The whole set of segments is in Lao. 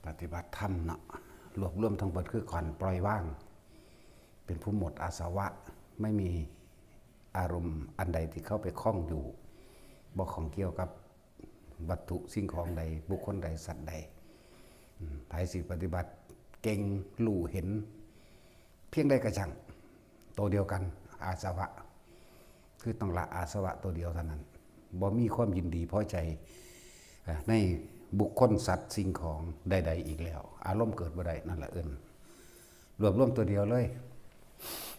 ປະຕິບັດທຳເນາະ ລວບລວມທັງໝົດຄືການປ່ອຍວາງ ເປັນຜູ້ໝົດອາສະວະ ໄມ່ມີອາລົມອັນໃດທີ່ເຂົ້າໄປຂ້ອງຢູ່ ບໍ່ຂ້ອງກ່ຽວກັບວັດຖຸສິ່ງຂອງໃດ ບຸກຄົນໃດ ສັດໃດ. ອາ ໃຜຊິປະຕິບັດເກັ່ງ ຮູ້ເຫັນພຽງໃດກໍຊ່າງ ໂຕດຽວກັນ ອາສະວະ ຄືຕ້ອງລະອາສະວະໂຕດຽວເທົ່ານັ້ນ ບໍ່ມີຄວາມຍິນດີພໍໃຈໃນບຸກຄົນ ສັດ ສິ່ງຂອງໃດໆອີກແລ້ວ ອາລົມເກີດບໍ່ໄດ້ ນັ້ນລະເອີ້ນ ລວບລວມໂຕດຽວເລີຍ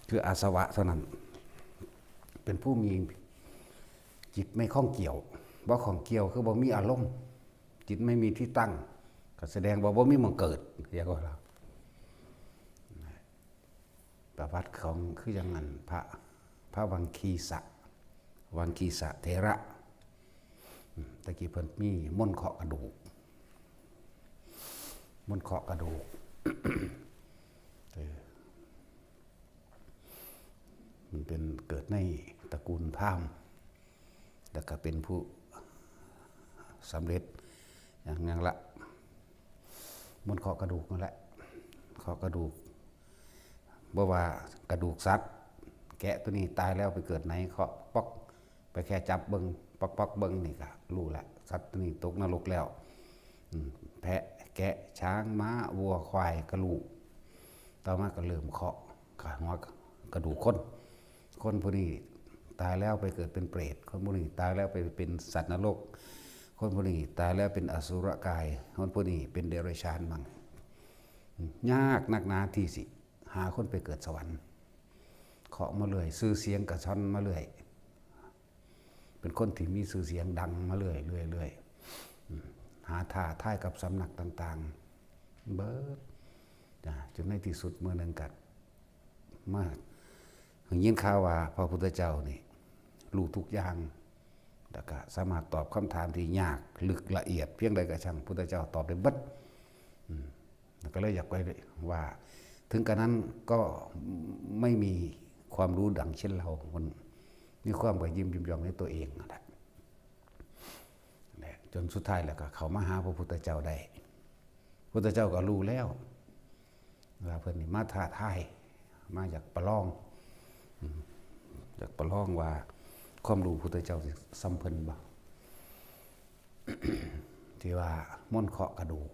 ຄືອາສະວະເທົ່ານັ້ນ ເປັນຜູ້ມີຈິດໄມ່ຂ້ອງກ່ຽວ ບໍ່ຂ້ອງກ່ຽວຄືບໍ່ມີອາລົມ ຈິດໄມ່ມີທີ່ຕັ້ງ ກໍສະແດງວ່າບໍ່ມີໝ່ອງເກີດ ຮຽກວ່າລາວ ປະຫວັດຂອງ ຄືຈັ່ງນັ້ນ ພະ ພະວັງຄີສະ ວັງຄີສະເຖລະ ອາ ຕະກີ້ເພິ່ນມີມົນເຄາະກະດູກ ມົນເຄາະກະດູກ ເອີ ມັນເປັນເກີດໃນຕະກູນພາມ ແລ້ວກໍເປັນຜູ້ສຳເລັດຫຍັງໆລະ ມົນເຄາະກະດູກນັ້ນແຫຼະ ເຄາະກະດູກ ບໍ່ວ່າກະດູກສັດ ແກະໂຕນີ້ຕາຍແລ້ວໄປເກີດໃນ ເຄາະປອກ ໄປແຄ່ຈັບເບິ່ງ ປອກໆເບິ່ງນີ້ກະຮູ້ແລ້ວ ສັດໂຕນີ້ຕົກນະລົກແລ້ວ ອາ ແພະ ແກະ ຊ້າງ ມ້າ ວັວ ຄວາຍ ກະຮູ້ ຕໍ່ມາກໍເລີ່ມເຄາະ ກະຫົວກະດູກຄົນ ຄົນຜູ້ນີ້ຕາຍແລ້ວໄປເກີດເປັນເປດ ຄົນຜູ້ນີ້ຕາຍແລ້ວໄປເປັນສັດນະລົກ ຄົນຜູ້ນີ້ຕາຍແລ້ວເປັນອະສຸລະກາຍ ຄົນຜູ້ນີ້ເປັນເດຍລະຊານ ມັງ ຍາກນັກໜາທີ່ຊິຫາຄົນໄປເກີດສະຫວັນ ເຄາະມາເລື້ອຍ ຊື່ສຽງກະຊ່ອນມາເລື້ອຍ ເປັນຄົນທີ່ມີຊື່ສຽງດັງມາເລື້ອຍໆ ອາ ຫາທ້າທາຍກັບສຳນັກຕ່າງໆ ເບິດ ຈົນໃນທີ່ສຸດມື້ໜຶ່ງກະມາໄດ້ຍິນຂ່າວວ່າພະພຸດທະເຈົ້ານີ້ຮູ້ທຸກຢ່າງ ແລ້ວກະສາມາດຕອບຄຳຖາມທີ່ຍາກ ລຶກ ລະອຽດພຽງໃດກະຊ່າງ ພຸດທະເຈົ້າຕອບໄດ້ເບິດ ອາ ກໍເລີຍຢາກໄປວ່າ ເຖິງກະນັ້ນກໍໄມ່ມີຄວາມຮູ້ດັງເຊັ່ນລາວ ມັນມີຄວາມກະຍິ້ມຢ້ອງໃນຕົວເອງນັ້ນແຫຼະ ແລະ ຈົນສຸດທ້າຍແລ້ວກໍເຂົ້າມາຫາພະພຸດທະເຈົ້າໄດ້ ພຸດທະເຈົ້າກໍຮູ້ແລ້ວວ່າເພິ່ນນີ້ມາທ້າທາຍ ມາຢາກປະລອງ ອາ ຢາກປະລອງວ່າຄວາມຮູ້ພຸດທະເຈົ້າຊິສ່ຳເພິ່ນບໍ່ ທີ່ວ່າມົນເຄາະກະດູກ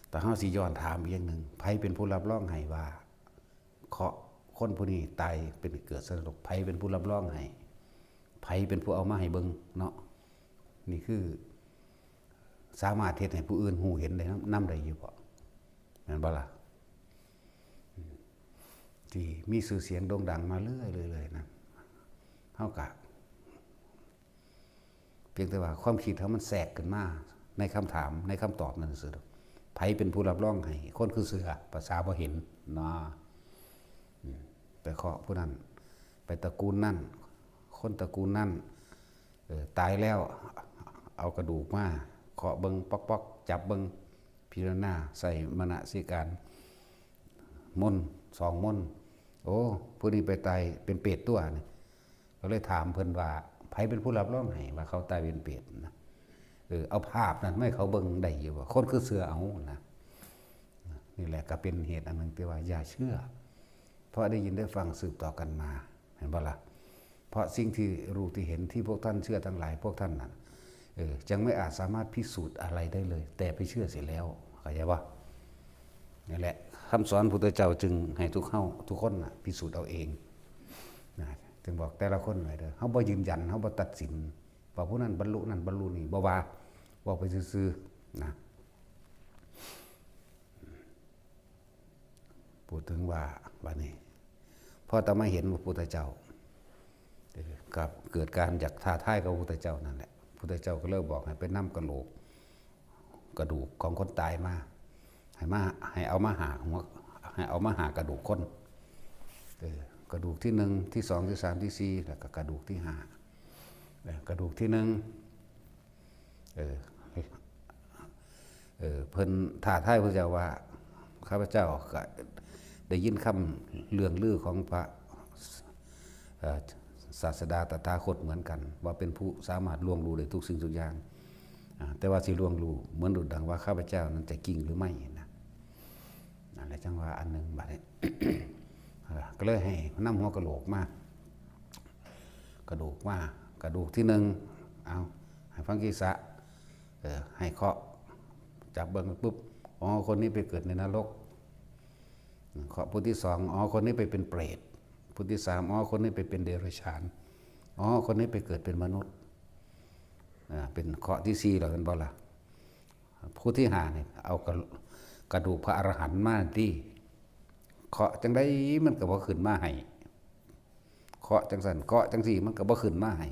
ແຕ່ເຮົາຊິຍ້ອນຖາມອີກຢ່າງໜຶ່ງ ໃຜເປັນຜູ້ຮັບຮອງໃຫ້ວ່າເຄາະຄົນຜູ້ນີ້ຕາຍເປັນເກີດໃສ່ນະລົກ ໃຜເປັນຜູ້ຮັບຮອງໃຫ້ ໃຜເປັນຜູ້ເອົາມາໃຫ້ເບິ່ງເນາະ ນີ້ຄືສາມາດເຮັດໃຫ້ຜູ້ອື່ນຮູ້ເຫັນໄດ້ນຳ ນຳໄດ້ຢູ່ບໍ່ ແມ່ນບໍ່ລະ ທີ່ມີຊື່ສຽງໂດ່ງດັງມາເລື້ອຍໆນັ້ນ ເຮົາກະ ພຽງແຕ່ວ່າຄວາມຄິດເຮົາມັນແຊກຂຶ້ນມາໃນຄຳຖາມ ໃນຄຳຕອບນັ້ນຊື່ໆ ໃຜເປັນຜູ້ຮັບຮອງໃຫ້ຄົນຄືເຊື່ອ ພາສາບໍ່ເຫັນເນາະ ອາ ໄປເຄາະຜູ້ນັ້ນ ໄປຕະກູນນັ້ນ ຄົນຕະກູນນັ້ນ ເອີ ຕາຍແລ້ວ ເອົາກະດູກມາເຄາະເບິ່ງ ປອກໆ ຈັບເບິ່ງ ພິຈາລະນາ ໃສ່ມະນະສິການ ມົນ ສອງມົນ ໂອ້ ຜູ້ນີ້ໄປຕາຍເປັນເປດຕົວະ ກໍເລີຍຖາມເພິ່ນວ່າ ໃຜເປັນຜູ້ຮັບຮອງໃຫ້ວ່າເຂົາຕາຍເປັນເປດນະ ເອີ ເອົາພາບນັ້ນມາໃຫ້ເຂົາເບິ່ງໄດ້ຢູ່ບໍ່ ຄົນຄືເຊື່ອເອົານະ ນີ້ແຫຼະກໍເປັນເຫດອັນໜຶ່ງທີ່ວ່າຢ່າເຊື່ອ ເພາະໄດ້ຍິນໄດ້ຟັງສືບຕໍ່ກັນມາ ແມ່ນບໍ່ລະ ເພາະສິ່ງທີ່ຮູ້ທີ່ເຫັນທີ່ພວກທ່ານເຊື່ອທັງຫຼາຍ ພວກທ່ານນັ້ນ ເອີ ຈັ່ງໄມ່ອາດສາມາດພິສູດອະໄລໄດ້ເລີຍ ແຕ່ໄປເຊື່ອເສຍແລ້ວ ເຂົ້າໃຈບໍ່ ນີ້ແຫຼະ ຄຳສອນພຸດທະເຈົ້າຈຶ່ງໃຫ້ທຸກເຮົາທຸກຄົນນະພິສູດເອົາເອງນະ ຈຶ່ງບອກແຕ່ລະຄົນໄວ້ເດີ ເຮົາບໍ່ຢືນຢັນ ເຮົາບໍ່ຕັດສິນວ່າຜູ້ນັ້ນບັນລຸນັ້ນບັນລຸນີ້ ບໍ່ວ່າ ເວົ້າໄປຊື່ໆນະ ພູດເຖິງວ່າບາດນີ້ ພໍຕາມາເຫັນພະພຸດທະເຈົ້າ ກໍເກີດການຢາກທ້າທາຍກັບພະພຸດທະເຈົ້ານັ້ນແຫຼະ ພຸດທະເຈົ້າກໍເລີຍບອກໃຫ້ໄປນຳກະໂຫຼກ ກະດູກຂອງຄົນຕາຍມາ ໃຫ້ມາ ໃຫ້ເອົາມາຫ້າຫົວ ໃຫ້ເອົາມາຫ້າກະດູກຄົນ ເອີ ກະດູກທີໜຶ່ງ ທີສອງ ທີສາມ ທີສີ່ ແລ້ວກໍກະດູກທີຫ້າ ເອີ ກະດູກທີໜຶ່ງ ເອີ ເອີ ເພິ່ນທ້າທາຍພະເຈົ້າວ່າ ຂ້າພະເຈົ້າກໍໄດ້ຍິນຄຳເລື່ອງລືຂອງພະ ເອີ ສາດສະດາຕະຖາຄົດເໝືອນກັນ ວ່າເປັນຜູ້ສາມາດລ່ວງຮູ້ໄດ້ທຸກສິ່ງທຸກຢ່າງ ອາ ແຕ່ວ່າຊິລ່ວງຮູ້ ເໝືອນດຸດດັ່ງວ່າຂ້າພະເຈົ້ານັ້ນຈະກິ້ງຫຼືໄໝ້ນະ. ນັ້ນແຫຼະ ຈັ່ງວ່າອັນໜຶ່ງບາດນີ້ ກໍເລີຍໃຫ້ນຳຫົວກະໂຫຼກມາ ກະດູກມາ ກະດູກທີໜຶ່ງ ເອົາ ໃຫ້ຝັງຄີສະ ເອີ ໃຫ້ເຄາະ ຈັບເບິ່ງປຶບ ອໍ ຄົນນີ້ໄປເກີດໃນນະລົກ ເຄາະຜູ້ທີສອງ ອໍ ຄົນນີ້ໄປເປັນເປຣດ ຜູ້ທີສາມ ອໍ ຄົນນີ້ໄປເປັນເດຍລະສານ ອໍ ຄົນນີ້ໄປເກີດເປັນມະນຸດ ອາ ເປັນເຄາະທີສີ່ແລ້ວ ແມ່ນບໍ່ລະ? ຜູ້ທີຫ້ານີ້ ເອົາກະ ກະດູກພະອະລະຫັນມາຕິ ເຄາະຈັ່ງໃດມັນກໍບໍ່ຂຶ້ນມາໃຫ້ ເຄາະຈັ່ງຊັ້ນ ເຄາະຈັ່ງຊີ້ ມັນກໍບໍ່ຂຶ້ນມາໃຫ້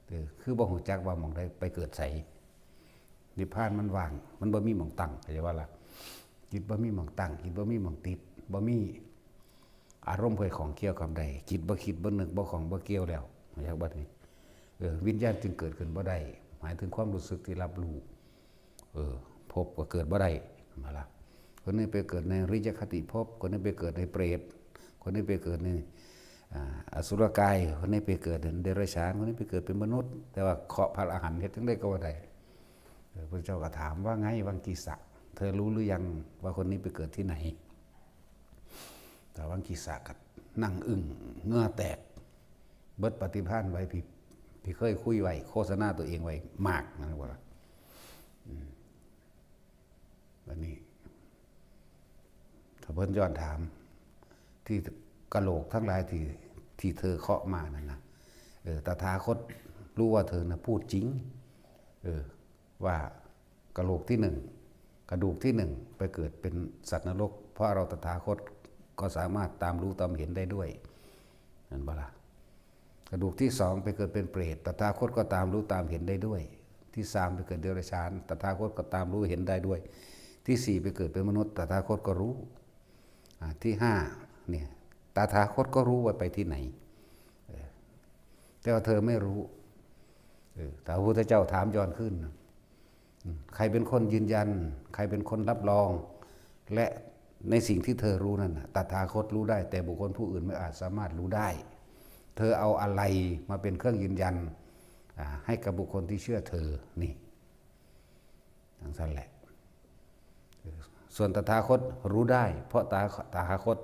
ເອີ ຄືບໍ່ຮູ້ຈັກວ່າໝ່ອງໃດໄປເກີດໃສ. ນິບພານມັນວ່າງ ມັນບໍ່ມີໝ່ອງຕັ້ງ ເຂົ້າໃຈບໍ່ລະ? ຈິດບໍ່ມີໝ່ອງຕັ້ງ ຈິດບໍ່ມີໝ່ອງຕິດ ບໍ່ມີອາລົມເພື່ອຂອງກ່ຽວກັບໃດ ຈິດບໍ່ຄິດ ບໍ່ນຶກ ບໍ່ຂອງ ບໍ່ກ່ຽວແລ້ວ ເຂົ້າໃຈບໍ່ນີ້? ເອີ ວິນຍານຈຶ່ງເກີດຂຶ້ນບໍ່ໄດ້ ໝາຍເຖິງຄວາມຮູ້ສຶກທີ່ຮັບຮູ້ ເອີ ພົບກໍເກີດບໍ່ໄດ້ ເຫັນບໍ່ລະ? ຄົນນີ້ໄປເກີດໃນອະລິຍະຄະຕິພົບ ຄົນນີ້ໄປເກີດໃນເປຣດ ຄົນນີ້ໄປເກີດໃນ ອາ ອະສຸລະກາຍ ຄົນນີ້ໄປເກີດເປັນເດຍລະສານ ຄົນນີ້ໄປເກີດເປັນມະນຸດ ແຕ່ວ່າເຄາະພະອະລະຫັນເຮັດຈັ່ງໃດກໍບໍ່ໄດ້. ເອີ ພະເຈົ້າກໍຖາມວ່າ ໄງວັງກີສະ ເທີຮູ້ຫຼືຍັງວ່າຄົນນີ້ໄປເກີດທີ່ໃນ? ແຕ່ວັງກີສະກໍນັ່ງອຶ້ງ ເຫື່ອແຕກ ເບິດປະຕິພານໄວ້ ທີ່ ທີ່ເຄີຍຄຸຍໄວ້ ໂຄສະນາຕົວເອງໄວ້ມາກ ນັ້ນວ່າ ອືມ ບັດນີ້ ຖ້າເພິ່ນຍ້ອນຖາມ ທີ່ກະໂຫຼກທັງຫຼາຍທີ່ ທີ່ເທີເຄາະມານັ້ນນະ ເອີ ຕະຖາຄົດຮູ້ວ່າເທີນະພູດຈິງ ເອີ ວ່າກະໂຫຼກທີໜຶ່ງ ກະດູກທີໜຶ່ງໄປເກີດເປັນສັດນະລົກ ເພາະເຮົາຕະຖາຄົດກໍສາມາດຕາມຮູ້ຕາມເຫັນໄດ້ດ້ວຍ ແມ່ນບໍ່ລະ? ກະດູກທີສອງໄປເກີດເປັນເປຣດ ຕະຖາຄົດກໍຕາມຮູ້ຕາມເຫັນໄດ້ດ້ວຍ ທີສາມໄປເກີດເດຍລະສານ ຕະຖາຄົດກໍຕາມຮູ້ເຫັນໄດ້ດ້ວຍ ທີສີ່ໄປເກີດເປັນມະນຸດ ຕະຖາຄົດກໍຮູ້ ອາ ທີຫ້ານີ້ ຕະຖາຄົດກໍຮູ້ວ່າໄປທີ່ໃນ ເອີ ແຕ່ວ່າເທີໄມ່ຮູ້ ເອີ ຖ້າພະພຸດທະເຈົ້າຖາມຍ້ອນຄືນ ອືມ ໃຜເປັນຄົນຢືນຢັນ ໃຜເປັນຄົນຮັບຮອງ ແລະ ໃນສິ່ງທີ່ເທີຮູ້ນັ້ນນະ ຕະຖາຄົດຮູ້ໄດ້ ແຕ່ບຸກຄົນຜູ້ອື່ນບໍ່ອາດສາມາດຮູ້ໄດ້ ເທີເອົາອະໄລມາເປັນເຄື່ອງຢືນຢັນ ອາ ໃຫ້ກັບບຸກຄົນທີ່ເຊື່ອເທີ ນີ້ ຈັ່ງຊັ້ນແຫຼະ ເອີ ສ່ວນຕະຖາຄົດຮູ້ໄດ້ ເພາະຕະ ຕະຖາຄົດ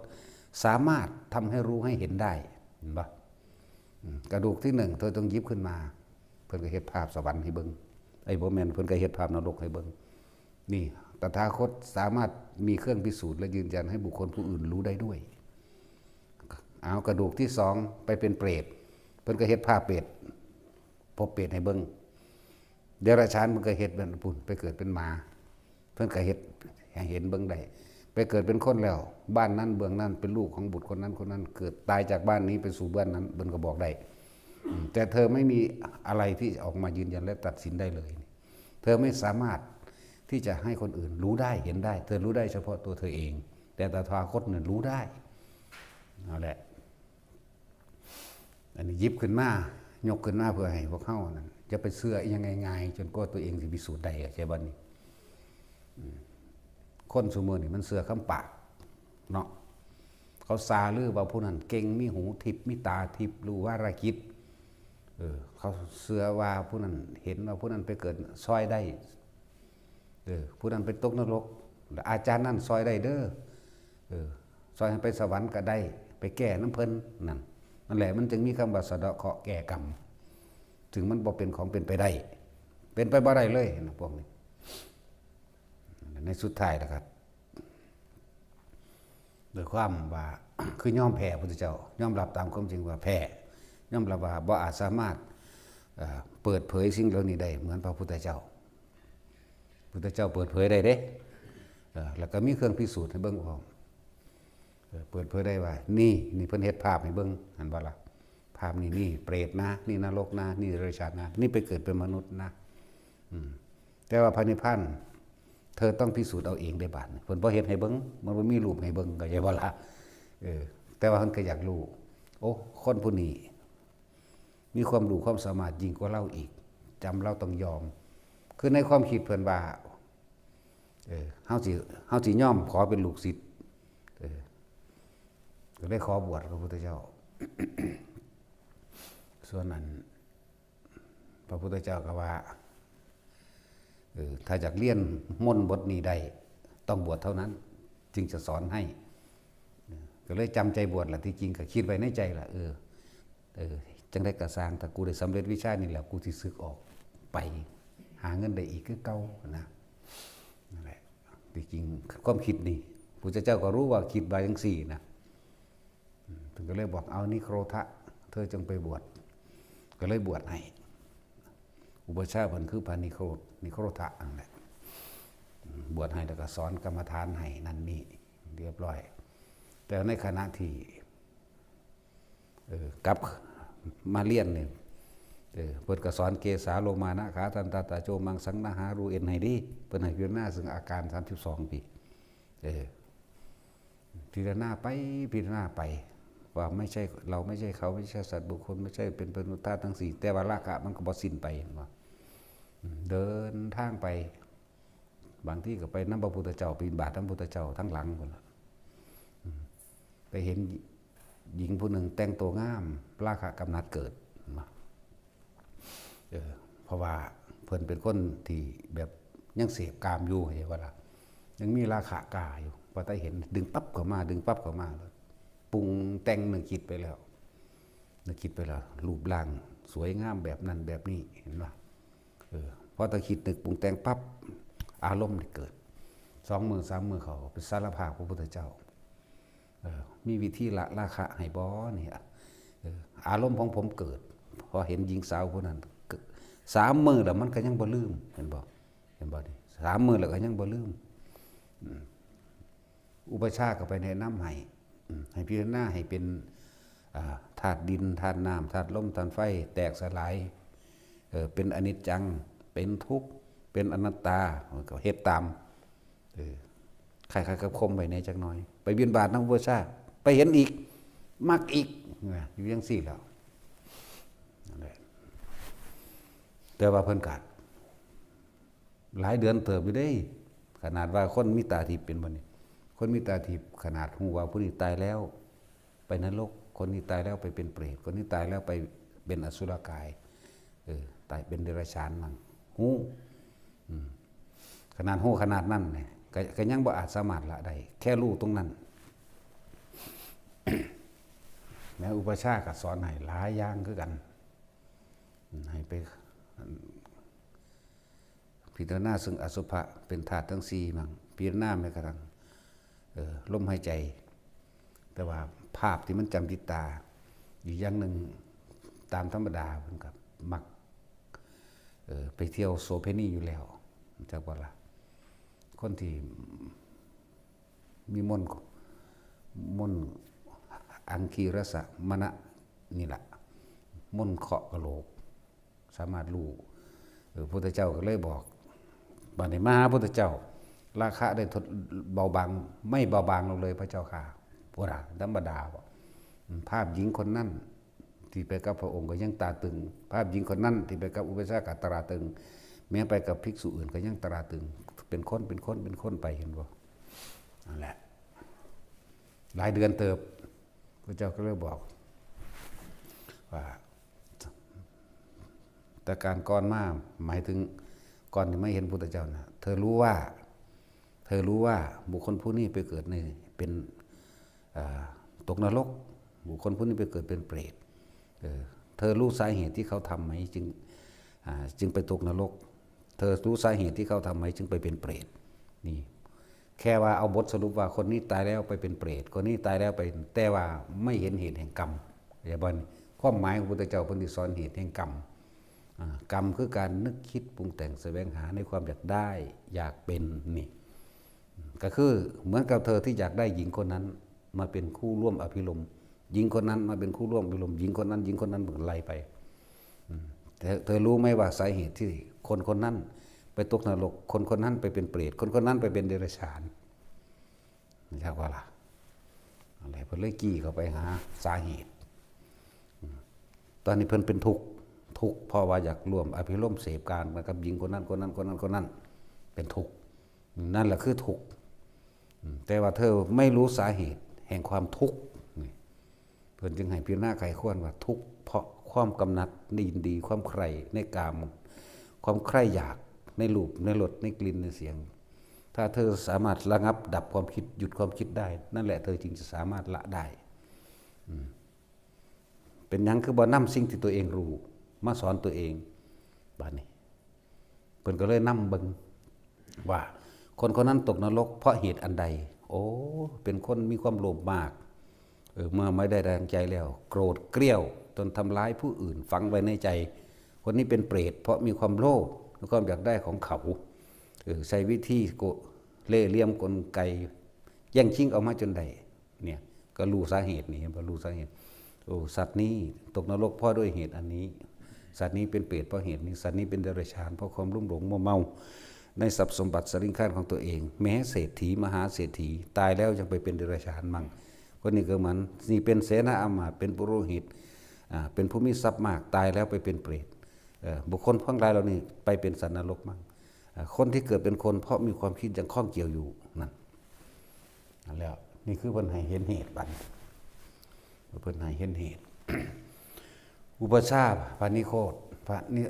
ສາມາດທຳໃຫ້ຮູ້ໃຫ້ເຫັນໄດ້ ເຫັນບໍ່? ອືມ ກະດູກທີໜຶ່ງ ເທີຕ້ອງຫຍິບຂຶ້ນມາ ເພິ່ນກໍເຮັດພາບສະຫວັນໃຫ້ເບິ່ງ ເອີຍ ບໍ່ແມ່ນ ເພິ່ນກໍເຮັດພາບນະລົກໃຫ້ເບິ່ງ ນີ້ ຕະຖາຄົດສາມາດມີເຄື່ອງພິສູດ ແລະ ຢືນຢັນໃຫ້ບຸກຄົນຜູ້ອື່ນຮູ້ໄດ້ດ້ວຍ. ເອົາ ກະດູກທີສອງໄປເປັນເປຣດ ເພິ່ນກໍເຮັດພາບເປດ ພົບເປດໃຫ້ເບິ່ງ ເດຍລະສານເພິ່ນກໍເຮັດແບບພຸ້ນ ໄປເກີດເປັນໝາ ເພິ່ນກໍເຮັດໃຫ້ເຫັນເບິ່ງໄດ້ ໄປເກີດເປັນຄົນແລ້ວ ບ້ານນັ້ນເມືອງນັ້ນ ເປັນລູກຂອງບຸດຄົນນັ້ນຄົນນັ້ນ ເກີດຕາຍຈາກບ້ານນີ້ໄປສູ່ເມືອງນັ້ນ ເພິ່ນກໍບອກໄດ້ ອືມ ແຕ່ເທີໄມ່ມີອະໄລທີ່ອອກມາຢືນຢັນ ແລະ ຕັດສິນໄດ້ເລີຍ ເທີໄມ່ສາມາດທີ່ຈະໃຫ້ຄົນອື່ນຮູ້ໄດ້ເຫັນໄດ້ ເທີຮູ້ໄດ້ສະເພາະຕົວເທີເອງ ແຕ່ຕະຖາຄົດນັ້ນຮູ້ໄດ້ ເອົາແຫຼະ ອັນນີ້ຫຍິບຂຶ້ນມາ ຍົກຂຶ້ນມາເພື່ອໃຫ້ພວກເຮົານັ້ນ ຢ່າໄປເຊື່ອອີ່ຫຍັງງ່າຍໆ ຈົນກວ່າຕົວເອງຊິພິສູດໄດ້ ເຂົ້າໃຈບໍ່ນີ້? ອືມ ຄົນຊຸມື້ນີ້ມັນເຊື່ອຄຳປາກເນາະ ເຂົາສາລືວ່າຜູ້ນັ້ນເກັ່ງ ມີຫູທິບ ມີຕາທິບ ຮູ້ວາລະຈິດ ເອີ ເຂົາເຊື່ອວ່າຜູ້ນັ້ນ ເຫັນວ່າຜູ້ນັ້ນໄປເກີດຊ່ອຍໄດ້ ເອີ ຜູ້ນັ້ນໄປຕົກນະລົກ ອາຈານນັ້ນຊ່ອຍໄດ້ເດີ ເອີ ຊ່ອຍໃຫ້ໄປສະຫວັນກໍໄດ້ ໄປແກ້ນຳເພິ່ນ ນັ້ນ ນັ້ນແຫຼະ ມັນຈຶ່ງມີຄຳວ່າສະເດາະເຄາະແກ້ກຳ ຊຶ່ງມັນບໍ່ເປັນຂອງເປັນໄປໄດ້ ເປັນໄປບໍ່ໄດ້ເລີຍນະພວກນີ້ ໃນສຸດທ້າຍລະກໍ ດ້ວຍຄວາມວ່າ ຄືຍອມແພ້ ພະພຸດທະເຈົ້າ ຍອມຮັບຕາມຄວາມຈິງວ່າແພ້ ຍອມຮັບວ່າບໍ່ອາດສາມາດ ເອີ ເປີດເຜີຍສິ່ງເຫຼົ່ານີ້ໄດ້ເໝືອນພະພຸດທະເຈົ້າ ພຸດທະເຈົ້າເປີດເຜີຍໄດ້ເດ້ ເອີ ແລ້ວກໍມີເຄື່ອງພິສູດໃຫ້ເບິ່ງພ້ອມ ເອີ ເປີດເຜີຍໄດ້ວ່າ ນີ້ ນີ້ເພິ່ນເຮັດພາບໃຫ້ເບິ່ງ ເຫັນບໍ່ລະ? ພາບນີ້ ນີ້ເປຣດນະ ນີ້ນະລົກນະ ນີ້ເດຍລະສານນະ ນີ້ໄປເກີດເປັນມະນຸດນະ ອືມ ແຕ່ວ່າພະນິບພານ ເທີຕ້ອງພິສູດເອົາເອງເດ້ບາດນີ້ ເພິ່ນບໍ່ເຮັດໃຫ້ເບິ່ງ ມັນບໍ່ມີຮູບໃຫ້ເບິ່ງ ເຂົ້າໃຈບໍ່ລະ? ເອີ ແຕ່ວ່າເພິ່ນກໍຢາກຮູ້ ໂອ້ ຄົນຜູ້ນີ້ມີຄວາມຮູ້ຄວາມສາມາດຍິ່ງກວ່າລາວອີກ ຈຳລາວຕ້ອງຍອມ ຄືໃນຄວາມຄິດເພິ່ນວ່າ ເອີ ເຮົາຊິ ເຮົາຊິຍອມຂໍເປັນລູກສິດ ເອີ ກໍເລີຍຂໍບວດພະພຸດທະເຈົ້າ ສ່ວນນັ້ນ ພະພຸດທະເຈົ້າກໍວ່າ ເອີ ຖ້າຢາກຮຽນມົນບົດນີ້ໄດ້ ຕ້ອງບວດເທົ່ານັ້ນ ຈຶ່ງຈະສອນໃຫ້. ເອີ ກໍເລີຍຈຳໃຈບວດລະ ທີ່ຈິງກໍຄິດໄວ້ໃນໃຈລະ ເອີ ເອີ ຈັ່ງໃດກໍຊ່າງ ຖ້າກູໄດ້ສຳເລັດວິຊານີ້ແລ້ວ ກູຊິສຶກອອກໄປຫາເງິນໄດ້ອີກຄືເກົ່ານະ. ນັ້ນແຫຼະ ທີ່ຈິງຄວາມຄິດນີ້ ພຸດທະເຈົ້າກໍຮູ້ວ່າຄິດວ່າຈັ່ງຊີ້ນະ. ເພິ່ນກໍເລີຍບອກ ເອົາ ນິໂຄຣທະ ເທີຈົ່ງໄປບວດ. ກໍເລີຍບວດໃຫ້. ອຸປະຊາເພິ່ນຄືພະນິໂຄຣ ນິໂຄຣທະນັ້ນແຫຼະ. ບວດໃຫ້ແລ້ວກໍສອນກຳມະຖານໃຫ້ນັ້ນນີ້ ຮຽບຮ້ອຍ. ແຕ່ໃນຂະນະທີ່ ເອີ ກັບມາຮຽນນີ້ ເອີ ເພິ່ນກໍສອນເກສາໂລມານະຂາທັນຕາຕະໂຈມັງສັງນະຫາຣູເອັນໃຫ້ດີ. ເພິ່ນໃຫ້ພິຈາລະນາເຊິ່ງອາການສາມສິບສອງພີ້. ເອີ ພິຈາລະນາໄປ ພິຈາລະນາໄປ ວ່າໄມ່ໃຊ່ ເຮົາໄມ່ໃຊ່ ເຂົາໄມ່ໃຊ່ ສັດບຸກຄົນໄມ່ໃຊ່ ເປັນມະນຸດທາດທັງສີ່ ແຕ່ວ່າລາຄະມັນກໍບໍ່ສິ້ນໄປ ເຫັນບໍ່? ເດີນທາງໄປ ບາງທີກໍໄປນຳພະພຸດທະເຈົ້າ ບິນທະບາດນຳພະພຸດທະເຈົ້າທາງຫຼັງພຸ້ນລະ. ໄປເຫັນຍິງຜູ້ໜຶ່ງແຕ່ງໂຕງາມ ລາຄະກຳໜັດເກີດ ເຫັນບໍ່? ເອີ ເພາະວ່າເພິ່ນເປັນຄົນທີ່ແບບຍັງເສບກາມຢູ່ ເຫັນບໍ່ລະ? ຍັງມີລາຄະກາຢູ່. ພໍແຕ່ເຫັນ ດຶງປັບເຂົ້າມາ ດຶງປັບເຂົ້າມາ ປຸງແຕ່ງ ນຶກຄິດໄປແລ້ວ ນຶກຄິດໄປແລ້ວ ຮູບຮ່າງສວຍງາມແບບນັ້ນແບບນີ້ ເຫັນບໍ່? ເອີ ພໍແຕ່ຄິດນຶກປຸງແຕ່ງປັບ ອາລົມນີ້ເກີດ. ສອງມື້ສາມມື້ເຂົາໄປສາລະພາບພະພຸດທະເຈົ້າ. ເອີ ມີວິທີລະລາຄະໃຫ້ບໍ່ນີ້? ເອີ ອາລົມຂອງຜົມເກີດ ພໍເຫັນຍິງສາວຜູ້ນັ້ນ. ສາມມື້ແລ້ວມັນກໍຍັງບໍ່ລືມ ເຫັນບໍ່? ເຫັນບໍ່ນີ້? ສາມມື້ແລ້ວກໍຍັງບໍ່ລືມ. ອືມ ອຸປະຊາກໍໄປແນະນຳໃຫ້ ອືມ ໃຫ້ພິຈາລະນາໃຫ້ເປັນ ອ່າ ທາດດິນ ທາດນ້ຳ ທາດລົມ ທາດໄຟ ແຕກສະຫຼາຍ ເອີ ເປັນອະນິດຈັງ ເປັນທຸກ ເປັນອະນັດຕາ ກໍເຮັດຕາມ. ເອີ ຄ້າຍໆກັບຄົມໄວ້ແດ່ຈັກໜ້ອຍ. ໄປບິນທະບາດນຳອຸປະຊາ ໄປເຫັນອີກ ມັກອີກ ຢູ່ຈັ່ງຊີ້ແຫຼ້ວ. ນັ້ນແຫຼະ ແຕ່ວ່າເພິ່ນກະຫຼາຍເດືອນເຕີບຢູ່ເດ້. ຂະໜາດວ່າຄົນມີຕາທິບເປັນບໍ່ນີ້? ຄົນມີຕາທິບຂະໜາດຮູ້ວ່າຜູ້ນີ້ຕາຍແລ້ວ ໄປນະລົກ, ຄົນນີ້ຕາຍແລ້ວໄປເປັນເປດ, ຄົນນີ້ຕາຍແລ້ວໄປເປັນອະສຸລະກາຍ, ເອີ ຕາຍເປັນເດຍລະສານນັ້ນ ຮູ້. ອືມ ຂະໜາດຮູ້ຂະໜາດນັ້ນນີ້ ກໍ ກໍຍັງບໍ່ອາດສາມາດລະໄດ້ ແຄ່ຮູ້ຕົງນັ້ນ. ແມ່ອຸປະຊາກໍສອນໃຫ້ຫຼາຍຢ່າງຄືກັນ ໃຫ້ໄປ ພິຈາລະນາເຊິ່ງອະສຸພະເປັນທາດທັງສີ່ມັ້ງ, ພິຈາລະນາແມ້ກະທັ່ງ ເອີ ລົມຫາຍໃຈ. ແຕ່ວ່າພາບທີ່ມັນຈຳຕິດຕາ ອີກຢ່າງໜຶ່ງ ຕາມທຳມະດາເພິ່ນກໍມັກ ເອີ ໄປທ່ຽວໂສເພນີຢູ່ແລ້ວ ຮູ້ຈັກບໍ່ລະ? ຄົນທີ່ ມີມົນ ມົນອັງຄີລະສະມະນະນີ້ລະ ມົນເຄາະກະໂຫຼກ ສາມາດຮູ້. ເອີ ພຸດທະເຈົ້າກໍເລີຍບອກ ບາດນີ້ມາຫາພຸດທະເຈົ້າ ລາຄະໄດ້ທົດເບົາບາງ ໄໝ້ເບົາບາງລົງເລີຍພະເຈົ້າຂ້າ. ໂອ້ ທຳມະດາບໍ? ອືມ ພາບຍິງຄົນນັ້ນ ທີ່ໄປກັບພະອົງກໍຍັງຕາຕຶງ, ພາບຍິງຄົນນັ້ນທີ່ໄປກັບອຸປະຊາກໍຕາຕຶງ, ແມ້ໄປກັບພິກສຸອື່ນກໍຍັງຕາຕຶງ, ເປັນຄົນ ເປັນຄົນ ເປັນຄົນໄປ, ເຫັນບໍ່? ນັ້ນແຫຼະ ຫຼາຍເດືອນເຕີບ, ພະເຈົ້າກໍເລີຍບອກວ່າ ແຕ່ການກ່ອນມາ ໝາຍເຖິງກ່ອນທີ່ມາເຫັນພຸດທະເຈົ້ານະ, ເທີຮູ້ວ່າ ເທີຮູ້ວ່າບຸກຄົນຜູ້ນີ້ໄປເກີດໃນ ເປັນ ເອີ ຕົກນະລົກ, ບຸກຄົນຜູ້ນີ້ໄປເກີດເປັນເປດ. ເອີ ເທີຮູ້ສາເຫດທີ່ເຂົາທຳໄໝຈຶ່ງ ອ່າ ຈຶ່ງໄປຕົກນະລົກ? ເທີຮູ້ສາເຫດທີ່ເຂົາທຳໄໝຈຶ່ງໄປເປັນເປດ? ນີ້ ແຄ່ວ່າເອົາບົດສະຫຼຸບວ່າຄົນນີ້ຕາຍແລ້ວໄປເປັນເປດ, ຄົນນີ້ຕາຍແລ້ວໄປ, ແຕ່ວ່າໄມ່ເຫັນເຫດແຫ່ງກຳ. ເຫັນບໍ່? ຄວາມໝາຍຂອງພຸດທະເຈົ້າເພິ່ນຊິສອນເຫດແຫ່ງກຳ. ອ່າ ກຳຄືການນຶກຄິດປຸງແຕ່ງສະແຫວງຫາໃນຄວາມຢາກໄດ້ຢາກເປັນນີ້. ກໍຄືເໝືອນກັບເທີທີ່ຢາກໄດ້ຍິງຄົນນັ້ນມາເປັນຄູ່ຮ່ວມອະພິລົມ, ຍິງຄົນນັ້ນມາເປັນຄູ່ຮ່ວມອະພິລົມ, ຍິງຄົນນັ້ນ, ຍິງຄົນນັ້ນ ມັນກໍໄລ່ໄປ. ອືມ ເທີ ເທີຮູ້ໄໝວ່າສາເຫດທີ່ຄົນຄົນນັ້ນໄປຕົກນະລົກ, ຄົນຄົນນັ້ນໄປເປັນເປດ, ຄົນຄົນນັ້ນໄປເປັນເດຍລະສານ? ເຈົ້າວ່າລະ? ອັນໃດເພິ່ນເລີຍຈີ້ເຂົ້າໄປຫາສາເຫດ. ອືມ ຕອນນີ້ເພິ່ນເປັນທຸກ, ທຸກເພາະວ່າຢາກຮ່ວມອະພິລົມເສບກາມກັນກັບຍິງຄົນນັ້ນ ຄົນນັ້ນ ຄົນນັ້ນ ຄົນນັ້ນ, ເປັນທຸກ. ນັ້ນລະຄືທຸກ. ອືມ ແຕ່ວ່າເທີໄມ່ຮູ້ສາເຫດແຫ່ງຄວາມທຸກນີ້, ເພິ່ນຈຶ່ງໃຫ້ພິຈາລະນາໃຄ່ຄວນວ່າ ທຸກເພາະຄວາມກຳໜັດ ຍິນດີ, ຄວາມໃຄ່ໃນກາມ, ຄວາມໃຄ່ຢາກ, ໃນຮູບ ໃນລົດ ໃນກິ່ນ ໃນສຽງ. ຖ້າເທີສາມາດລະງັບດັບຄວາມຄິດ ຢຸດຄວາມຄິດໄດ້ ນັ້ນແຫຼະເທີຈຶ່ງຈະສາມາດລະໄດ້. ອືມ ເປັນຫຍັງຄືບໍ່ນຳສິ່ງທີ່ຕົວເອງຮູ້ມາສອນຕົວເອງ? ບາດນີ້ເພິ່ນກໍເລີຍນຳເບິ່ງວ່າ ຄົນຄົນນັ້ນຕົກນະລົກເພາະເຫດອັນໃດ? ໂອ້ ເປັນຄົນມີຄວາມໂລບມາກ. ເອີ ເມື່ອໄມ່ໄດ້ດັ່ງໃຈແລ້ວ ໂກຣດກ້ຽວຈົນທຳລາຍຜູ້ອື່ນ ຝັງໄວ້ໃນໃຈ. ຄົນນີ້ເປັນເປຣດເພາະມີຄວາມໂລບ ມີຄວາມຢາກໄດ້ຂອງເຂົາ. ເອີ ໃຊ້ວິທີໂກ ເລ່ຫຼ່ຽມກົນໄກ ແຍ່ງຊິງເອົາມາຈົນໄດ້. ເນຍ ກໍຮູ້ສາເຫດນີ້ ເຫັນບໍ່? ຮູ້ສາເຫດ. ໂອ້ ສັດນີ້ຕົກນະລົກເພາະດ້ວຍເຫດອັນນີ້. ສັດນີ້ເປັນເປຣດເພາະເຫດນີ້. ສັດນີ້ເປັນເດລັດຖານເພາະຄວາມລຸ່ມຫຼງມົວເມົາໃນຊັບສົມບັດສະລິງຄານຂອງຕົວເອງ. ແມ້ເສດຖີ ມະຫາເສດຖີ ຕາຍແລ້ວຍັງໄປເປັນເດລັດຖານມັງ. ຄົນນີ້ກໍໝັນ ນີ້ເປັນເສນາອາມາດ ເປັນປຸໂຣຫິດ ອາ ເປັນຜູ້ມີຊັບມາກ ຕາຍແລ້ວໄປເປັນເປຣດ. ເອີ ບຸກຄົນທັງຫຼາຍເຫຼົ່ານີ້ໄປເປັນສັດນະລົກມັງ. ອາ ຄົນທີ່ເກີດເປັນຄົນເພາະມີຄວາມຄິດຍັງຂ້ອງກ່ຽວຢູ່ນັ້ນ. ນັ້ນແຫຼະ ນີ້ຄືເພິ່ນໃຫ້ເຫັນເຫດບັດ ເພິ່ນໃຫ້ເຫັນເຫດ. ອຸປະຊາ ພະນິໂຄດ ພະນິ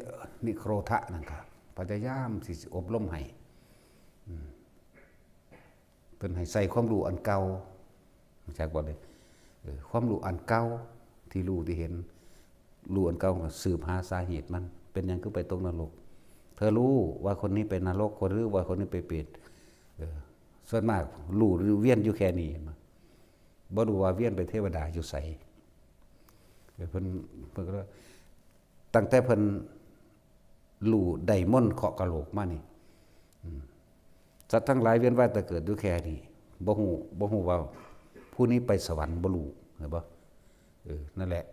ນິໂຄທະນັ້ນກະພະຍາຍາມທີ່ຊິອົບຮົມໃຫ້ ອືມ ເພິ່ນໃຫ້ໃຊ້ຄວາມຮູ້ອັນເກົ່າ ຮູ້ຈັກບໍ່ເລີຍ? ເອີ ຄວາມຮູ້ອັນເກົ່າທີ່ຮູ້ທີ່ເຫັນ ຮູ້ອັນເກົ່າກໍສືບຫາສາເຫດມັນ ເປັນຫຍັງຄືໄປຕົກນະລົກ? ເທີຮູ້ວ່າຄົນນີ້ໄປນະລົກ ເທີຮູ້ວ່າຄົນນີ້ໄປເປດ. ເອີ ສ່ວນມາກຮູ້ວຽນຢູ່ແຄ່ນີ້ ເຫັນບໍ່? ບໍ່ຮູ້ວ່າວຽນໄປເທວະດາຢູ່ໃສ. ເອີ ເພິ່ນ ເພິ່ນກໍ ຕັ້ງແຕ່ເພິ່ນ ຮູ້ໄດ້ມົນເຄາະກະໂຫຼກມານີ້ ອືມ ສັດທັງຫຼາຍວຽນວ່າຍຕາຍເກີດຢູ່ແຄ່ນີ້ ບໍ່ຮູ້ ບໍ່ຮູ້ວ່າຜູ້ນີ້ໄປສະຫວັນ ບໍ່ຮູ້ ເຫັນບໍ່? ເອີ ນັ້ນແຫຼະ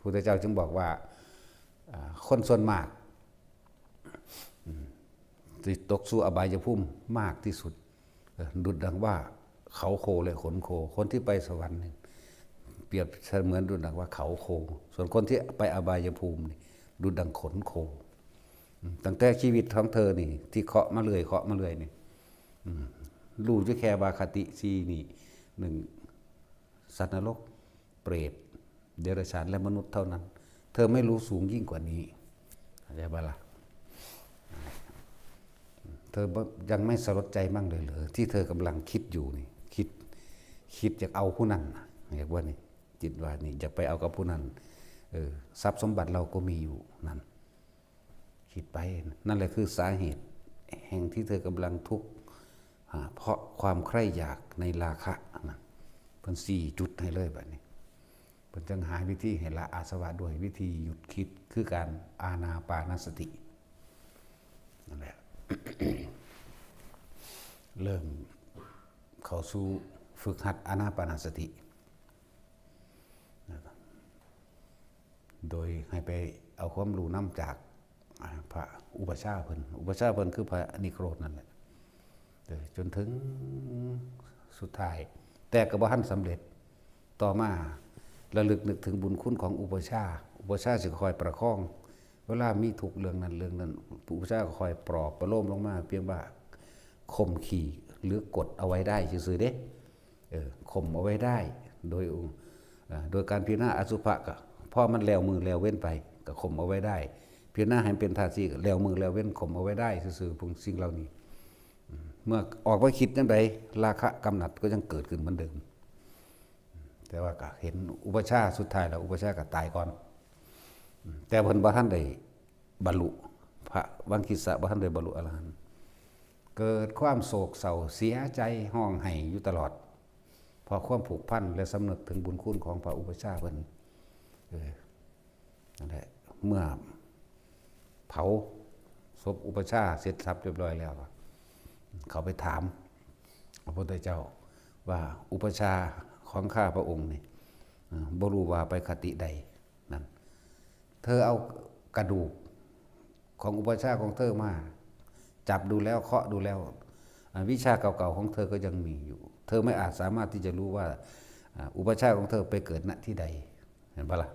ພຸດທະເຈົ້າຈຶ່ງບອກວ່າ ອາ ຄົນສ່ວນມາກ ອືມ ທີ່ຕົກສູ່ອະບາຍຍະພູມມາກທີ່ສຸດ. ເອີ ດຸດດັ່ງວ່າເຂົາໂຄ ແລະ ຂົນໂຄ. ຄົນທີ່ໄປສະຫວັນນີ້ ປຽບສະເໝືອນດຸດດັ່ງວ່າເຂົາໂຄ. ສ່ວນຄົນທີ່ໄປອະບາຍຍະພູມນີ້ ດຸດດັ່ງຂົນໂຄ. ອືມ ຕັ້ງແຕ່ຊີວິດຂອງເທີນີ້ ທີ່ເຄາະມາເລື້ອຍ ເຄາະມາເລື້ອຍນີ້ ອືມ ຮູ້ຢູ່ແຄ່ວ່າຄະຕິສີ່ນີ້ ໜຶ່ງ ສັດນະລົກ ເປຣດ ເດລັດຖານ ແລະ ມະນຸດເທົ່ານັ້ນ. ເທີໄມ່ຮູ້ສູງຍິ່ງກວ່ານີ້ ເຂົ້າໃຈບໍ່ລະ? ເທີບໍ່ ຍັງໄມ່ສະຫຼົດໃຈມັ້ງເລີຍເຫຼືອ ທີ່ເທີກຳລັງຄິດຢູ່ນີ້ ຄິດ ຄິດຢາກເອົາຜູ້ນັ້ນນະ ຢາກວ່ານີ້ ຈິດວ່ານີ້ ຢາກໄປເອົາກັບຜູ້ນັ້ນ. ເອີ ຊັບສົມບັດເຮົາກໍມີຢູ່ນັ້ນ. ຄິດໄປ ນັ້ນແຫຼະຄືສາເຫດແຫ່ງທີ່ເທີກຳລັງທຸກ ອາ ເພາະຄວາມໃຄຢາກໃນລາຄະນະ. ເພິ່ນຊີ້ຈຸດໃຫ້ເລີຍບາດນີ້ ເພິ່ນຈຶ່ງຫາວິທີໃຫ້ລະອາສະວະດ້ວຍວິທີຢຸດຄິດ ຄືການອານາປານະສະຕິ. ນັ້ນແຫຼະ ເລີ່ມເຂົ້າສູ່ຝຶກຫັດອານາປານະສະຕິ ໂດຍໃຫ້ໄປເອົາຄວາມຮູ້ນຳຈາກ ອາ ພະອຸປະຊາເພິ່ນ. ອຸປະຊາເພິ່ນຄືພະນິໂຄຣດນັ້ນແຫຼະ ເອີ ຈົນເຖິງສຸດທ້າຍ ແຕ່ກໍບໍ່ທັນສຳເລັດ. ຕໍ່ມາລະລຶກນຶກເຖິງບຸນຄຸນຂອງອຸປະຊາ ອຸປະຊາຊິຄອຍປະຄອງ ເວລາມີທຸກເລື່ອງນັ້ນເລື່ອງນັ້ນ ອຸປະຊາກໍຄອຍປອບປະໂລມລົງມາ ພຽງວ່າຂົ່ມຂີ ຫຼື ກົດເອົາໄວ້ໄດ້ຊື່ໆເດ້. ເອີ ຂົ່ມເອົາໄວ້ໄດ້ ໂດຍ ເອີ ໂດຍການພິຈາລະນາອະສຸພະ ກໍພໍມັນແລ້ວມື້ແລ້ວເວັນໄປ ກໍຂົ່ມເອົາໄວ້ໄດ້. ພິຈາລະນາໃຫ້ເປັນທາດສີ່ ກໍແລ້ວມື້ແລ້ວເວັນ ຂົ່ມເອົາໄວ້ໄດ້ຊື່ໆ ພວກສິ່ງເຫຼົ່ານີ້. ເມື່ອອອກມາຄິດຈັ່ງໃດ ລາຄະກຳໜັດກໍຍັງເກີດຂຶ້ນເໝືອນເດີມ. ແຕ່ວ່າກໍເຫັນອຸປະຊາ ສຸດທ້າຍແລ້ວອຸປະຊາກໍຕາຍກ່ອນ. ແຕ່ເພິ່ນບໍ່ທັນໄດ້ ບັນລຸ ພະວັງຄີສະບໍ່ທັນໄດ້ບັນລຸອະລະຫັນ ເກີດຄວາມໂສກເສົ້າເສຍໃຈ ຮ້ອງໄຫ້ຢູ່ຕະຫຼອດ ເພາະຄວາມຜູກພັນ ແລະ ສຳນຶກເຖິງບຸນຄຸນຂອງພະອຸປະຊາເພິ່ນ. ເອີ ນັ້ນແຫຼະ ເມື່ອເຜົາສົບອຸປະຊາເສັດສັບຮຽບຮ້ອຍແລ້ວ ເຂົາໄປຖາມພະພຸດທະເຈົ້າວ່າ ອຸປະຊາຂອງຂ້າພະອົງນີ້ ເອີ ບໍ່ຮູ້ວ່າໄປຄະຕິໃດ ນັ້ນ ເທີເອົາກະດູກຂອງອຸປະຊາຂອງເທີມາຈັບດູແລ້ວ ເຄາະດູແລ້ວ ອາ ວິຊາເກົ່າໆຂອງເທີກໍຍັງມີຢູ່. ເທີໄມ່ອາດສາມາດທີ່ຈະຮູ້ວ່າ ອາ ອຸປະຊາຂອງເທີໄປເກີດ ນະ ທີ່ໃດ ເຫັນບໍ່ລະ?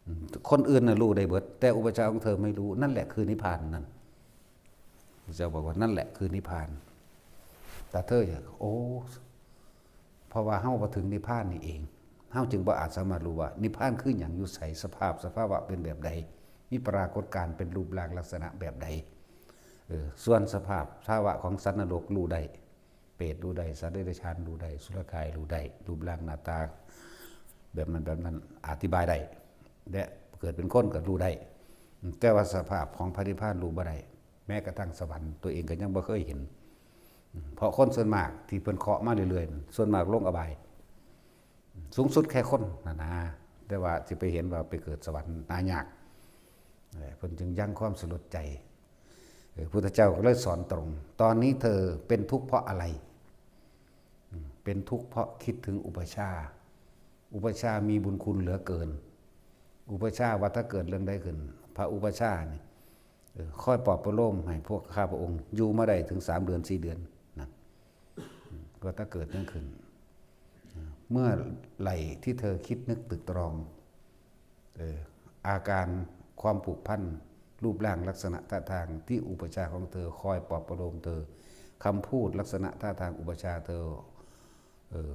ອືມ ຄົນອື່ນນະຮູ້ໄດ້ເບິດ ແຕ່ອຸປະຊາຂອງເທີໄມ່ຮູ້. ນັ້ນແຫຼະຄືນິບພານນັ້ນ. ພະເຈົ້າບອກວ່າ ນັ້ນແຫຼະຄືນິບພານ. ແຕ່ເທີ ໂອ້ ເພາະວ່າເຮົາບໍ່ເຖິງນິບພານນີ້ເອງ ເຮົາຈຶ່ງບໍ່ອາດສາມາດຮູ້ວ່ານິບພານຄືຫຍັງ ຢູ່ໃສ ສະພາບ ສະພາວະເປັນແບບໃດ ມີປາກົດການເປັນຮູບຮ່າງລັກສະນະແບບໃດ. ເອີ ສ່ວນສະພາບສະພາວະຂອງສັດນະລົກຮູ້ໄດ້, ເປດຮູ້ໄດ້, ສັດເດຍລະສານຮູ້ໄດ້, ສຸລະກາຍຮູ້ໄດ້, ຮູບຮ່າງໜ້າຕາແບບນັ້ນແບບນັ້ນອະທິບາຍໄດ້ ແລະ ເກີດເປັນຄົນກໍຮູ້ໄດ້, ແຕ່ວ່າສະພາບຂອງພະນິບພານຮູ້ບໍ່ໄດ້. ແມ້ກະທັ່ງສະຫວັນຕົວເອງກໍຍັງບໍ່ເຄີຍເຫັນ ເພາະຄົນສ່ວນມາກທີ່ເພິ່ນເຄາະມາເລື້ອຍໆ ສ່ວນມາກລົງອະບາຍ ສູງສຸດແຄ່ຄົນຫັ້ນນາ, ແຕ່ວ່າຊິໄປເຫັນວ່າໄປເກີດສະຫວັນຫາຍາກ. ເອີ ເພິ່ນຈຶ່ງຍັງຄວາມສະຫຼົດໃຈ. ເອີ ພຸດທະເຈົ້າກໍເລີຍສອນຕົງ, ຕອນນີ້ເທີເປັນທຸກເພາະອະໄລ? ເປັນທຸກເພາະຄິດເຖິງອຸປະຊາ. ອຸປະຊາມີບຸນຄຸນເຫຼືອເກີນ. ອຸປະຊາວ່າຖ້າເກີດເລື່ອງໃດຂຶ້ນ, ພະອຸປະຊານີ້ ເອີ ຄອຍປອບປະໂລມໃຫ້ພວກຂ້າພະອົງຢູ່ມາໄດ້ເຖິງສາມເດືອນ ສີ່ເດືອນນັ້ນ ວ່າຖ້າເກີດຫຍັງຂຶ້ນ, ເມື່ອໄຫຼທີ່ເທີຄິດນຶກຕຶກຕຣອງ ເອີ ອາການຄວາມຜູກພັນ, ຮູບຮ່າງ, ລັກສະນະທ່າທາງທີ່ອຸປະຊາຂອງເທີຄອຍປອບປະໂລມເທີ, ຄຳພູດ, ລັກສະນະທ່າທາງອຸປະຊາເທີ ເອີ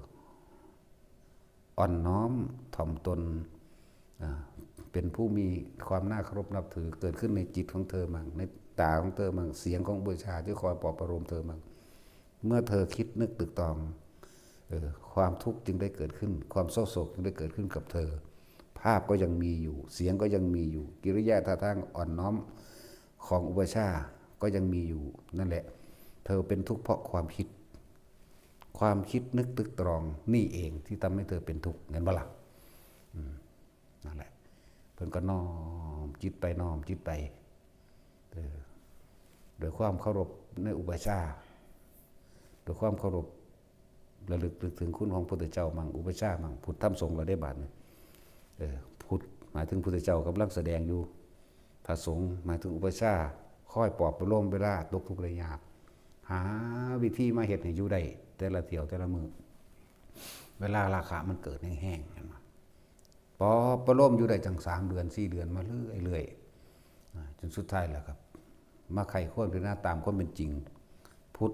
ອ່ອນນ້ອມຖ່ອມຕົນ, ອາ ເປັນຜູ້ມີຄວາມໜ້າເຄົາລົບນັບຖືເກີດຂຶ້ນໃນຈິດຂອງເທີມັ້ງ, ໃນຕາຂອງເທີມັ້ງ, ສຽງຂອງອຸປະຊາທີ່ຄອຍປອບປະໂລມເທີມັ້ງ. ເມື່ອເທີຄິດນຶກຕຶກຕອງ, ເອີ ຄວາມທຸກຈຶ່ງໄດ້ເກີດຂຶ້ນ, ຄວາມເສົ້າໂສກຈຶ່ງໄດ້ເກີດຂຶ້ນກັບເທີ. ພາບກໍຍັງມີຢູ່, ສຽງກໍຍັງມີຢູ່, ກິລິຍາທ່າທາງອ່ອນນ້ອມຂອງອຸປະຊາກໍຍັງມີຢູ່. ນັ້ນແຫຼະ, ເທີເປັນທຸກເພາະຄວາມຄິດ. ຄວາມຄິດນຶກຕຶກຕຣອງນີ້ເອງທີ່ທຳໃຫ້ເທີເປັນທຸກ, ແມ່ນບໍ່ລະ? ອືມ ນັ້ນແຫຼະ, ເພິ່ນກໍນ້ອມຈິດໄປ ນ້ອມຈິດໄປ ເອີ ດ້ວຍຄວາມເຄົາລົບໃນອຸປະຊາ, ດ້ວຍຄວາມເຄົາລົບ ລະລຶກນຶກເຖິງຄຸນຂອງພຸດທະເຈົ້າມັ້ງ, ອຸປະຊາມັ້ງ, ພຸດທຳສົງລະເດ້ບາດນີ້. ເອີ ພຸດໝາຍເຖິງພຸດທະເຈົ້າກຳລັງສະແດງຢູ່, ພະສົງໝາຍເຖິງອຸປະຊາ ຄອຍປອບປະໂລມເວລາຕົກທຸກໄດ້ຍາກ, ຫາວິທີມາເຮັດໃຫ້ຢູ່ໄດ້ແຕ່ລະຖ້ຽວແຕ່ລະມື້. ເວລາລາຄະມັນເກີດແຮງໆ ເຫັນບໍ່? ປອບປະໂລມຢູ່ໄດ້ຈັ່ງສາມເດືອນ ສີ່ເດືອນມາເລື້ອຍໆ ອາ ຈົນສຸດທ້າຍແລ້ວກໍມາໃຄ່ຄວນພິຈາລະນາຕາມຄວາມເປັນຈິງ ພຸດ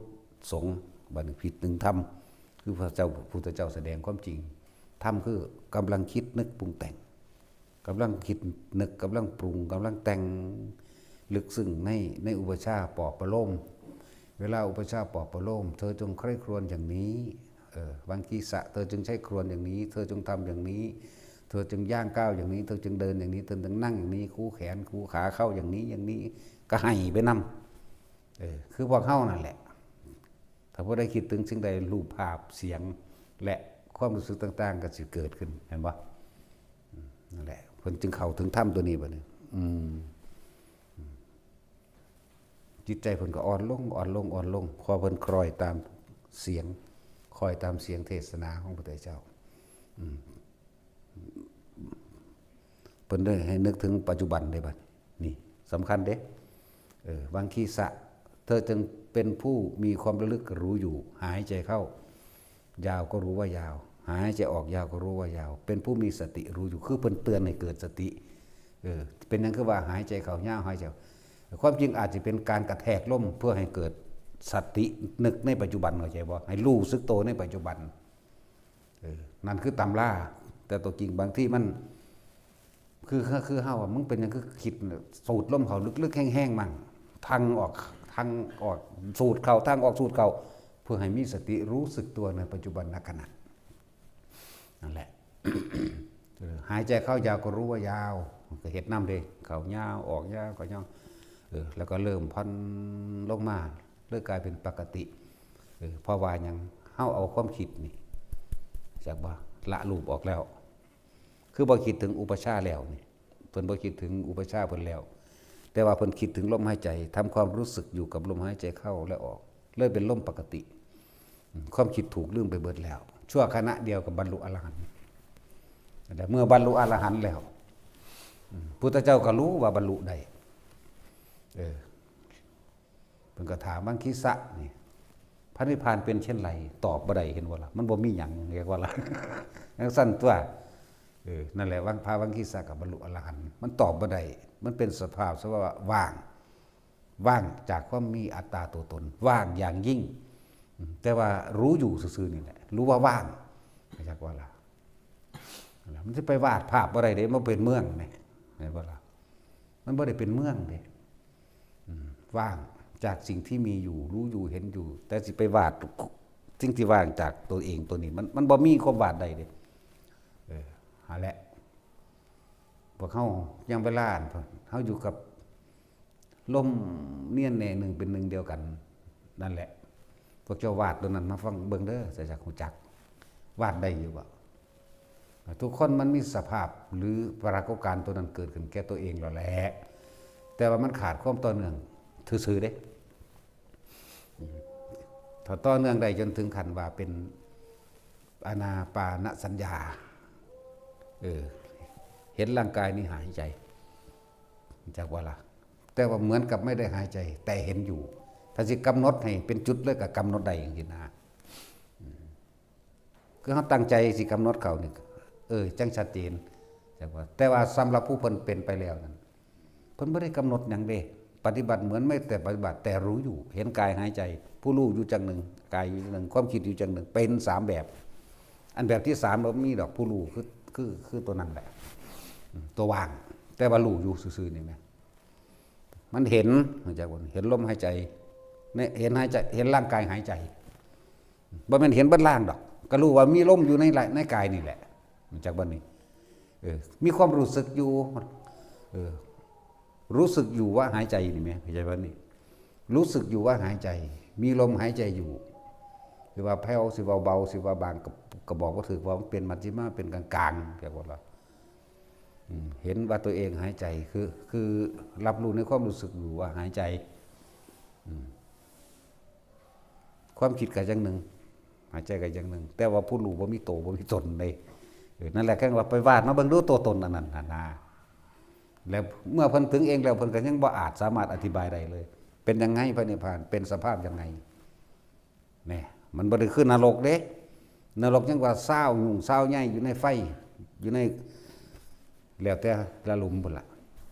ສົງ ບັດນີ້ຜິດໜຶ່ງທຳ ຄືພະເຈົ້າ ພຸດທະເຈົ້າສະແດງຄວາມຈິງ. ທຳຄືກຳລັງຄິດນຶກປຸງແຕ່ງ, ກຳລັງຄິດນຶກ, ກຳລັງປຸງ, ກຳລັງແຕ່ງ ເລິກເຊິ່ງໃນ ໃນອຸປະຊາປອບປະໂລມ. ເວລາອຸປະຊາປອບປະໂລມ, ເທີຈົ່ງໃຄ່ຄຣວນຢ່າງນີ້, ເອີ ວັງຄີສະ, ເທີຈົ່ງໃຄ່ຄຣວນຢ່າງນີ້, ເທີຈົ່ງທຳຢ່າງນີ້, ເທີຈົ່ງຍ່າງກ້າວຢ່າງນີ້, ເທີຈຶ່ງເດີນຢ່າງນີ້, ເທີຈຶ່ງນັ່ງຢ່າງນີ້, ຄູແຂນຄູຂາເຂົ້າຢ່າງນີ້ ຢ່າງນີ້, ກໍໃຫ້ໄປນຳ. ເອີ ຄືພວກເຮົານັ້ນແຫຼະ, ຖ້າຜູ້ໃດຄິດເຖິງສິ່ງໃດ, ຮູບພາບ, ສຽງ ແລະ ຄວາມຮູ້ສຶກຕ່າງໆ ກໍຊິເກີດຂຶ້ນ, ແມ່ນບໍ່? ອືມ ນັ້ນແຫຼະ, ເພິ່ນຈຶ່ງເຂົ້າເຖິງທຳຕົວນີ້ບັດນີ້. ອືມ ອືມ ຈິດໃຈເພິ່ນກໍອ່ອນລົງ, ອ່ອນລົງ, ອ່ອນລົງ, ເພາະເພິ່ນຄອຍຕາມສຽງ, ຄອຍຕາມສຽງເທດສະໜາຂອງພະພຸດທະເຈົ້າ. ອືມ ເພິ່ນໄດ້ໃຫ້ນຶກເຖິງປັດຈຸບັນເດ້ບັດນີ້ ນີ້ສຳຄັນເດ້. ເອີ ວັງຄີສະ, ເທີຈຶ່ງເປັນຜູ້ມີຄວາມລະລຶກຮູ້ຢູ່, ຫາຍໃຈເຂົ້າຍາວກໍຮູ້ວ່າຍາວ, ຫາຍໃຈອອກຍາວກໍຮູ້ວ່າຍາວ, ເປັນຜູ້ມີສະຕິຮູ້ຢູ່. ຄືເພິ່ນເຕືອນໃຫ້ເກີດສະຕິ. ເອີ ເປັນຫຍັງຄືວ່າຫາຍໃຈເຂົ້າຍາວ, ຫາຍໃຈອອກ? ຄວາມຈິງອາດຈະເປັນການກະແທກລົມ ເພື່ອໃຫ້ເກີດສະຕິນຶກໃນປັດຈຸບັນ, ເຂົ້າໃຈບໍ່? ໃຫ້ຮູ້ສຶກໂຕໃນປັດຈຸບັນ. ເອີ ນັ້ນຄືຕຳລາ, ແຕ່ຕົວຈິງບາງທີມັນ ຄື ຄືເຮົາວ່າ ມຶງເປັນຫຍັງຄືຄິດ ສູດລົມເຂົ້າລຶກໆ ແຮງໆ ມັນ ທາງອອກ ທາງອອກ ສູດເຂົ້າ ທາງອອກ ສູດເຂົ້າ ເພື່ອໃຫ້ມີສະຕິຮູ້ສຶກຕົວໃນປັດຈຸບັນນະຂະນະ. ນັ້ນແຫຼະ ເອີ ຫາຍໃຈເຂົ້າຍາວກໍຮູ້ວ່າຍາວ, ກໍເຮັດນຳເດ້, ເຂົ້າຍາວ ອອກຍາວ ເຂົ້າຍາວ ເອີ ແລ້ວກໍເລີ່ມຜ່ອນລົງມາ ເລີຍກາຍເປັນປະກະຕິ. ເອີ ເພາະວ່າຫຍັງ? ເຮົາເອົາຄວາມຄິດນີ້ ຈັກບໍ່ ລະລູບອອກແລ້ວ. ຄືບໍ່ຄິດເຖິງອຸປະຊາແລ້ວນີ້ ເພິ່ນບໍ່ຄິດເຖິງອຸປະຊາເພິ່ນແລ້ວ, ແຕ່ວ່າເພິ່ນຄິດເຖິງລົມຫາຍໃຈ, ທຳຄວາມຮູ້ສຶກຢູ່ກັບລົມຫາຍໃຈເຂົ້າ ແລະ ອອກ, ເລີຍເປັນລົມປະກະຕິ. ຄວາມຄິດຖືກລືມໄປເບິດແລ້ວ, ຊົ່ວຂະນະດຽວກໍບັນລຸອະລະຫັນ. ແລະ ເມື່ອບັນລຸອະລະຫັນແລ້ວ, ພຸດທະເຈົ້າກໍຮູ້ວ່າບັນລຸໄດ້. ເອີ ເພິ່ນກໍຖາມວັງຄີສະນີ້ ພະນິບພານເປັນເຊັ່ນໃດ? ຕອບບໍ່ໄດ້ ເຫັນບໍ່ລະ? ມັນບໍ່ມີຫຍັງ ເຫັນບໍ່ລະ? ຈັ່ງຊັ້ນຕົວະ. ເອີ ນັ້ນແຫຼະ ວັງ ພະວັງຄີສະກໍບັນລຸອະລະຫັນ, ມັນຕອບບໍ່ໄດ້, ມັນເປັນສະພາບ ສະພາວະວ່າງ, ວ່າງຈາກຄວາມມີອັດຕາຕົວຕົນ, ວ່າງຢ່າງຍິ່ງ. ອືມ ແຕ່ວ່າຮູ້ຢູ່ຊື່ໆ ນີ້ແຫຼະ, ຮູ້ວ່າວ່າງ ເຫັນບໍ່ລະ? ມັນຊິໄປວາດພາບບໍ່ໄດ້ເດ້, ມັນເປັນເມືອງນີ້ ເຫັນບໍ່ລະ? ມັນບໍ່ໄດ້ເປັນເມືອງເດ້. ອືມ ວ່າງ ຈາກສິ່ງທີ່ມີຢູ່ ຮູ້ຢູ່ ເຫັນຢູ່ ແຕ່ຊິໄປວາດສິ່ງທີ່ວ່າງຈາກຕົວເອງຕົວນີ້ ມັນ ມັນບໍ່ມີຄວາມວາດໄດ້ເດ້. ເອີ ຫັ້ນແຫຼະ ພວກເຮົາຍາມເວລາ ເຮົາຢູ່ກັບລົມນຽນແນໜຶ່ງເປັນໜຶ່ງດຽວກັນ ນັ້ນແຫຼະ. ພວກເຈົ້າວາດຕົວນັ້ນມາຟັງເບິ່ງເດີ ຈະຢາກຮູ້ຈັກ ວາດໄດ້ຢູ່ບໍ່? ທຸກຄົນມັນມີສະພາບ ຫຼື ປາກົດການຕົວນັ້ນເກີດຂຶ້ນແກ່ຕົວເອງແລ້ວແຫຼະ ແຕ່ວ່າມັນຂາດຄວາມຕໍ່ເນື່ອງຊື່ໆເດ້. ຖ້າຕໍ່ເນື່ອງໄດ້ຈົນເຖິງຂັ້ນວ່າເປັນອານາປານະສັນຍາ ເອີ ເຫັນຮ່າງກາຍນີ້ຫາຍໃຈ ຮູ້ຈັກບໍ່ລະ? ແຕ່ວ່າເໝືອນກັບໄມ່ໄດ້ຫາຍໃຈ ແຕ່ເຫັນຢູ່. ຖ້າຊິກຳນົດໃຫ້ເປັນຈຸດເລີຍ ກໍກຳນົດໄດ້ຈັ່ງຊີ້ນະ. ຄືເຮົາຕັ້ງໃຈຊິກຳນົດເຂົ້ານີ້ ເອີ ຈັ່ງຊັດເຈນ ແຕ່ວ່າ ແຕ່ວ່າສຳລັບຜູ້ເພິ່ນເປັນໄປແລ້ວນັ້ນ ເພິ່ນບໍ່ໄດ້ກຳນົດຫຍັງເດ້ ປະຕິບັດເໝືອນໄມ່ແຕ່ປະຕິບັດ ແຕ່ຮູ້ຢູ່ ເຫັນກາຍຫາຍໃຈ ຜູ້ຮູ້ຢູ່ຈັ່ງໜຶ່ງ ກາຍຢູ່ຈັ່ງໜຶ່ງ ຄວາມຄິດຢູ່ຈັ່ງໜຶ່ງ ເປັນສາມແບບ. ອັນແບບທີສາມບໍ່ມີດອກ ຜູ້ຮູ້ຄື ຄື ຄືຕົວນັ້ນແຫຼະ ຕົວວ່າງ ແຕ່ວ່າຮູ້ຢູ່ຊື່ໆນີ້ແມ. ມັນເຫັນ ຮູ້ຈັກບໍ່? ເຫັນລົມຫາຍໃຈ ເຫັນຫາຍໃຈ ເຫັນຮ່າງກາຍຫາຍໃຈ ບໍ່ແມ່ນເຫັນເບິດຮ່າງດອກ ກໍຮູ້ວ່າມີລົມຢູ່ໃນ ໃນກາຍນີ້ແຫຼະ ຮູ້ຈັກບໍ່ນີ້? ເອີ ມີຄວາມຮູ້ສຶກຢູ່ ເອີ ຮູ້ສຶກຢູ່ວ່າຫາຍໃຈນີ້ແມ ເຂົ້າໃຈບໍ່ນີ້? ຮູ້ສຶກຢູ່ວ່າຫາຍໃຈ ມີລົມຫາຍໃຈຢູ່ ຊິວ່າແຜ່ວ ຊິວ່າເບົາ ຊິວ່າບາງ ກໍ ກໍບອກບໍ່ຖືກ ເພາະວ່າມັນເປັນມັດຊິມາ ເປັນກາງໆ ເຈົ້າວ່າລະ ອືມ ເຫັນວ່າຕົວເອງຫາຍໃຈ ຄື ຄືຮັບຮູ້ໃນຄວາມຮູ້ສຶກຢູ່ວ່າຫາຍໃຈ ອືມ ຄວາມຄິດກໍຢ່າງໜຶ່ງ ຫາຍໃຈກໍຢ່າງໜຶ່ງ ແຕ່ວ່າຜູ້ຮູ້ບໍ່ມີໂຕ ບໍ່ມີຕົນເດ້. ເອີ ນັ້ນແຫຼະ ແຄ່ວ່າໄປວາດມາເບິ່ງດູຕົວຕົນອັນນັ້ນຫັ້ນນາ ແລ້ວເມື່ອເພິ່ນເຖິງເອງແລ້ວ ເພິ່ນກໍຍັງບໍ່ອາດສາມາດອະທິບາຍໄດ້ເລີຍ ເປັນຫຍັງໄງ ພະນິບພານເປັນສະພາບຫຍັງໄງ? ແນ່ ມັນບໍ່ໄດ້ຄືນະລົກເດ້ ນະລົກຍັງວ່າຊາວຫຍຸ້ງຊາວໃຍຢູ່ໃນໄຟ ຢູ່ໃນ ແລ້ວແຕ່ລະຫຼຸມພຸ້ນລະ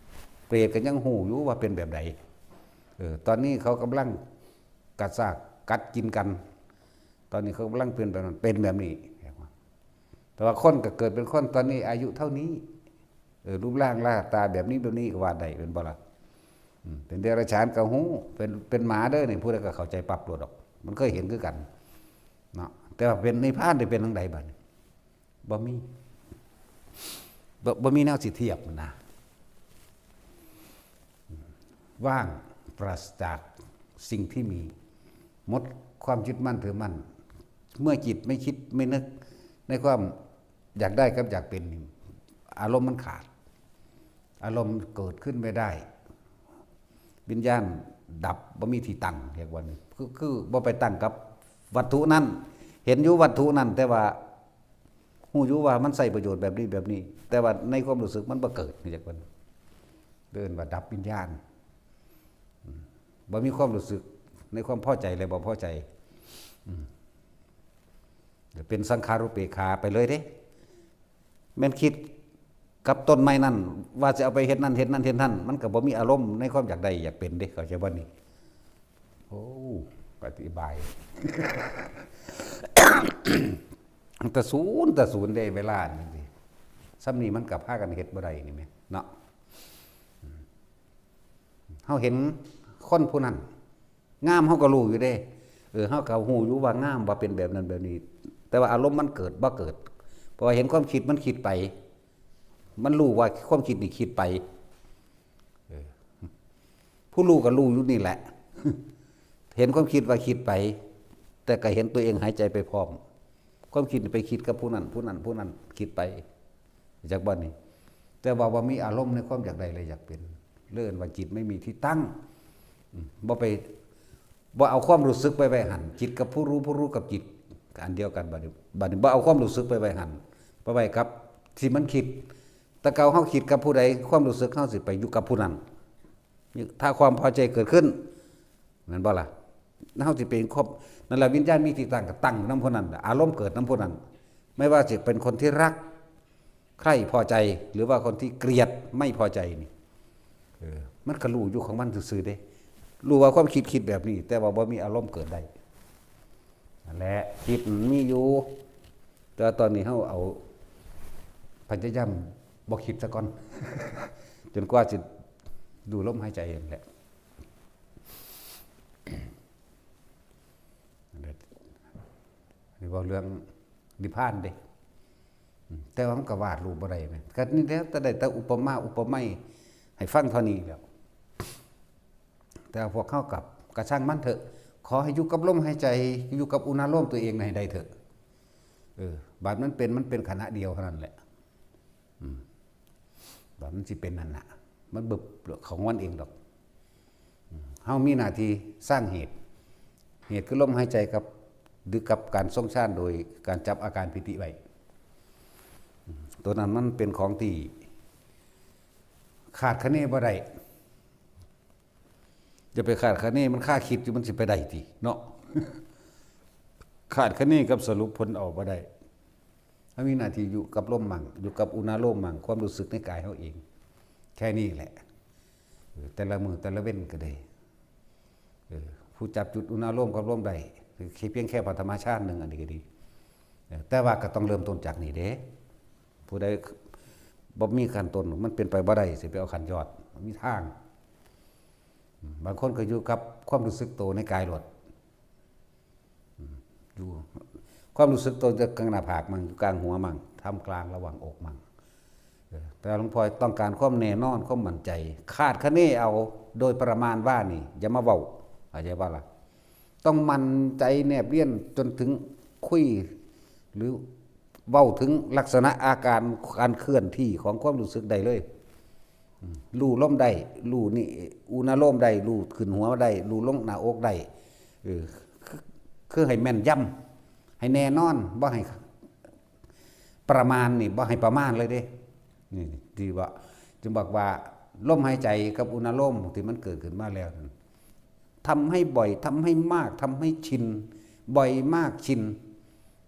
ເປດກໍຍັງຮູ້ຢູ່ວ່າເປັນແບບໃດ. ເອີ ຕອນນີ້ເຂົາກຳລັງກະຊາກກັດກິນກັນ ຕອນນີ້ເຂົາກຳລັງເປັນແບບນັ້ນ ເປັນແບບນີ້ ແຕ່ວ່າຄົນກໍເກີດເປັນຄົນ ຕອນນີ້ອາຍຸເທົ່ານີ້ ເອີ ຮູບຮ່າງໜ້າຕາແບບນີ້ແບບນີ້ກໍວ່າໄດ້ ແມ່ນບໍ່ລະ? ອືມ ເປັນເດຍລະສານກໍຮູ້ ເປັນ ເປັນໝາເດີນີ້ ຜູ້ໃດກໍເຂົ້າໃຈປັບໂລດດອກ ມັນເຄີຍເຫັນຄືກັນເນາະ. ແຕ່ວ່າເປັນນິບພານໄດ້ເປັນຈັ່ງໃດບັດນີ້? ບໍ່ມີ ບໍ່ ບໍ່ມີແນວຊິທຽບນະ ວ່າງປາສຈາກສິ່ງທີ່ມີ ໝົດຄວາມຍຶດໝັ້ນຖືໝັ້ນ ເມື່ອຈິດໄມ່ຄິດໄມ່ນຶກໃນຄວາມ ຢາກໄດ້ກັບຢາກເປັນນີ້ ອາລົມມັນຂາດ ອາລົມເກີດຂຶ້ນໄມ່ໄດ້ ວິນຍານດັບ ບໍ່ມີທີ່ຕັ້ງ ຮຽກວ່ານີ້ ຄື ຄືບໍ່ໄປຕັ້ງກັບວັດຖຸນັ້ນ ເຫັນຢູ່ວັດຖຸນັ້ນ ແຕ່ວ່າຮູ້ຢູ່ວ່າມັນໃຊ້ປະໂຫຍດແບບນີ້ແບບນີ້ ແຕ່ວ່າໃນຄວາມຮູ້ສຶກມັນບໍ່ເກີດ ຮຽກວ່ານີ້ ເອີ້ນວ່າດັບວິນຍານ ອືມ ບໍ່ມີຄວາມຮູ້ສຶກໃນຄວາມພໍໃຈ ແລະ ບໍ່ພໍໃຈ ອືມ ເປັນສັງຂາຣູເປກຂາໄປເລີຍເດ້. ແມ່ນຄິດກັບຕົ້ນໄມ້ນັ້ນ ວ່າຊິເອົາໄປເຮັດນັ້ນເຮັດນັ້ນເຮັດນັ້ນ ມັນກໍບໍ່ມີອາລົມໃນຄວາມຢາກໄດ້ຢາກເປັນເດ້ ເຂົ້າໃຈບໍ່ນີ້? ໂອ້ ອະທິບາຍ ຕະສູນ ຕະສູນເດ້ ເວລານີ້ ສ່ຳນີ້ມັນກໍພາກັນເຮັດບໍ່ໄດ້ນີ້ແມ່ນເນາະ. ເຮົາເຫັນຄົນຜູ້ນັ້ນງາມ ເຮົາກໍຮູ້ຢູ່ເດ້ ເອີ ເຮົາກໍຮູ້ຢູ່ວ່າງາມ ວ່າເປັນແບບນັ້ນແບບນີ້ ແຕ່ວ່າອາລົມມັນເກີດບໍ່ເກີດ ເພາະວ່າເຫັນຄວາມຄິດມັນຄິດໄປ ມັນຮູ້ວ່າຄວາມຄິດນີ້ຄິດໄປ ເອີ ຜູ້ຮູ້ກໍຮູ້ຢູ່ນີ້ແຫຼະ ເຫັນຄວາມຄິດວ່າຄິດໄປ ແຕ່ກໍເຫັນຕົວເອງຫາຍໃຈໄປພ້ອມ ຄວາມຄິດໄປຄິດກັບຜູ້ນັ້ນ ຜູ້ນັ້ນ ຜູ້ນັ້ນ ຄິດໄປ ຈັກບັດນີ້ ແຕ່ວ່າບໍ່ມີອາລົມໃນຄວາມຢາກໄດ້ ແລະ ຢາກເປັນ ເອີ້ນວ່າຈິດໄມ່ມີທີ່ຕັ້ງ ອືມ ບໍ່ໄປ ບໍ່ເອົາຄວາມຮູ້ສຶກໄປໄວ້ຫັ້ນ ຈິດກັບຜູ້ຮູ້ ຜູ້ຮູ້ກັບຈິດ ອັນດຽວກັນ ບັດນີ້ ບັດນີ້ບໍ່ເອົາຄວາມຮູ້ສຶກໄປໄວ້ຫັ້ນ ໄປໄວ້ກັບທີ່ມັນຄິດ ແຕ່ເກົ່າເຮົາຄິດກັບຜູ້ໃດ ຄວາມຮູ້ສຶກເຮົາຊິໄປຢູ່ກັບຜູ້ນັ້ນ ຖ້າຄວາມພໍໃຈເກີດຂຶ້ນ ແມ່ນບໍ່ລະ? ເຮົາຊິເປັນຄວາມ ນັ້ນລະ ວິນຍານມີທີ່ຕັ້ງ ກໍຕັ້ງຢູ່ນຳຜູ້ນັ້ນ ອາລົມເກີດນຳຜູ້ນັ້ນ ໄມ່ວ່າຊິເປັນຄົນທີ່ຮັກ ໃຄ່ ພໍໃຈ ຫຼືວ່າຄົນທີ່ເກລີຍດ ໄມ່ພໍໃຈນີ້ ເອີ ມັນກໍຮູ້ຢູ່ຂອງມັນຊື່ໆເດ້ ຮູ້ວ່າຄວາມຄິດຄິດແບບນີ້ ແຕ່ວ່າບໍ່ມີອາລົມເກີດໄດ້ ນັ້ນແຫຼະ ຈິດມັນມີຢູ່ ແຕ່ວ່າຕອນນີ້ເຮົາເອົາ ພະຍາຍາມບໍ່ຄິດຊະກ່ອນ ຈົນກວ່າຊິດູລົມຫາຍໃຈຫັ້ນແຫຼະ. ເວົ້າເລື່ອງນິບພານເດ້ ອືມ ແຕ່ວ່າມັນກໍວາດຮູບບໍ່ໄດ້ນະ ກໍນີ້ແຫຼະ ແຕ່ໄດ້ແຕ່ອຸປະມາອຸປະໄມໃຫ້ຟັງເທົ່ານີ້ແລ້ວ. ແຕ່ວ່າພວກເຮົາກັບ ກໍຊ່າງມັນເຖາະ ຂໍໃຫ້ຢູ່ກັບລົມຫາຍໃຈ ຢູ່ກັບອຸນາໂລມຕົວເອງໃຫ້ໄດ້ເຖາະ. ເອີ ບາດມັນເປັນ ມັນເປັນຂະນະດຽວເທົ່ານັ້ນແຫຼະ. ອືມ ວ່າມັນຊິເປັນນັ້ນນະ ມັນບຶບເຂົ້າຂອງມັນເອງດອກ. ອືມ ເຮົາມີໜ້າທີ່ສ້າງເຫດ ເຫດຄືລົມຫາຍໃຈກັບ ຫຼື ກັບການຊົງຊານໂດຍການຈັບອາການປີຕິໄວ້. ອືມ ໂຕນັ້ນມັນເປັນຂອງທີ່ຂາດຄະເນບໍ່ໄດ້. ຢ່າໄປຄາດຄະເນ ມັນຄາຄິດຢູ່ ມັນຊິໄປໄດ້ຕິເນາະ. ຄາດຄະເນກັບສະຫຼຸບຜົນເອົາບໍ່ໄດ້. ເຮົາມີໜ້າທີ່ຢູ່ກັບລົມໝັ່ງ ຢູ່ກັບອຸນາໂລມໝັ່ງ ຄວາມຮູ້ສຶກໃນກາຍເຮົາເອງ ແຄ່ນີ້ແຫຼະ. ເອີ ແຕ່ລະມື້ແຕ່ລະເວັນກໍໄດ້ ເອີ ຜູ້ຈັບຈຸດອຸນາໂລມກັບລົມໄດ້ ພຽງແຄ່ປະຖະມະຊານໜຶ່ງ ອັນນີ້ກໍດີ. ເອີ ແຕ່ວ່າກໍຕ້ອງເລີ່ມຕົ້ນຈາກນີ້ເດ້. ຜູ້ໃດບໍ່ມີຂັ້ນຕົ້ນ ມັນເປັນໄປບໍ່ໄດ້ ຊິໄປເອົາຂັ້ນຍອດ ບໍ່ມີທາງ. ອືມ ບາງຄົນກໍຢູ່ກັບຄວາມຮູ້ສຶກໂຕໃນກາຍໂລດ. ອືມ ຢູ່ ຄວາມຮູ້ສຶກໂຕຢູ່ກາງໜ້າຜາກມັ່ງ ຢູ່ກາງຫົວມັ່ງ ທ່າມກາງລະຫວ່າງອົກມັ່ງ. ເອີ ແຕ່ຫຼວງພໍ່ຕ້ອງການຄວາມແນ່ນອນ ຄວາມໝັ້ນໃຈ. ຄາດຄະເນເອົາໂດຍປະມານວ່ານີ້ ຢ່າມາເວົ້າ ເຂົ້າໃຈບໍ່ລະ? ຕ້ອງໝັ້ນໃຈແນບລຽນຈົນເຖິງຄຸຍ ຫຼື ເວົ້າເຖິງລັກສະນະອາການການເຄື່ອນທີ່ຂອງຄວາມຮູ້ສຶກໄດ້ເລີຍ. ອືມ ຮູ້ລົມໄດ້ ຮູ້ນີ້ ອຸນາໂລມໄດ້ ຮູ້ຂຶ້ນຫົວໄດ້ ຮູ້ລົງໜ້າອົກໄດ້. ເອີ ຄື ຄືໃຫ້ແມ່ນຢຳ ໃຫ້ແນ່ນອນ ບໍ່ໃຫ້ປະມານນີ້ ບໍ່ໃຫ້ປະມານເລີຍເດ້. ນີ້ທີ່ວ່າ ຈຶ່ງບອກວ່າລົມຫາຍໃຈກັບອຸນາໂລມທີ່ມັນເກີດຂຶ້ນມາແລ້ວນັ້ນ ທຳໃຫ້ບ່ອຍ ທຳໃຫ້ມາກ ທຳໃຫ້ຊິນ ບ່ອຍ ມາກ ຊິນ.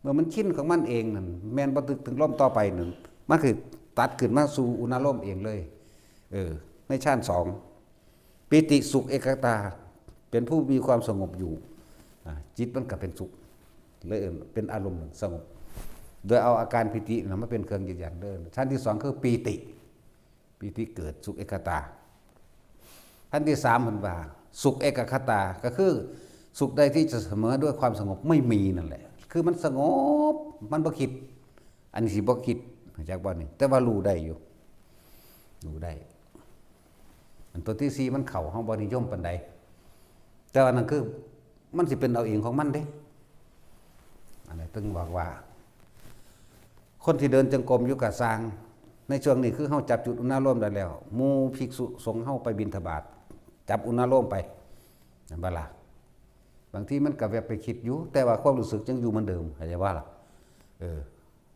ເມື່ອມັນຊິນຂອງມັນເອງນັ້ນ ແມ່ນບໍ່ນຶກເຖິງລົມຕໍ່ໄປນັ້ນ ມັນຄືຕັດຂຶ້ນມາສູ່ອຸນາໂລມເອງເລີຍ. ເອີ ໃນຊານສອງ ປີຕິສຸກເອກະຕາ ເປັນຜູ້ມີຄວາມສະຫງົບຢູ່ ອາ ຈິດມັນກໍເປັນສຸກ ເລີຍເອີ້ນເປັນອາລົມສະຫງົບ ໂດຍເອົາອາການປີຕິນະມາເປັນເຄື່ອງຢືນຢັນເດີ. ຊານທີສອງຄືປີຕິ ປີຕິເກີດ ສຸກເອກະຕາ. ອັນທີສາມເພິ່ນວ່າ ສຸກເອກະຄະຕາ ກໍຄືສຸກໃດທີ່ຈະສະເໝີດ້ວຍຄວາມສະຫງົບ ໄມ່ມີນັ້ນແຫຼະ ຄືມັນສະຫງົບ ມັນບໍ່ຄິດ. ອັນນີ້ຊິບໍ່ຄິດ ຮູ້ຈັກບໍ່ນີ້? ແຕ່ວ່າຮູ້ໄດ້ຢູ່ ຮູ້ໄດ້. ອັນຕົວທີສີ່ມັນເຂົ້າ ເຮົາບໍ່ນິຍົມປານໃດ ແຕ່ວ່ານັ້ນຄື ມັນຊິເປັນເອົາເອງຂອງມັນເດ້. ອັນນີ້ເຖິງບອກວ່າ ຄົນທີ່ເດີນຈົງກົມຢູ່ກະຊ່າງ ໃນຊ່ວງນີ້ຄືເຮົາຈັບຈຸດອຸນາໂລມໄດ້ແລ້ວ ໝູ່ພິກສຸສົງເຮົາໄປບິນທະບາດ ຈັບອຸນາໂລມໄປ ແມ່ນບໍ່ລະ? ບາງທີມັນກໍແວັບໄປຄິດຢູ່ ແຕ່ວ່າຄວາມຮູ້ສຶກຍັງຢູ່ເໝືອນເດີມ ເຂົ້າໃຈບໍ່ລະ? ເອີ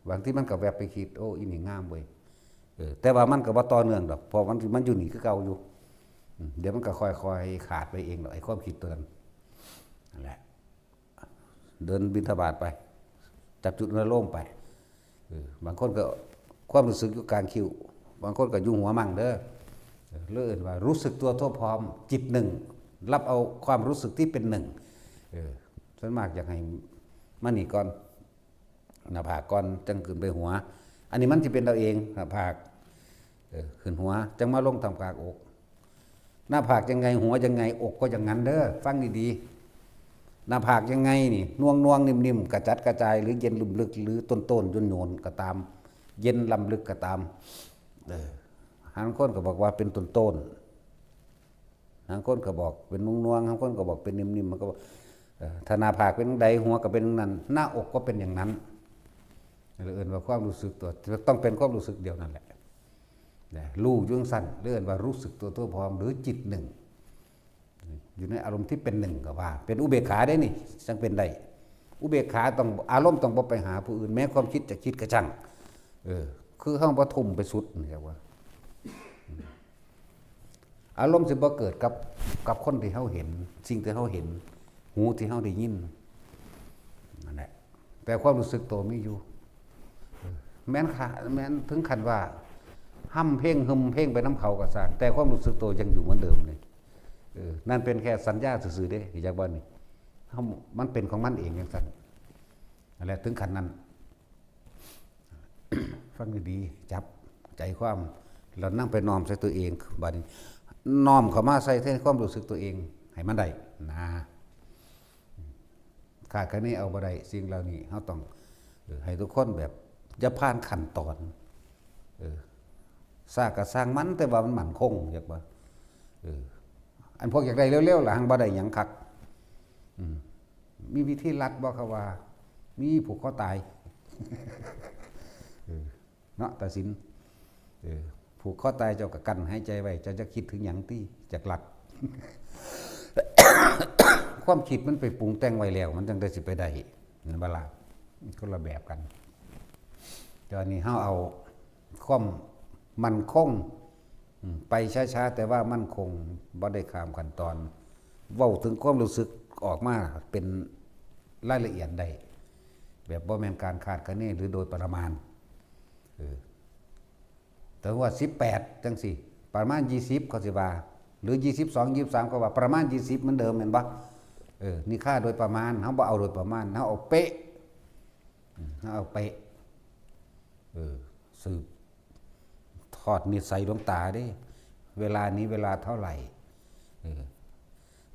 ບາງທີມັນກໍແວັບໄປຄິດ ໂອ້ ອີນີ້ງາມເວີຍ ເອີ ແຕ່ວ່າມັນກໍບໍ່ຕໍ່ເນື່ອງດອກ ເພາະມັນ ມັນຢູ່ນີ້ຄືເກົ່າຢູ່. ອືມ ດຽວມັນກໍຄ່ອຍໆຂາດໄປເອງດອກ ໄອ້ຄວາມຄິດຕົວນັ້ນ ນັ້ນແຫຼະ. ເດີນບິນທະບາດໄປ ຈັບຈຸດອະນາໂລມໄປ ເອີ ບາງຄົນກໍຄວາມຮູ້ສຶກຢູ່ກາງຄິ້ວ ບາງຄົນກໍຢູ່ຫົວມັ່ງເດີ ເອີ ເອີ້ນວ່າຮູ້ສຶກຕົວທົ່ວພ້ອມ ຈິດໜຶ່ງ ຮັບເອົາຄວາມຮູ້ສຶກທີ່ເປັນໜຶ່ງ. ເອີ ສ່ວນມາກຢາກໃຫ້ມານີ້ກ່ອນ ໜ້າຜາກກ່ອນ ຈັ່ງຂຶ້ນໄປຫົວ. ອັນນີ້ມັນຊິເປັນເອົາເອງ ໜ້າຜາກ ເອີ ຂຶ້ນຫົວ ຈັ່ງມາລົງທາງກາງອົກ. ໜ້າຜາກຍັງໄງ ຫົວຍັງໄງ ອົກກໍຢ່າງນັ້ນເດີ ຟັງດີໆ. ໜ້າຜາກຍັງໄງນີ້ ໜ່ວງໆ ນິ້ມໆ ກະຈັດກະຈາຍ ຫຼື ເຢັນລຸ່ມເລິກ ຫຼື ໂຕນໆ ໂຍນໆ ກໍຕາມ ເຢັນລຳເລິກກໍຕາມ. ເອີ ບາງຄົນກໍບອກວ່າເປັນໂຕນໆ ບາງຄົນກໍບອກເປັນໜ່ວງໆ ບາງຄົນກໍບອກເປັນນິ້ມໆ ມັນກໍ ເອີ ຖ້າໜ້າຜາກເປັນຈັ່ງໃດ ຫົວກໍເປັນຈັ່ງນັ້ນ ໜ້າອົກກໍເປັນຢ່າງນັ້ນ. ເອີ້ນວ່າຄວາມຮູ້ສຶກຕົວ ຕ້ອງເປັນຄວາມຮູ້ສຶກດຽວນັ້ນແຫຼະ ນະ ຮູ້ຢູ່ຈັ່ງຊັ້ນ ເອີ້ນວ່າຮູ້ສຶກຕົວທົ່ວພ້ອມ ຫຼື ຈິດໜຶ່ງ ຢູ່ໃນອາລົມທີ່ເປັນໜຶ່ງກໍວ່າ ເປັນອຸເບກຂາເດ້ນີ້ ຈັ່ງເປັນໄດ້. ອຸເບກຂາຕ້ອງ ອາລົມຕ້ອງບໍ່ໄປຫາຜູ້ອື່ນ ແມ້ຄວາມຄິດຈະຄິດກໍຊ່າງ ເອີ ຄືເຮົາບໍ່ທຸ່ມໄປສຸດ ເອີ້ນວ່າ ອາລົມຊິບໍ່ເກີດກັບ ກັບຄົນທີ່ເຮົາເຫັນ ສິ່ງທີ່ເຮົາເຫັນ ຫູທີ່ເຮົາໄດ້ຍິນ ນັ້ນແຫຼະ. ແຕ່ຄວາມຮູ້ສຶກໂຕມີຢູ່ ເອີ ແມ່ນຂະ ແມ່ນເຖິງຂັ້ນວ່າຮຳເພງ ຮຶມເພງໄປນຳເຂົາກໍຊ່າງ ແຕ່ຄວາມຮູ້ສຶກໂຕຍັງຢູ່ເໝືອນເດີມເລີຍ. ເອີ ນັ້ນເປັນແຄ່ສັນຍາຊື່ໆເດ້ ຮູ້ຈັກບໍ່ນີ້? ເຮົາ ມັນເປັນຂອງມັນເອງຈັ່ງຊັ້ນ ນັ້ນແຫຼະ ເຖິງຂັ້ນນັ້ນ. ຟັງດີໆ ຈັບໃຈຄວາມ ແລ້ວນຳໄປນ້ອມໃສ່ຕົວເອງ ບາດນີ້ນ້ອມເຂົ້າມາໃສ່ໃນຄວາມຮູ້ສຶກຕົວເອງໃຫ້ມັນໄດ້ນະ. ຄາດຄະເນເອົາບໍ່ໄດ້. ສິ່ງເຫຼົ່ານີ້ເຮົາຕ້ອງ ເອີ ໃຫ້ທຸກຄົນແບບຢ່າຜ່ານຂັ້ນຕອນ. ເອີ ຊ້າກໍຊ່າງມັນ ແຕ່ວ່າມັນໝັ້ນຄົງ ເຫັນບໍ່? ເອີ ອັນພວກຢາກໄດ້ເລັວໆ ລະຫັງບໍ່ໄດ້ຫຍັງຄັກ. ອືມ ມີວິທີລັດບໍ່? ເຂົາວ່າມີ ຜູກຄໍຕາຍ. ເອີ ເນາະ ຕາສິນ. ເອີ ຜູກຄໍຕາຍ ເຈົ້າກໍກັ້ນຫາຍໃຈໄວ້ ເຈົ້າຈະຄິດເຖິງຫຍັງຕິ? ຈັກລັດ. ຄວາມຄິດມັນໄປປຸງແຕ່ງໄວ້ແລ້ວ ມັນຈັ່ງໄດ້ຊິໄປໄດ້ ແມ່ນບໍ່ລະ? ຄົນລະແບບກັນ. ແຕ່ວ່ານີ້ເຮົາເອົາຄວາມໝັ້ນຄົງ ອືມ ໄປຊ້າໆ ແຕ່ວ່າໝັ້ນຄົງ ບໍ່ໄດ້ຂ້າມຂັ້ນຕອນ. ເວົ້າເຖິງຄວາມຮູ້ສຶກອອກມາເປັນລາຍລະອຽດໄດ້ ແບບບໍ່ແມ່ນການຄາດຄະເນ ຫຼື ໂດຍປະມານ. ເອີ ແຕ່ວ່າສິບແປດຈັ່ງຊີ້ ປະມານຊາວ ເຂົາຊິວ່າ ຫຼື ຊາວສອງ ຊາວສາມ ເຂົາວ່າປະມານຊາວ ເໝືອນເດີມ ແມ່ນບໍ່? ເອີ ນີ້ຄ່າໂດຍປະມານ ເຮົາບໍ່ເອົາໂດຍປະມານ ເຮົາເອົາເປະ ອືມ ເຮົາເອົາເປະ. ເອີ ສືບທອດນິໄສຫຼວງຕາເດ້ ເວລານີ້ເວລາເທົ່າໃດ? ເອີ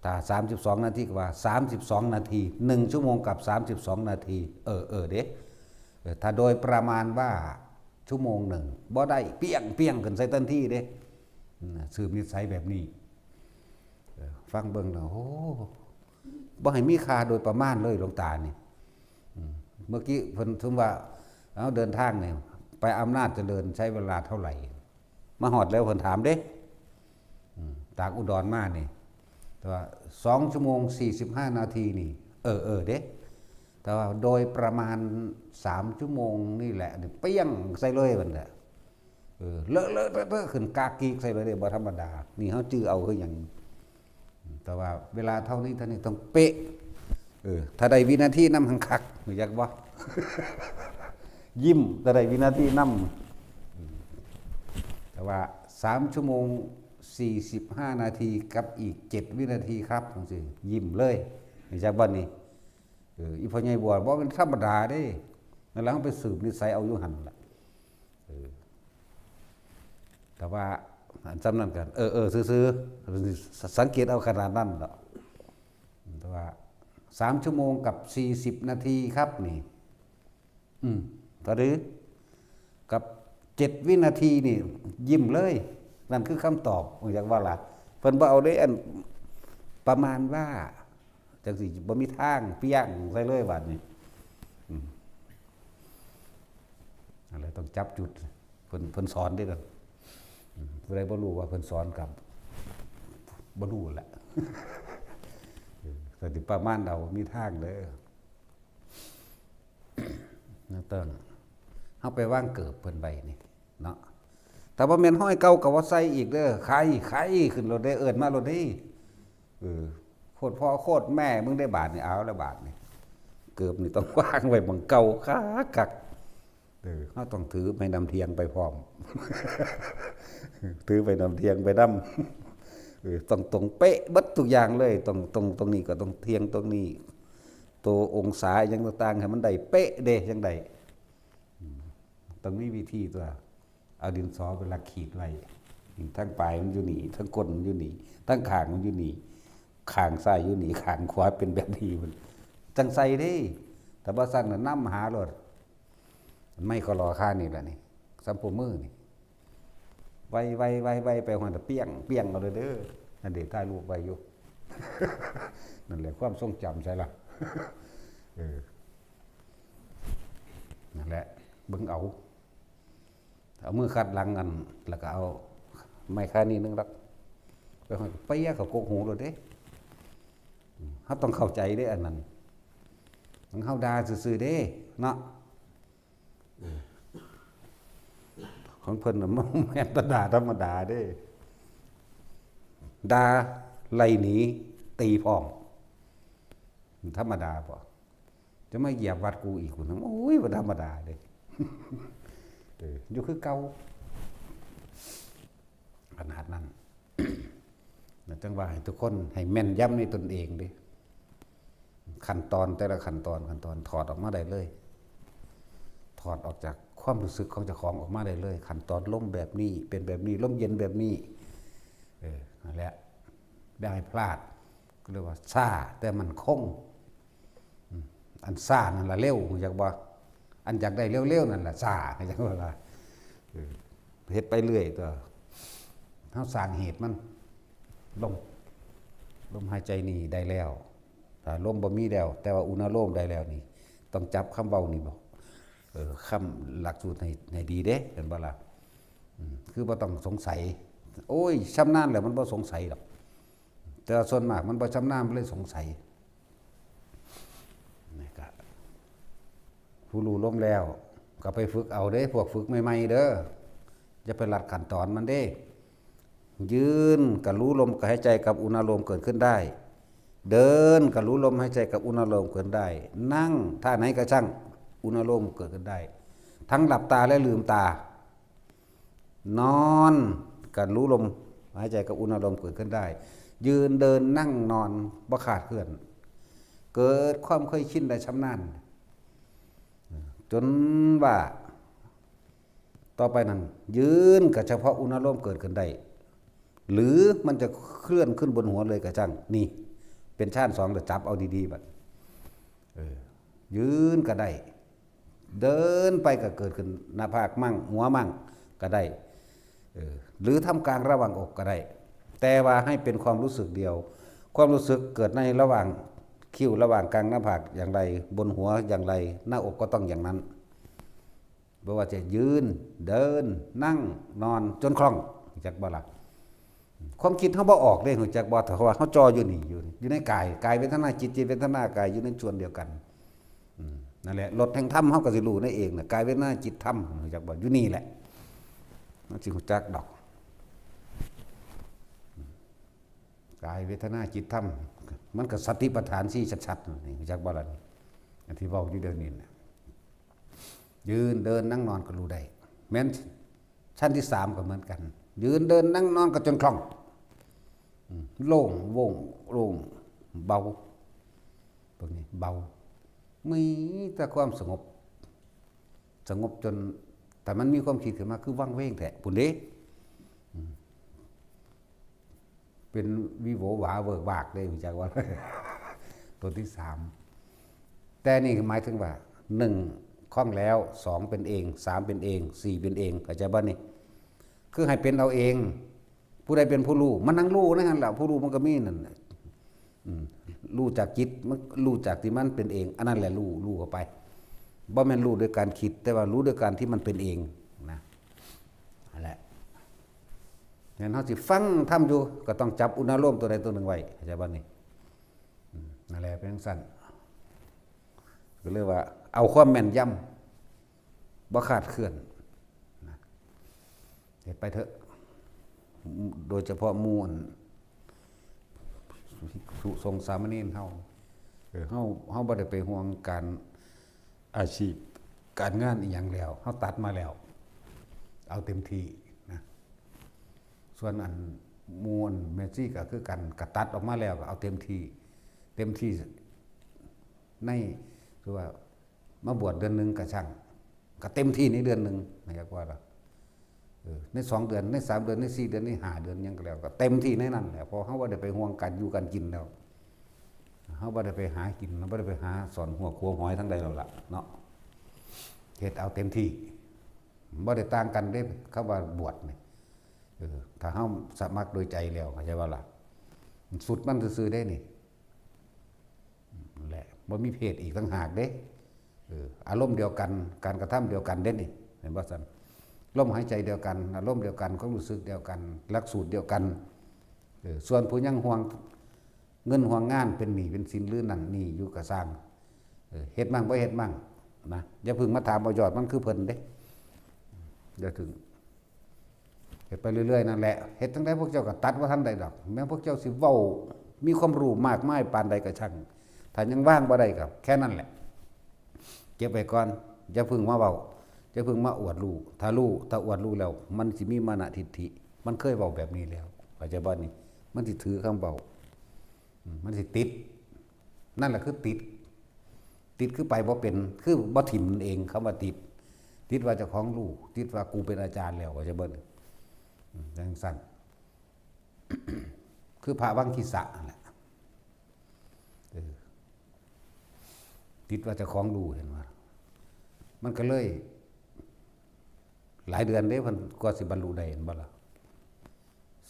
ຖ້າສາມສິບສອງນາທີກໍວ່າສາມສິບສອງນາທີ ໜຶ່ງຊົ່ວໂມງກັບສາມສິບສອງນາທີ. ເອີ ເອີເດ້ ເອີ ຖ້າໂດຍປະມານວ່າຊົ່ວໂມງໜຶ່ງ ບໍ່ໄດ້ ປຽງໆ ຂຶ້ນໃສ່ທັນທີເດ້. ອືມ ສືບນິໄສແບບນີ້. ເອີ ຟັງເບິ່ງແລ້ວ ໂອ້ ບໍ່ໃຫ້ມີຄ່າໂດຍປະມານເລີຍ ຫຼວງຕານີ້. ອືມ ເມື່ອກີ້ເພິ່ນ ສົມມຸດວ່າ ເຮົາເດີນທາງນີ້ ໄປອຳນາດຈະເລີນ ໃຊ້ເວລາເທົ່າໃດ? ມາຮອດແລ້ວເພິ່ນຖາມເດ້. ອືມ ຈາກອຸດອນມານີ້ ແຕ່ວ່າສອງຊົ່ວໂມງສີ່ສິບຫ້ານາທີນີ້ ເອີ ເອີເດ້. ແຕ່ວ່າໂດຍປະມານສາມຊົ່ວໂມງນີ້ແຫຼະ ນີ້ ປຽງໃສ່ເລີຍ ເພິ່ນນະ. ເອີ ເລາະເລາະເລາະເລາະຂຶ້ນກາກກີກໃສ່ເລີຍເດ້ ບໍ່ທຳມະດາ. ນີ້ເຮົາຈື່ເອົາຄືຫຍັງ? ແຕ່ວ່າເວລາເທົ່ານີ້ເທົ່ານີ້ຕ້ອງເປະ. ເອີ ຖ້າໄດ້ວິນາທີນຳຫັ້ນຄັກ ຮູ້ຈັກບໍ່? ຍິ້ມ ຖ້າໄດ້ວິນາທີນຳ. ແຕ່ວ່າສາມຊົ່ວໂມງສີ່ສິບຫ້ານາທີກັບອີກເຈັດວິນາທີຄັບ ຈັ່ງຊີ້ ຍິ້ມເລີຍ ຮູ້ຈັກບໍ່ນີ້? ເອີ ອີ່ພໍ່ໃຫຍ່ບົວ ບໍ່ແມ່ນທຳມະດາເດ້. ນັ້ນລະ ເຮົາໄປສືບນິໄສເອົາຢູ່ຫັ້ນລະ. ເອີ ແຕ່ວ່າອັນສ່ຳນັ້ນກໍ ເອີໆ ຊື່ໆ ສັງເກດເອົາຂະໜາດນັ້ນດອກ. ແຕ່ວ່າສາມຊົ່ວໂມງກັບສີ່ສິບນາທີຄັບນີ້ ອືມ ເທົ່າໃດ? ກັບເຈັດວິນາທີນີ້ ຍິ້ມເລີຍ. ນັ້ນຄືຄຳຕອບ ຮູ້ຈັກບໍ່ລະ? ເພິ່ນບໍ່ເອົາເດ້ ອັນປະມານວ່າ ຈັ່ງຊີ້ບໍ່ມີທາງ ປຽງໃສ່ເລີຍບາດນີ້. ອືມ ນັ້ນແຫຼະ ຕ້ອງຈັບຈຸດ ເພິ່ນ ເພິ່ນສອນເດ້ນັ້ນ. ອືມ ຜູ້ໃດບໍ່ຮູ້ວ່າເພິ່ນສອນກໍບໍ່ຮູ້ແຫຼະ. ເອີ ກໍຊິປະມານເອົາ ມີທາງເດີ. ນາເຕີງ ເຮົາໄປວາງເກີບເພິ່ນໄວ້ນີ້ເນາະ. ຖ້າບໍ່ແມ່ນຮ້ອຍເກົ່າກໍບໍ່ໃສ່ອີກເດີ. ໄຄ ໄຄຂຶ້ນໂລດເດ້ ເອີ້ນມາໂລດເດ້. ເອີ ໂຄດພໍ່ໂຄດແມ່ມຶງໄດ້ບາດນີ້. ເອົາລະບາດນີ້ ເກີບນີ້ຕ້ອງວາງໄວ້ໝ່ອງເກົ່າຄັກໆ. ເອີ ເຮົາຕ້ອງຖືໄມ້ນ້ຳທ່ຽງໄປພ້ອມ ຖືໄມ້ນ້ຳທ່ຽງໄປນຳ. ເອີ ຕ້ອງຕົງເປະເບິດທຸກຢ່າງເລີຍ. ຕົງ ຕົງ ຕົງນີ້ກໍຕ້ອງທ່ຽງຕົງນີ້. ໂຕອົງສາຫຍັງຕ່າງໆ ໃຫ້ມັນໄດ້ເປະເດ້ ຈັ່ງໃດ. ອືມ ຕ້ອງມີວິທີຕົວະ. ເອົາດິນສອໄປລັກຂີດໄວ້ ທັງປາຍມັນຢູ່ນີ້ ທັງກົ້ນມັນຢູ່ນີ້ ທັງຂ້າງມັນຢູ່ນີ້ ຂ້າງຊ້າຍຢູ່ນີ້ ຂ້າງຂວາເປັນແບບນີ້ ມັນຈັ່ງໃສ່ເດ້. ຖ້າບໍ່ຊັ້ນນະ ນຳຫາໂລດ. ໄມ້ກໍລໍຄານີ້ລະນີ້ ສຳໂພມືນີ້ ໄວໆໆໆ ໄປຮອດປຽງ ປຽງເອົາເລີຍເດີ. ນັ້ນເດ້ ຖ່າຍຮູບໄວ້ຢູ່. ນັ້ນແຫຼະ ຄວາມຊົງຈຳໃສລະ. ເອີ ນັ້ນແຫຼະ ເບິ່ງເອົາ. ເອົາມືຂັດຫຼັງອັນ ແລ້ວກໍເອົາໄມ້ຄານີ້ໜຶ່ງລັກ ໄປຮອດ ປຽກເຂົ້າກົກຫູໂລດເດ້. ເຮົາຕ້ອງເຂົ້າໃຈເດ້ອັນນັ້ນ. ເຮົາດ່າຊື່ໆເດ້ເນາະ. ຂອງເພິ່ນນະ ບໍ່ແມ່ນແຕ່ດ່າທຳມະດາເດ້. ດ່າໄລ່ໜີ ຕີພ້ອມ ທຳມະດາບໍ່? ຈະມາຢຽບວັດກູອີກ ໂອ້ຍ ບໍ່ທຳມະດາເດ້. ເອີ ຢູ່ຄືເກົ່າ ຂະໜາດນັ້ນ. ແລ້ວຈັ່ງວ່າໃຫ້ທຸກຄົນໃຫ້ແມ່ນຢຳໃນຕົນເອງເດ້. ຂັ້ນຕອນ ແຕ່ລະຂັ້ນຕອນ ຂັ້ນຕອນ ຖອດອອກມາໄດ້ເລີຍ. ຖອດອອກຈາກຄວາມຮູ້ສຶກຂອງເຈົ້າຂອງອອກມາໄດ້ເລີຍ. ຂັ້ນຕອນລົມແບບນີ້ ເປັນແບບນີ້ ລົມເຢັນແບບນີ້. ເອີ ນັ້ນແຫຼະ ຢ່າໃຫ້ພລາດ. ກໍເລີຍວ່າຊ້າແຕ່ໝັ້ນຄົງ. ອືມ ອັນຊ້ານັ້ນລະເລັວ ຮູ້ຈັກບໍ່? ອັນຢາກໄດ້ເລັວໆນັ້ນລະຊ້າ ຮູ້ຈັກບໍ່ລະ? ເອີ ເຮັດໄປເລື້ອຍຕົວະ ເຮົາສ້າງເຫດມັນ ລົມ ລົມຫາຍໃຈນີ້ໄດ້ແລ້ວ ຖ້າລົມບໍ່ມີແລ້ວ ແຕ່ວ່າອຸນາໂລມໄດ້ແລ້ວນີ້ ຕ້ອງຈັບຄຳເວົ້ານີ້ ເອີ ຄຳຫຼັກສູດໃຫ້ ໃຫ້ດີເດ້ ເຫັນບໍ່ລະ? ອືມ ຄືບໍ່ຕ້ອງສົງໄສ ໂອ້ຍ ຊຳນານແລ້ວມັນບໍ່ສົງໄສດອກ ແຕ່ວ່າສ່ວນມາກມັນບໍ່ຊຳນານ ມັນເລີຍສົງໄສ. ນີ້ກະ ຜູ້ຮູ້ລົມແລ້ວ ກໍໄປຝຶກເອົາເດ້ ພວກຝຶກໃໝ່ໆເດີ ຢ່າໄປລັດຂັ້ນຕອນມັນເດ້. ຢືນກໍຮູ້ລົມຫາຍໃຈກັບອຸນາໂລມເກີດຂຶ້ນໄດ້, ເດີນກໍຮູ້ລົມຫາຍໃຈກັບອຸນາໂລມເກີດໄດ້, ນັ່ງທ່າໃດກໍຊ່າງ ອຸນາໂລມເກີດຂຶ້ນໄດ້ ທັງຫຼັບຕາ ແລະ ລືມຕາ. ນອນກໍຮູ້ລົມຫາຍໃຈກັບອຸນາໂລມເກີດຂຶ້ນໄດ້, ຢືນ ເດີນ ນັ່ງ ນອນ ບໍ່ຂາດເຄື່ອນ, ເກີດຄວາມເຄີຍຊິນ ແລະ ຊຳນານ ຈົນວ່າຕໍ່ໄປນັ້ນ ຢືນກໍສະເພາະອຸນາໂລມເກີດຂຶ້ນໄດ້ ຫຼື ມັນຈະເຄື່ອນຂຶ້ນບົນຫົວເລີຍກໍຊ່າງ. ນີ້ເປັນຊານສອງ ແລ້ວຈັບເອົາດີໆ ບັດ ເອີ ຢືນກໍໄດ້ ເດີນໄປກໍເກີດຂຶ້ນໜ້າຜາກມັ່ງ ຫົວມັ່ງກໍໄດ້ ເອີ ຫຼື ທ່າມກາງລະຫວ່າງອົກກໍໄດ້ ແຕ່ວ່າໃຫ້ເປັນຄວາມຮູ້ສຶກດຽວ. ຄວາມຮູ້ສຶກເກີດໃນລະຫວ່າງຄິ້ວ ລະຫວ່າງກາງໜ້າຜາກຢ່າງໃດ, ບົນຫົວຢ່າງໃດ, ໜ້າອົກກໍຕ້ອງຢ່າງນັ້ນ. ບໍ່ວ່າຈະຢືນ, ເດີນ, ນັ່ງ, ນອນ ຈົນຄ່ອງ ຮູ້ຈັກບໍ່ລະ? ຄວາມຄິດເຮົາບໍ່ອອກເດ້ ຮູ້ຈັກບໍ່? ເພາະວ່າເຮົາຈ່ອຢູ່ນີ້ ຢູ່ ຢູ່ໃນກາຍ, ກາຍເວທະນາ ຈິດ, ຈິດເວທະນາ ກາຍ ຢູ່ໃນສ່ວນດຽວກັນ. ອືມ ນັ້ນແຫຼະ ລົດແຫ່ງທຳ ເຮົາກໍຊິຮູ້ໃນເອງນະ, ກາຍເວທະນາ ຈິດ ທຳ ຮູ້ຈັກບໍ່? ຢູ່ນີ້ແຫຼະ ມັນຊິຮູ້ຈັກດອກ. ກາຍ ເວທະນາ ຈິດ ທຳ ມັນກໍສະຕິປັດຖານສີ່ຊັດໆ ນີ້ ຮູ້ຈັກບໍ່ລະ? ອັນທີ່ເວົ້າຢູ່ດຽວນີ້ນະ ຢືນ ເດີນ ນັ່ງ ນອນ ກໍຮູ້ໄດ້. ແມ່ນ ຊັ້ນທີສາມກໍເໝືອນກັນ ຢືນ ເດີນ ນັ່ງ ນອນ ກໍຈົນຄ່ອງ ອືມ ໂລ່ງໂວ່ງ ໂລ່ງ ເບົາ ພວກນີ້ເບົາ ມີແຕ່ຄວາມສະຫງົບ ສະຫງົບຈົນ ຖ້າມັນມີຄວາມຄິດຂຶ້ນມາ ຄືວັງເວງແທ້ພຸ້ນເດ້ ອືມ ເປັນວິໂຫວວາເວີກວາກເດ້ ຮູ້ຈັກບໍ່? ຕົວທີສາມ ແຕ່ນີ້ໝາຍເຖິງວ່າ ໜຶ່ງ ຄ່ອງແລ້ວ, ສອງ ເປັນເອງ, ສາມ ເປັນເອງ, ສີ່ ເປັນເອງ ເຂົ້າໃຈບໍ່ນີ້? ຄືໃຫ້ເປັນເອົາເອງ. ຜູ້ໃດເປັນຜູ້ຮູ້ ມານັ່ງຮູ້ໃນຫັ້ນລະ ຜູ້ຮູ້ມັນກໍມີນັ້ນແຫຼະ ອືມ ຮູ້ຈາກຈິດ ມັນຮູ້ຈາກທີ່ມັນເປັນເອງ ອັນນັ້ນແຫຼະຮູ້ ຮູ້ເຂົ້າໄປ. ບໍ່ແມ່ນຮູ້ໂດຍການຄິດ ແຕ່ວ່າຮູ້ໂດຍການທີ່ມັນເປັນເອງນະ ນັ້ນແຫຼະ. ແມ່ນເຮົາຊິຟັງທຳຢູ່ ກໍຕ້ອງຈັບອຸນາໂລມຕົວໃດຕົວໜຶ່ງໄວ້ ເຂົ້າໃຈບໍ່ນີ້? ອືມ ນັ້ນແຫຼະ ເປັນຈັ່ງຊັ້ນ ກໍເລີຍວ່າເອົາຄວາມແມ່ນຢຳ ບໍ່ຂາດເຄື່ອນນະ ເຮັດໄປເຖາະ ໂດຍສະເພາະໝູ່ອັນພິກຂຸສົງສາມະເນນເຮົາ ເອີ ເຮົາ ເຮົາບໍ່ໄດ້ໄປຫ່ວງການອາຊີບການງານອີ່ຫຍັງແລ້ວ ເຮົາຕັດມາແລ້ວ ເອົາເຕັມທີ່ນະ. ສ່ວນອັນໝູ່ອັນແມ່ຊີກໍຄືກັນ ກໍຕັດອອກມາແລ້ວ ກໍເອົາເຕັມທີ່ ເຕັມທີ່ໃນ ຄືວ່າ ມາບວດເດືອນໜຶ່ງກໍຊ່າງ ກໍເຕັມທີ່ໃນເດືອນໜຶ່ງ ເຮົາຢາກວ່າລະ ເອີ ໃນສອງເດືອນ ໃນສາມເດືອນ ໃນສີ່ເດືອນ ໃນຫ້າເດືອນ ຫຍັງກໍແລ້ວ ກໍເຕັມທີ່ໃນນັ້ນແຫຼະ ເພາະເຮົາບໍ່ໄດ້ໄປຫ່ວງການຢູ່ການກິນແລ້ວ ເຮົາບໍ່ໄດ້ໄປຫາກິນ ເຮົາບໍ່ໄດ້ໄປຫາສອນຫົວຄົວຫອຍທາງໃດແລ້ວລະເນາະ ເຮັດເອົາເຕັມທີ່ ບໍ່ໄດ້ຕ່າງກັນເດ້ ຄຳວ່າບວດນີ້ ເອີ ຖ້າເຮົາສະໝັກໂດຍໃຈແລ້ວ ເຂົ້າໃຈບໍ່ລະ? ສຸດມັນຊື່ໆເດ້ນີ້ ແຫຼະ ບໍ່ມີເພດອີກຕ່າງຫາກເດ້ ເອີ ອາລົມດຽວກັນ ການກະທຳດຽວກັນເດ້ນີ້ ເຫັນບໍ່ຊັ້ນ? ລົມຫາຍໃຈດຽວກັນ ອາລົມດຽວກັນ ຄວາມຮູ້ສຶກດຽວກັນ ຫຼັກສູດດຽວກັນ ເອີ ສ່ວນຜູ້ຍັງຫ່ວງເງິນຫ່ວງງານ ເປັນໜີ້ເປັນສິນ ຫຼື ນັ້ນໜີ້ຢູ່ກໍຊ່າງ ເອີ ເຮັດໝັ່ງບໍ່ເຮັດໝັ່ງນະ ຢ່າເພິ່ງມາຖາມເອົາຍອດມັນຄືເພິ່ນເດ້ ຢ່າເຖິງ ເຮັດໄປເລື້ອຍໆນັ້ນແຫຼະ ເຮັດຈັ່ງໃດພວກເຈົ້າກໍຕັດບໍ່ທັນໄດ້ດອກ ແມ້ພວກເຈົ້າຊິເວົ້າມີຄວາມຮູ້ມາກມາຍປານໃດກໍຊ່າງ ຖ້າຍັງວາງບໍ່ໄດ້ກໍແຄ່ນັ້ນແຫຼະ ເກັບໄວ້ກ່ອນ ຢ່າເພິ່ງມາເວົ້າ ຢ່າເພິ່ງມາອວດຮູ້ ຖ້າຮູ້ ຖ້າອວດຮູ້ແລ້ວ ມັນຊິມີມານະທິດຖິ ມັນເຄີຍເວົ້າແບບນີ້ແລ້ວ ເຂົ້າໃຈບໍ່ນີ້? ມັນຊິຖືຄຳເວົ້າ ອືມ ມັນຊິຕິດ ນັ້ນແຫຼະຄືຕິດ ຕິດຄືໄປບໍ່ເປັນ ຄືບໍ່ຖິ້ມນັ້ນເອງ ຄຳວ່າຕິດ ຕິດວ່າເຈົ້າຂອງຮູ້ ຕິດວ່າກູເປັນອາຈານແລ້ວ ເຂົ້າໃຈບໍ່? ອືມ ຈັ່ງຊັ້ນ ຄືພະວັງຄີສະຫັ້ນແຫຼະ ເອີ ຕິດວ່າເຈົ້າຂອງຮູ້ ເຫັນບໍ່? ມັນກໍເລີຍຫຼາຍເດືອນເດ້ ເພິ່ນກວ່າຊິບັນລຸໄດ້ ເຫັນບໍ່ລະ?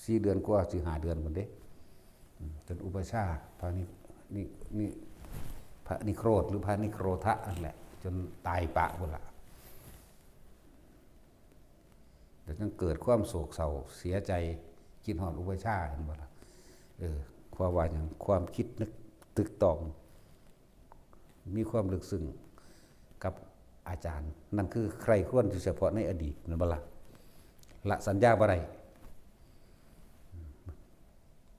ສີ່ເດືອນກວ່າ ສີ່ຫ້າເດືອນພຸ້ນເດ້ ອືມ ຈົນອຸປະຊາ ພະນິ ນິ ນິ ພະນິໂຄຣດ ຫຼື ພະນິໂຄຣທະນັ້ນແຫຼະ ຈົນຕາຍປະພຸ້ນລະ ແລ້ວຈັ່ງເກີດຄວາມໂສກເສົ້າເສຍໃຈ ຄິດຮອດອຸປະຊາ ເຫັນບໍ່ລະ? ເອີ ຄວາມວ່າຫຍັງ? ຄວາມຄິດນຶກຕຶກຕອງ ມີຄວາມເລິກເຊິ່ງກັບອາຈານ ນັ້ນຄືໃຄ່ຄວນຢູ່ສະເພາະໃນອະດີດ ແມ່ນບໍ່ລະ? ລະສັນຍາບໍ່ໄດ້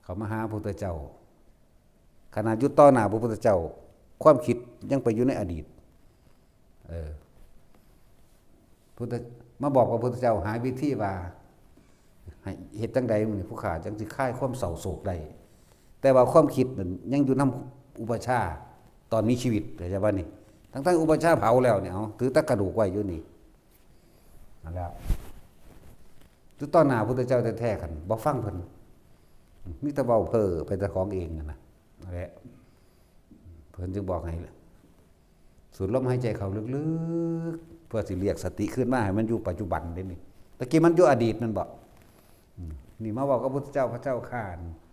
ເຂົ້າມາຫາພະພຸດທະເຈົ້າ ຂະໜາດຢູ່ຕໍ່ໜ້າພະພຸດທະເຈົ້າ ຄວາມຄິດຍັງໄປຢູ່ໃນອະດີດ ເອີ ພຸດທະ ມາບອກພະພຸດທະເຈົ້າ ຫາວິທີວ່າ ໃຫ້ເຮັດຈັ່ງໃດມື້ນີ້ຜູ້ຂ້າຈັ່ງຊິຄາຍຄວາມເສົ້າໂສກໄດ້ ແຕ່ວ່າຄວາມຄິດນັ້ນຍັງຢູ່ນຳອຸປະຊາຕອນມີຊີວິດ ເຂົ້າໃຈບໍ່ນີ້? ທັງໆ ອຸປະຊາເຜົາແລ້ວນີ້ ເອົາ ຖືແຕ່ກະດູກໄວ້ຢູ່ນີ້ ນັ້ນແຫຼະ ຢູ່ຕໍ່ໜ້າພະພຸດທະເຈົ້າແທ້ໆ ຄັນບໍ່ຟັງເພິ່ນ ມີແຕ່ເວົ້າເພ້ອໄປແຕ່ຂອງເອງຫັ້ນນະ ນັ້ນແຫຼະ ເພິ່ນຈຶ່ງບອກໃຫ້ ສູດລົມຫາຍໃຈເຂົ້າເລິກໆ ເພື່ອຊິລຽກສະຕິຄືນມາໃຫ້ມັນຢູ່ປັດຈຸບັນເດ້ນີ້ ຕະກີ້ມັນຢູ່ອະດີດແມ່ນບໍ່? ອືມ ນີ້ມາເວົ້າກັບພະພຸດທະເຈົ້າ ພະເຈົ້າຂ້າ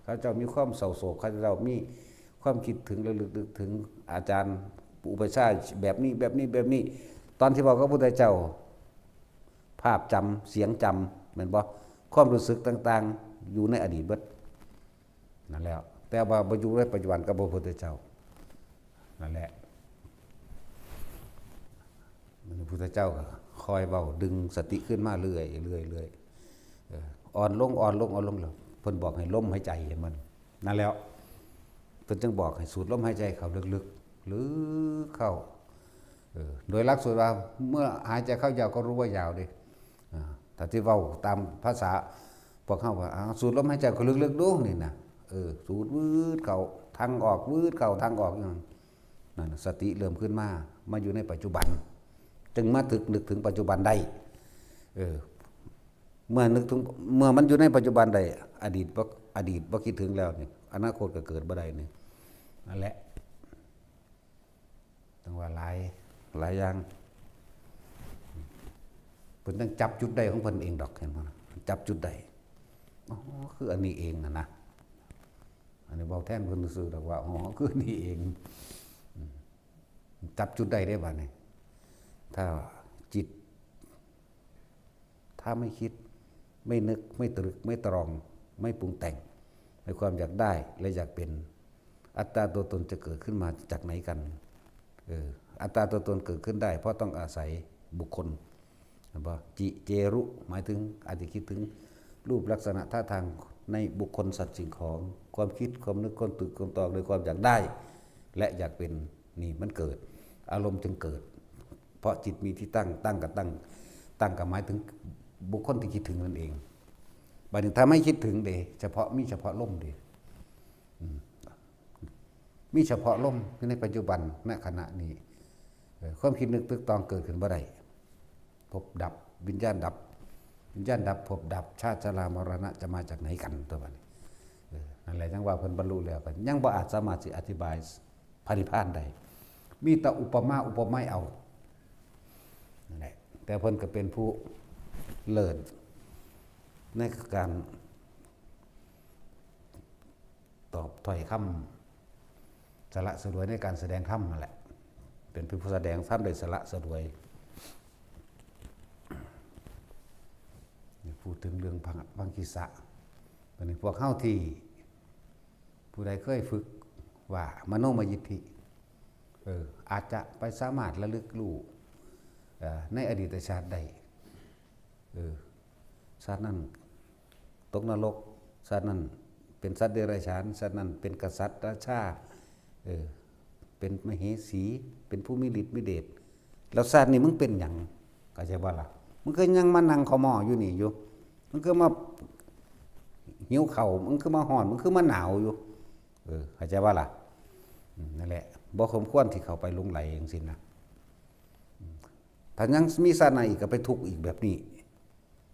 ຂ້າພະເຈົ້າມີຄວາມເສົ້າໂສກ ຂ້າພະເຈົ້າມີຄວາມຄິດເຖິງ ລະລຶກນຶກເຖິງອາຈານອຸປະຊາແບບນີ້ ແບບນີ້ ແບບນີ້ ຕອນທີ່ເວົ້າກັບພະພຸດທະເຈົ້າ ພາບຈຳ ສຽງຈຳ ແມ່ນບໍ່? ຄວາມຮູ້ສຶກຕ່າງໆ ຢູ່ໃນອະດີດເບິດ ນັ້ນແຫຼະ ແຕ່ວ່າບໍ່ຢູ່ໃນປັດຈຸບັນກັບພະພຸດທະເຈົ້າ ນັ້ນແຫຼະ ພະພຸດທະເຈົ້າກໍຄອຍເວົ້າດຶງສະຕິຂຶ້ນມາເລື້ອຍໆ ເອີ ອ່ອນລົງ ອ່ອນລົງ ອ່ອນລົງ ແລ້ວເພິ່ນບອກໃຫ້ລົມຫາຍໃຈໃຫ້ມັນ ນັ້ນແຫຼະ ເພິ່ນຈຶ່ງບອກໃຫ້ສູດລົມຫາຍໃຈເຂົ້າເລິກໆ ເລິກເຂົ້າ ເອີ ໂດຍຫຼັກສູດວ່າ ເມື່ອຫາຍໃຈເຂົ້າຍາວກໍຮູ້ວ່າຍາວເດ້ ອາ ຖ້າຊິເວົ້າຕາມພາສາພວກເຮົາວ່າ ອາ ສູດລົມຫາຍໃຈເຂົ້າເລິກໆດູນີ້ນະ ເອີ ສູດວືດເຂົ້າ ທາງອອກ ວືດເຂົ້າ ທາງອອກ ຫຍັງນັ້ນ ສະຕິເລີ່ມຂຶ້ນມາ ມາຢູ່ໃນປັດຈຸບັນ ຈຶ່ງມາຖືກນຶກເຖິງປັດຈຸບັນໄດ້ ເອີ ເມື່ອນຶກເຖິງ ເມື່ອມັນຢູ່ໃນປັດຈຸບັນໄດ້ ອະດີດບໍ່ ອະດີດບໍ່ຄິດເຖິງແລ້ວນີ້ ອະນາຄົດກໍເກີດບໍ່ໄດ້ນີ້ ນັ້ນແຫຼະ ຈັ່ງວ່າຫຼາຍ ຫຼາຍຢ່າງ ເພິ່ນຍັງຈັບຈຸດໄດ້ຂອງເພິ່ນເອງດອກ ເຫັນບໍ່ນະ? ຈັບຈຸດໄດ້ ອໍ ຄືອັນນີ້ເອງຫັ້ນນະ ອັນນີ້ເວົ້າແທນເພິ່ນຊື່ໆດອກວ່າ ອໍ ຄືອັນນີ້ເອງ ອືມ ຈັບຈຸດໄດ້ເດ້ບາດນີ້ ຖ້າຈິດ ถ้าไม่คิด ไม่นึก ไม่ตรึก ไม่ตรอง ไม่ปรุงแต่ง ในความอยากได้และอยากเป็น อัตตาตัวตนจะเกิดขึ้นมาจากไหนกัน เออ อัตตาตัวตนเกิดขึ้นได้เพราะต้องอาศัยบุคคล เห็นบ่ จิ เจ รุ หมายถึงอาจจะคิดถึงรูปลักษณะท่าทางในบุคคล สัตว์ สิ่งของ ความคิด ความนึก ความตรึก ความตรอง โดยความอยากได้ และอยากเป็น นี่มันเกิด อารมณ์จึงเกิด เพราะจิตมีที่ตั้ง ตั้งก็ตั้ง ตั้งก็หมายถึงบุคคลที่คิดถึงนั่นเอง บาดนี้ถ้าไม่คิดถึงเด้ เฉพาะ มีเฉพาะลมเด้ อืม มีเฉพาะลมอยู่ในปัจจุบัน ณ ขณะนี้ เอ่อ ความคิดนึกตึกตองเกิดขึ้นบ่ได้ ภพดับ วิญญาณดับ วิญญาณดับ ภพดับ ชาติ ชรามรณะ จะมาจากไหนกัน ตัวบัดนี้ เออ นั่นแหละ จั่งว่าเพิ่นบรรลุแล้ว ก็ยังบ่อาจสามารถสิอธิบายพระนิพพานได้ มีแต่อุปมาอุปไมยเอา นั่นแหละ แต่เพิ่นก็เป็นผู้เลิศในการ ตอบถ้อยคำสละสลวยในการแสดงธรรมนั่นแหละ เป็นผู้แสดงธรรมได้สละสลวย พูดถึงเรื่องพัง พังคิสะ บัดนี้พวกเฮาที่ ผู้ใดเคยฝึกว่ามโนมยิทธิ เออ อาจจะไปสามารถระลึกรู้ เอ่อ ในอดีตชาติได้ เออ ชาตินั้นตกนรก ชาตินั้นเป็นสัตว์เดรัจฉาน ชาตินั้นเป็นกษัตริย์ราชา เออ เป็นมเหสี เป็นผู้มีฤทธิ์มีเดช แล้วชาตินี้มึงเป็นหยัง เข้าใจบ่ล่ะ มึงคือยังมานั่งเข้าหม้ออยู่นี่อยู่ มึงคือมาหิวข้าว มึงคือมาร้อน มึงคือมาหนาวอยู่ เออ เข้าใจบ่ล่ะ อืม นั่นแหละ บ่สมควรที่เข้าไปหลงใหลจั่งซี้นะ อืม ถ้ายังมีชาติหน้าอีกก็ไปทุกข์อีกแบบนี้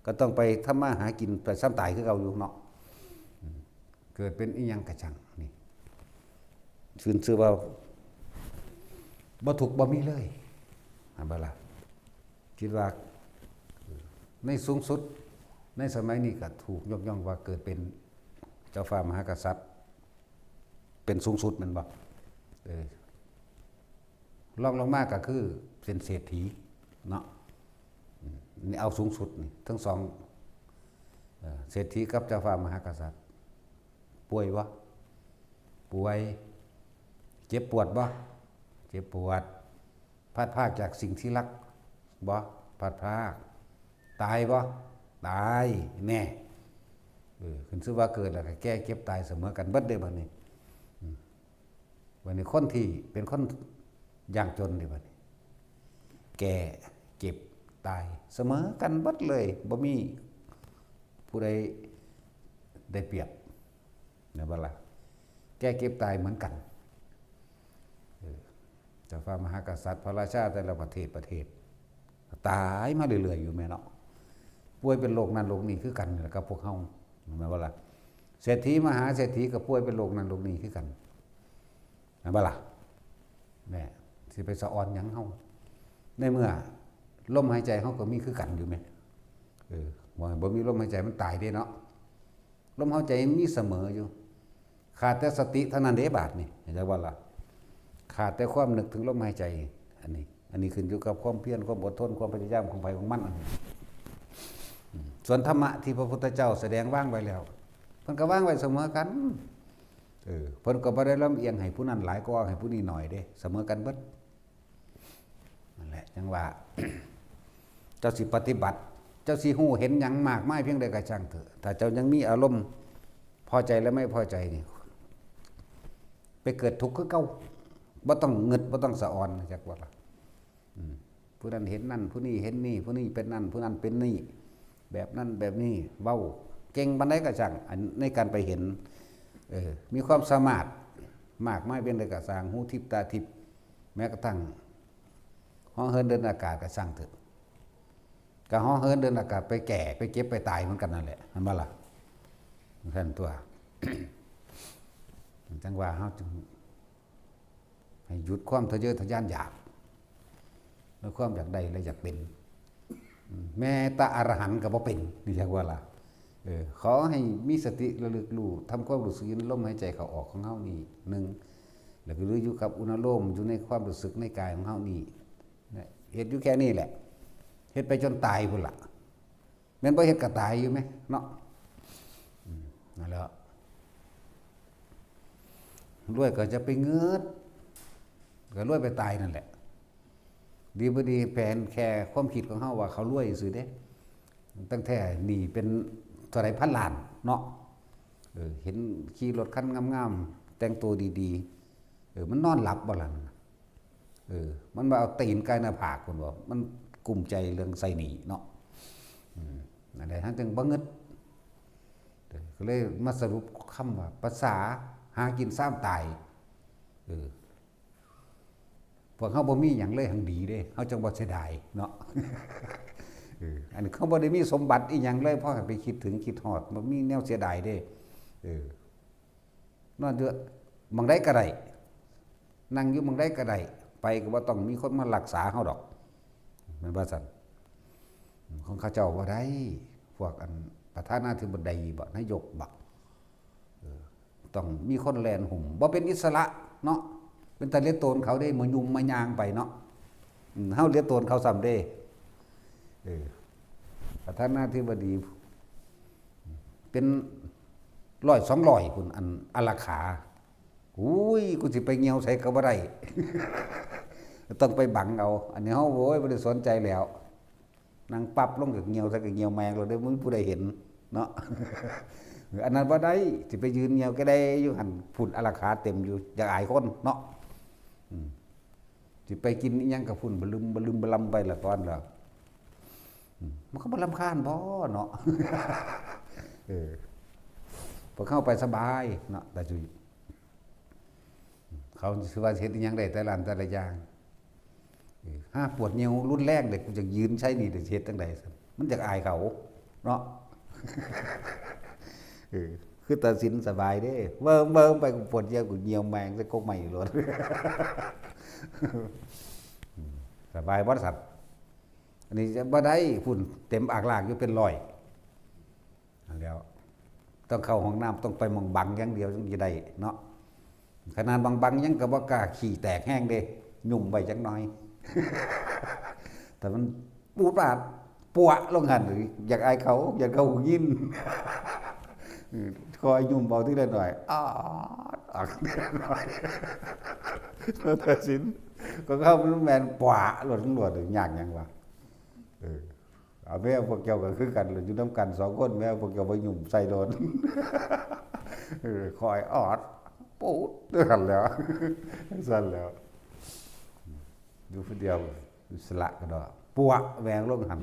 ก็ต้องไปทำมาหากินไปซ้ำตายคือเก่าอยู่เนาะ อืม เกิดเป็นอิหยังกะจั่งนี่ ขึ้นชื่อว่า ບໍ່ທຸກບໍ່ມີເລີຍ ແມ່ນບໍ່ລະ? ຄິດວ່າໃນສູງສຸດໃນສະໄໝນີ້ກໍຖືກຍົກຍ້ອງວ່າເກີດເປັນເຈົ້າຟ້າມະຫາກະສັດ ເປັນສູງສຸດແມ່ນບໍ່? ເອີ ລອງລົງມາກໍຄືເປັນເສດຖີເນາະ ອືມ ນີ້ເອົາສູງສຸດນີ້ທັງສອງ ເອີ ເສດຖີກັບເຈົ້າຟ້າມະຫາກະສັດ ປ່ວຍບໍ່? ປ່ວຍ. ເຈັບປວດບໍ່? ເຈັບປວດ. ພາດພາກຈາກສິ່ງທີ່ຮັກບໍ່? ພາດພາກ. ຕາຍບໍ່? ຕາຍ. ແນ່ ເອີ ຂຶ້ນຊື່ວ່າເກີດແລ້ວກໍແກ່ເຈັບຕາຍສະເໝີກັນເບິດເດ້ບັດນີ້ ອືມ ບັດນີ້ຄົນທີ່ເປັນຄົນຍາກຈົນເດ້ບັດນີ້ ແກ່ ເຈັບ ຕາຍ ສະເໝີກັນເບິດເລີຍ ບໍ່ມີຜູ້ໃດໄດ້ປຽບ ແມ່ນບໍ່ລະ? ແກ່ເຈັບຕາຍເໝືອນກັນ ເອີ ເຈົ້າຟ້າມະຫາກະສັດ ພະລາຊາແຕ່ລະປະເທດ ປະເທດ ຕາຍມາເລື້ອຍໆຢູ່ແມ່ນເນາະ ປ່ວຍເປັນໂລກນັ້ນໂລກນີ້ຄືກັນນີ້ລະກັບພວກເຮົາ ແມ່ນບໍ່ລະ? ເສດຖີມະຫາເສດຖີກໍປ່ວຍເປັນໂລກນັ້ນໂລກນີ້ຄືກັນ ແມ່ນບໍ່ລະ? ແນ່ ຊິໄປສະອອນຫຍັງເຮົາ ໃນເມື່ອລົມຫາຍໃຈເຮົາກໍມີຄືກັນຢູ່ແມະ ເອີ ບໍ່ ບໍ່ມີລົມຫາຍໃຈມັນຕາຍເດ້ເນາະ ລົມຫາຍໃຈມີສະເໝີຢູ່ ຂາດແຕ່ສະຕິເທົ່ານັ້ນເດ້ບາດນີ້ ເຫັນຈັກວ່າລະ? ຂາດແຕ່ຄວາມນຶກເຖິງລົມຫາຍໃຈ ອັນນີ້ ອັນນີ້ຂຶ້ນຢູ່ກັບຄວາມພຽນ ຄວາມອົດທົນ ຄວາມພະຍາຍາມຂອງໃຜຂອງມັນ ອືມ ສ່ວນທຳມະທີ່ພະພຸດທະເຈົ້າສະແດງວາງໄວ້ແລ້ວ ເພິ່ນກໍວາງໄວ້ສະເໝີກັນ ເອີ ເພິ່ນກໍບໍ່ໄດ້ລຳອຽງໃຫ້ຜູ້ນັ້ນຫຼາຍກວ່າ ໃຫ້ຜູ້ນີ້ໜ້ອຍເດ້ ສະເໝີກັນເບິດ ນັ້ນແຫຼະ ຈັ່ງວ່າ ເຈົ້າຊິປະຕິບັດ ເຈົ້າຊິຮູ້ເຫັນຫຍັງມາກມາຍພຽງໃດກໍຊ່າງເຖາະ ຖ້າເຈົ້າຍັງມີອາລົມພໍໃຈ ແລະ ໄມ່ພໍໃຈນີ້ ໄປເກີດທຸກຄືເກົ່າ ບໍ່ຕ້ອງງຶດ ບໍ່ຕ້ອງສະອອນ ຈັກວ່າລະ ອືມ ຜູ້ນັ້ນເຫັນນັ້ນ ຜູ້ນີ້ເຫັນນີ້ ຜູ້ນີ້ເປັນນັ້ນ ຜູ້ນັ້ນເປັນນີ້ ແບບນັ້ນແບບນີ້ ເວົ້າເກັ່ງປານໃດກໍຊ່າງ ອັນ ໃນການໄປເຫັນ ເອີ ມີຄວາມສາມາດມາກມາຍພຽງໃດກໍຊ່າງ ຫູທິບຕາທິບ ແມ້ກະທັ້ງເຫາະເຫີນເດີນອາກາດກໍຊ່າງເຖາະ ກະເຫາະເຫີນເດີນອາກາດໄປແກ່ ໄປເຈັບ ໄປຕາຍເໝືອນກັນນັ້ນແຫຼະ ແມ່ນບໍ່ລະ? ຊັ້ນຕົວະ ຈັ່ງວ່າເຮົາຈຶ່ງໃຫ້ຢຸດຄວາມທະເຍີທະຍານຢາກ ແລະ ຄວາມຢາກໄດ້ ແລະ ຢາກເປັນ ແມ້ແຕ່ອະລະຫັນກໍບໍ່ເປັນ ນີ້ຈັກວ່າລະ? ເອີ ຂໍໃຫ້ມີສະຕິລະລຶກຮູ້ ທຳຄວາມຮູ້ສຶກຢູ່ໃນລົມຫາຍໃຈເຂົ້າອອກຂອງເຮົານີ້ ໜຶ່ງ ແລ້ວກໍຢູ່ກັບອຸນາໂລມ ຢູ່ໃນຄວາມຮູ້ສຶກໃນກາຍຂອງເຮົານີ້ ເຮັດຢູ່ແຄ່ນີ້ແຫຼະ ເຮັດໄປຈົນຕາຍພຸ້ນລະ ແມ່ນບໍ່ເຮັດກໍຕາຍຢູ່ແມະເນາະ ອືມ ນັ້ນແຫຼະ ລວຍກໍຈະໄປເງິດ ກໍລວຍໄປຕາຍນັ້ນແຫຼະ ດີບໍ່ດີແຜນແຄ່ຄວາມຄິດຂອງເຮົາວ່າເຂົາລວຍຊື່ເດ້ ຕັ້ງແທ້ໜີ້ເປັນເທົ່າໃດພັນລ້ານເນາະ ເອີ ເຫັນຂີ່ລົດຄັນງາມໆ ແຕ່ງໂຕດີໆ ເອີ ມັນນອນຫຼັບບໍ່ລະ? ເອີ ມັນວ່າເອົາຕີນກ່າຍໜ້າຜາກພຸ້ນບໍ ມັນກຸ້ມໃຈເລື່ອງໃຊ້ໜີ້ເນາະ ອືມ ນັ້ນແຫຼະ ເຮົາຈຶ່ງບໍ່ງຶດ ເອີ ກໍເລີຍມາສະຫຼຸບຄຳວ່າ ພາສາຫາກິນຊາມຕາຍ ເອີ ພວກເຮົາບໍ່ມີຫຍັງເລີຍ ຮັ່ງດີເດ້ ເຮົາຈັ່ງບໍ່ເສຍດາຍເນາະ ເອີ ອັນເຮົາບໍ່ໄດ້ມີສົມບັດອີ່ຫຍັງເລີຍ ພໍໃຫ້ໄປຄິດເຖິງຄິດຮອດ ບໍ່ມີແນວເສຍດາຍເດ້ ເອີ ນອນຢູ່ໝ່ອງໃດກໍໄດ້ ນັ່ງຢູ່ໝ່ອງໃດກໍໄດ້ ໄປກໍບໍ່ຕ້ອງມີຄົນມາລັກສາເຮົາດອກ ແມ່ນວ່າຊັ້ນ ຂອງເຂົາເຈົ້າບໍ່ໄດ້ ພວກອັນປະທານາທິບໍດີບໍ ນາຍົກບໍ ເອີ ຕ້ອງມີຄົນແລ່ນຫຸ້ມ ບໍ່ເປັນອິດສະຫຼະເນາະ ເປັນຕາເລຍໂຕນເຂົາເດ້ ມາຫຍຸ້ມມາຍ່າງໄປເນາະ ອືມ ເຮົາເລຍໂຕນເຂົາຊ້ຳເດ້ ເອີ ປະທານາທິບໍດີ ເປັນຮ້ອຍສອງຮ້ອຍພຸ້ນ ອັນອາລັກຂາ ໂອ້ຍ ກູຊິໄປຍ່ຽວໃສກໍບໍ່ໄດ້ ຕ້ອງໄປບັງເອົາ ອັນນີ້ເຮົາ ໂອ້ຍ ບໍ່ໄດ້ສົນໃຈແລ້ວ ນັ່ງປັບລົງກໍຍ່ຽວໃສກໍຍ່ຽວແມ່ງໂລດເດ້ ບໍ່ມີຜູ້ໃດເຫັນເນາະ ອັນນັ້ນບໍ່ໄດ້ ຊິໄປຢືນຍ່ຽວກະແດ່ຢູ່ຫັ້ນ ພຸ້ນອາລັກຂາເຕັມຢູ່ ຢາກອາຍຄົນເນາະ ອືມ ຊິໄປກິນອີ່ຫຍັງກໍພຸ້ນ ບະລຶມ ບະລຶມ ບະລຳໄປລະກ່ອນລະ ອືມ ມັນກໍບໍ່ລຳຄານບໍເນາະ ເອີ ພວກເຮົາໄປສະບາຍເນາະ ຕາຈຸ້ຍ ເຂົາຊິວ່າເຮັດອີ່ຫຍັງໄດ້ແຕ່ລະອັນແຕ່ລະຢ່າງ ເອີ ຫາປວດຍ່ຽວຮຸນແຮງເດ້ ກູຈະຢືນໃສ່ນີ້ ຊິເຮັດຈັ່ງໃດຊັ້ນ ມັນຢາກອາຍເຂົາເນາະ ເອີ ຄືຕັດສິນສະບາຍເດ້ ເບິ່ງ ເບິ່ງໄປ ກູປວດຫ່ຽວ ກູຍ່ຽວແມງໃສ່ກົກໄມ້ໂລດ. ສະບາຍບໍ່ສັດ? ອັນນີ້ຈະບໍ່ໄດ້ ພຸ້ນເຕັມອາກລາກຢູ່ເປັນຮ້ອຍ. ນັ້ນແຫຼ້ວ ຕ້ອງເຂົ້າຫ້ອງນ້ຳ ຕ້ອງໄປໝ່ອງບັງຢ່າງດຽວຈຶ່ງຈະໄດ້ເນາະ. ຂະໜາດບັງໆ ຍັງກໍບໍ່ກ້າຂີ້ແຕກແຮງເດ້ ຫຍຸ່ມໄວ້ຈັກໜ່ອຍ ແຕ່ມັນປູດປາດ ປວະລົງຫັ້ນ ຢາກອາຍເຂົາ ຢ້ານເຂົາຮູ້ຍິນ ຄ່ອຍຫຍຸ່ມເອົາທີລະໜ້ອຍ ອາດ ອາດ ທີລະໜ້ອຍ. ແຕ່ສິນ ຂອງເຮົາມັນແມ່ນປວະໂລດ ໂລດ ຍາກຫຍັງວະ ເອີ. ອາ ແມ່ພວກເຈົ້າກໍຄືກັນແຫຼະ ຢູ່ນຳກັນສອງຄົນ ແມ່ພວກເຈົ້າໄປຫຍຸ່ມໃສ່ໂລດ ເອີ ຄ່ອຍອອດ ປູດ ຫັ້ນແຫຼ້ວ ຊັ້ນແຫຼ້ວ ຢູ່ຜູ້ດຽວ ອິດສະຫຼະກະດອກ ປວະແຫວງລົງຫັ້ນ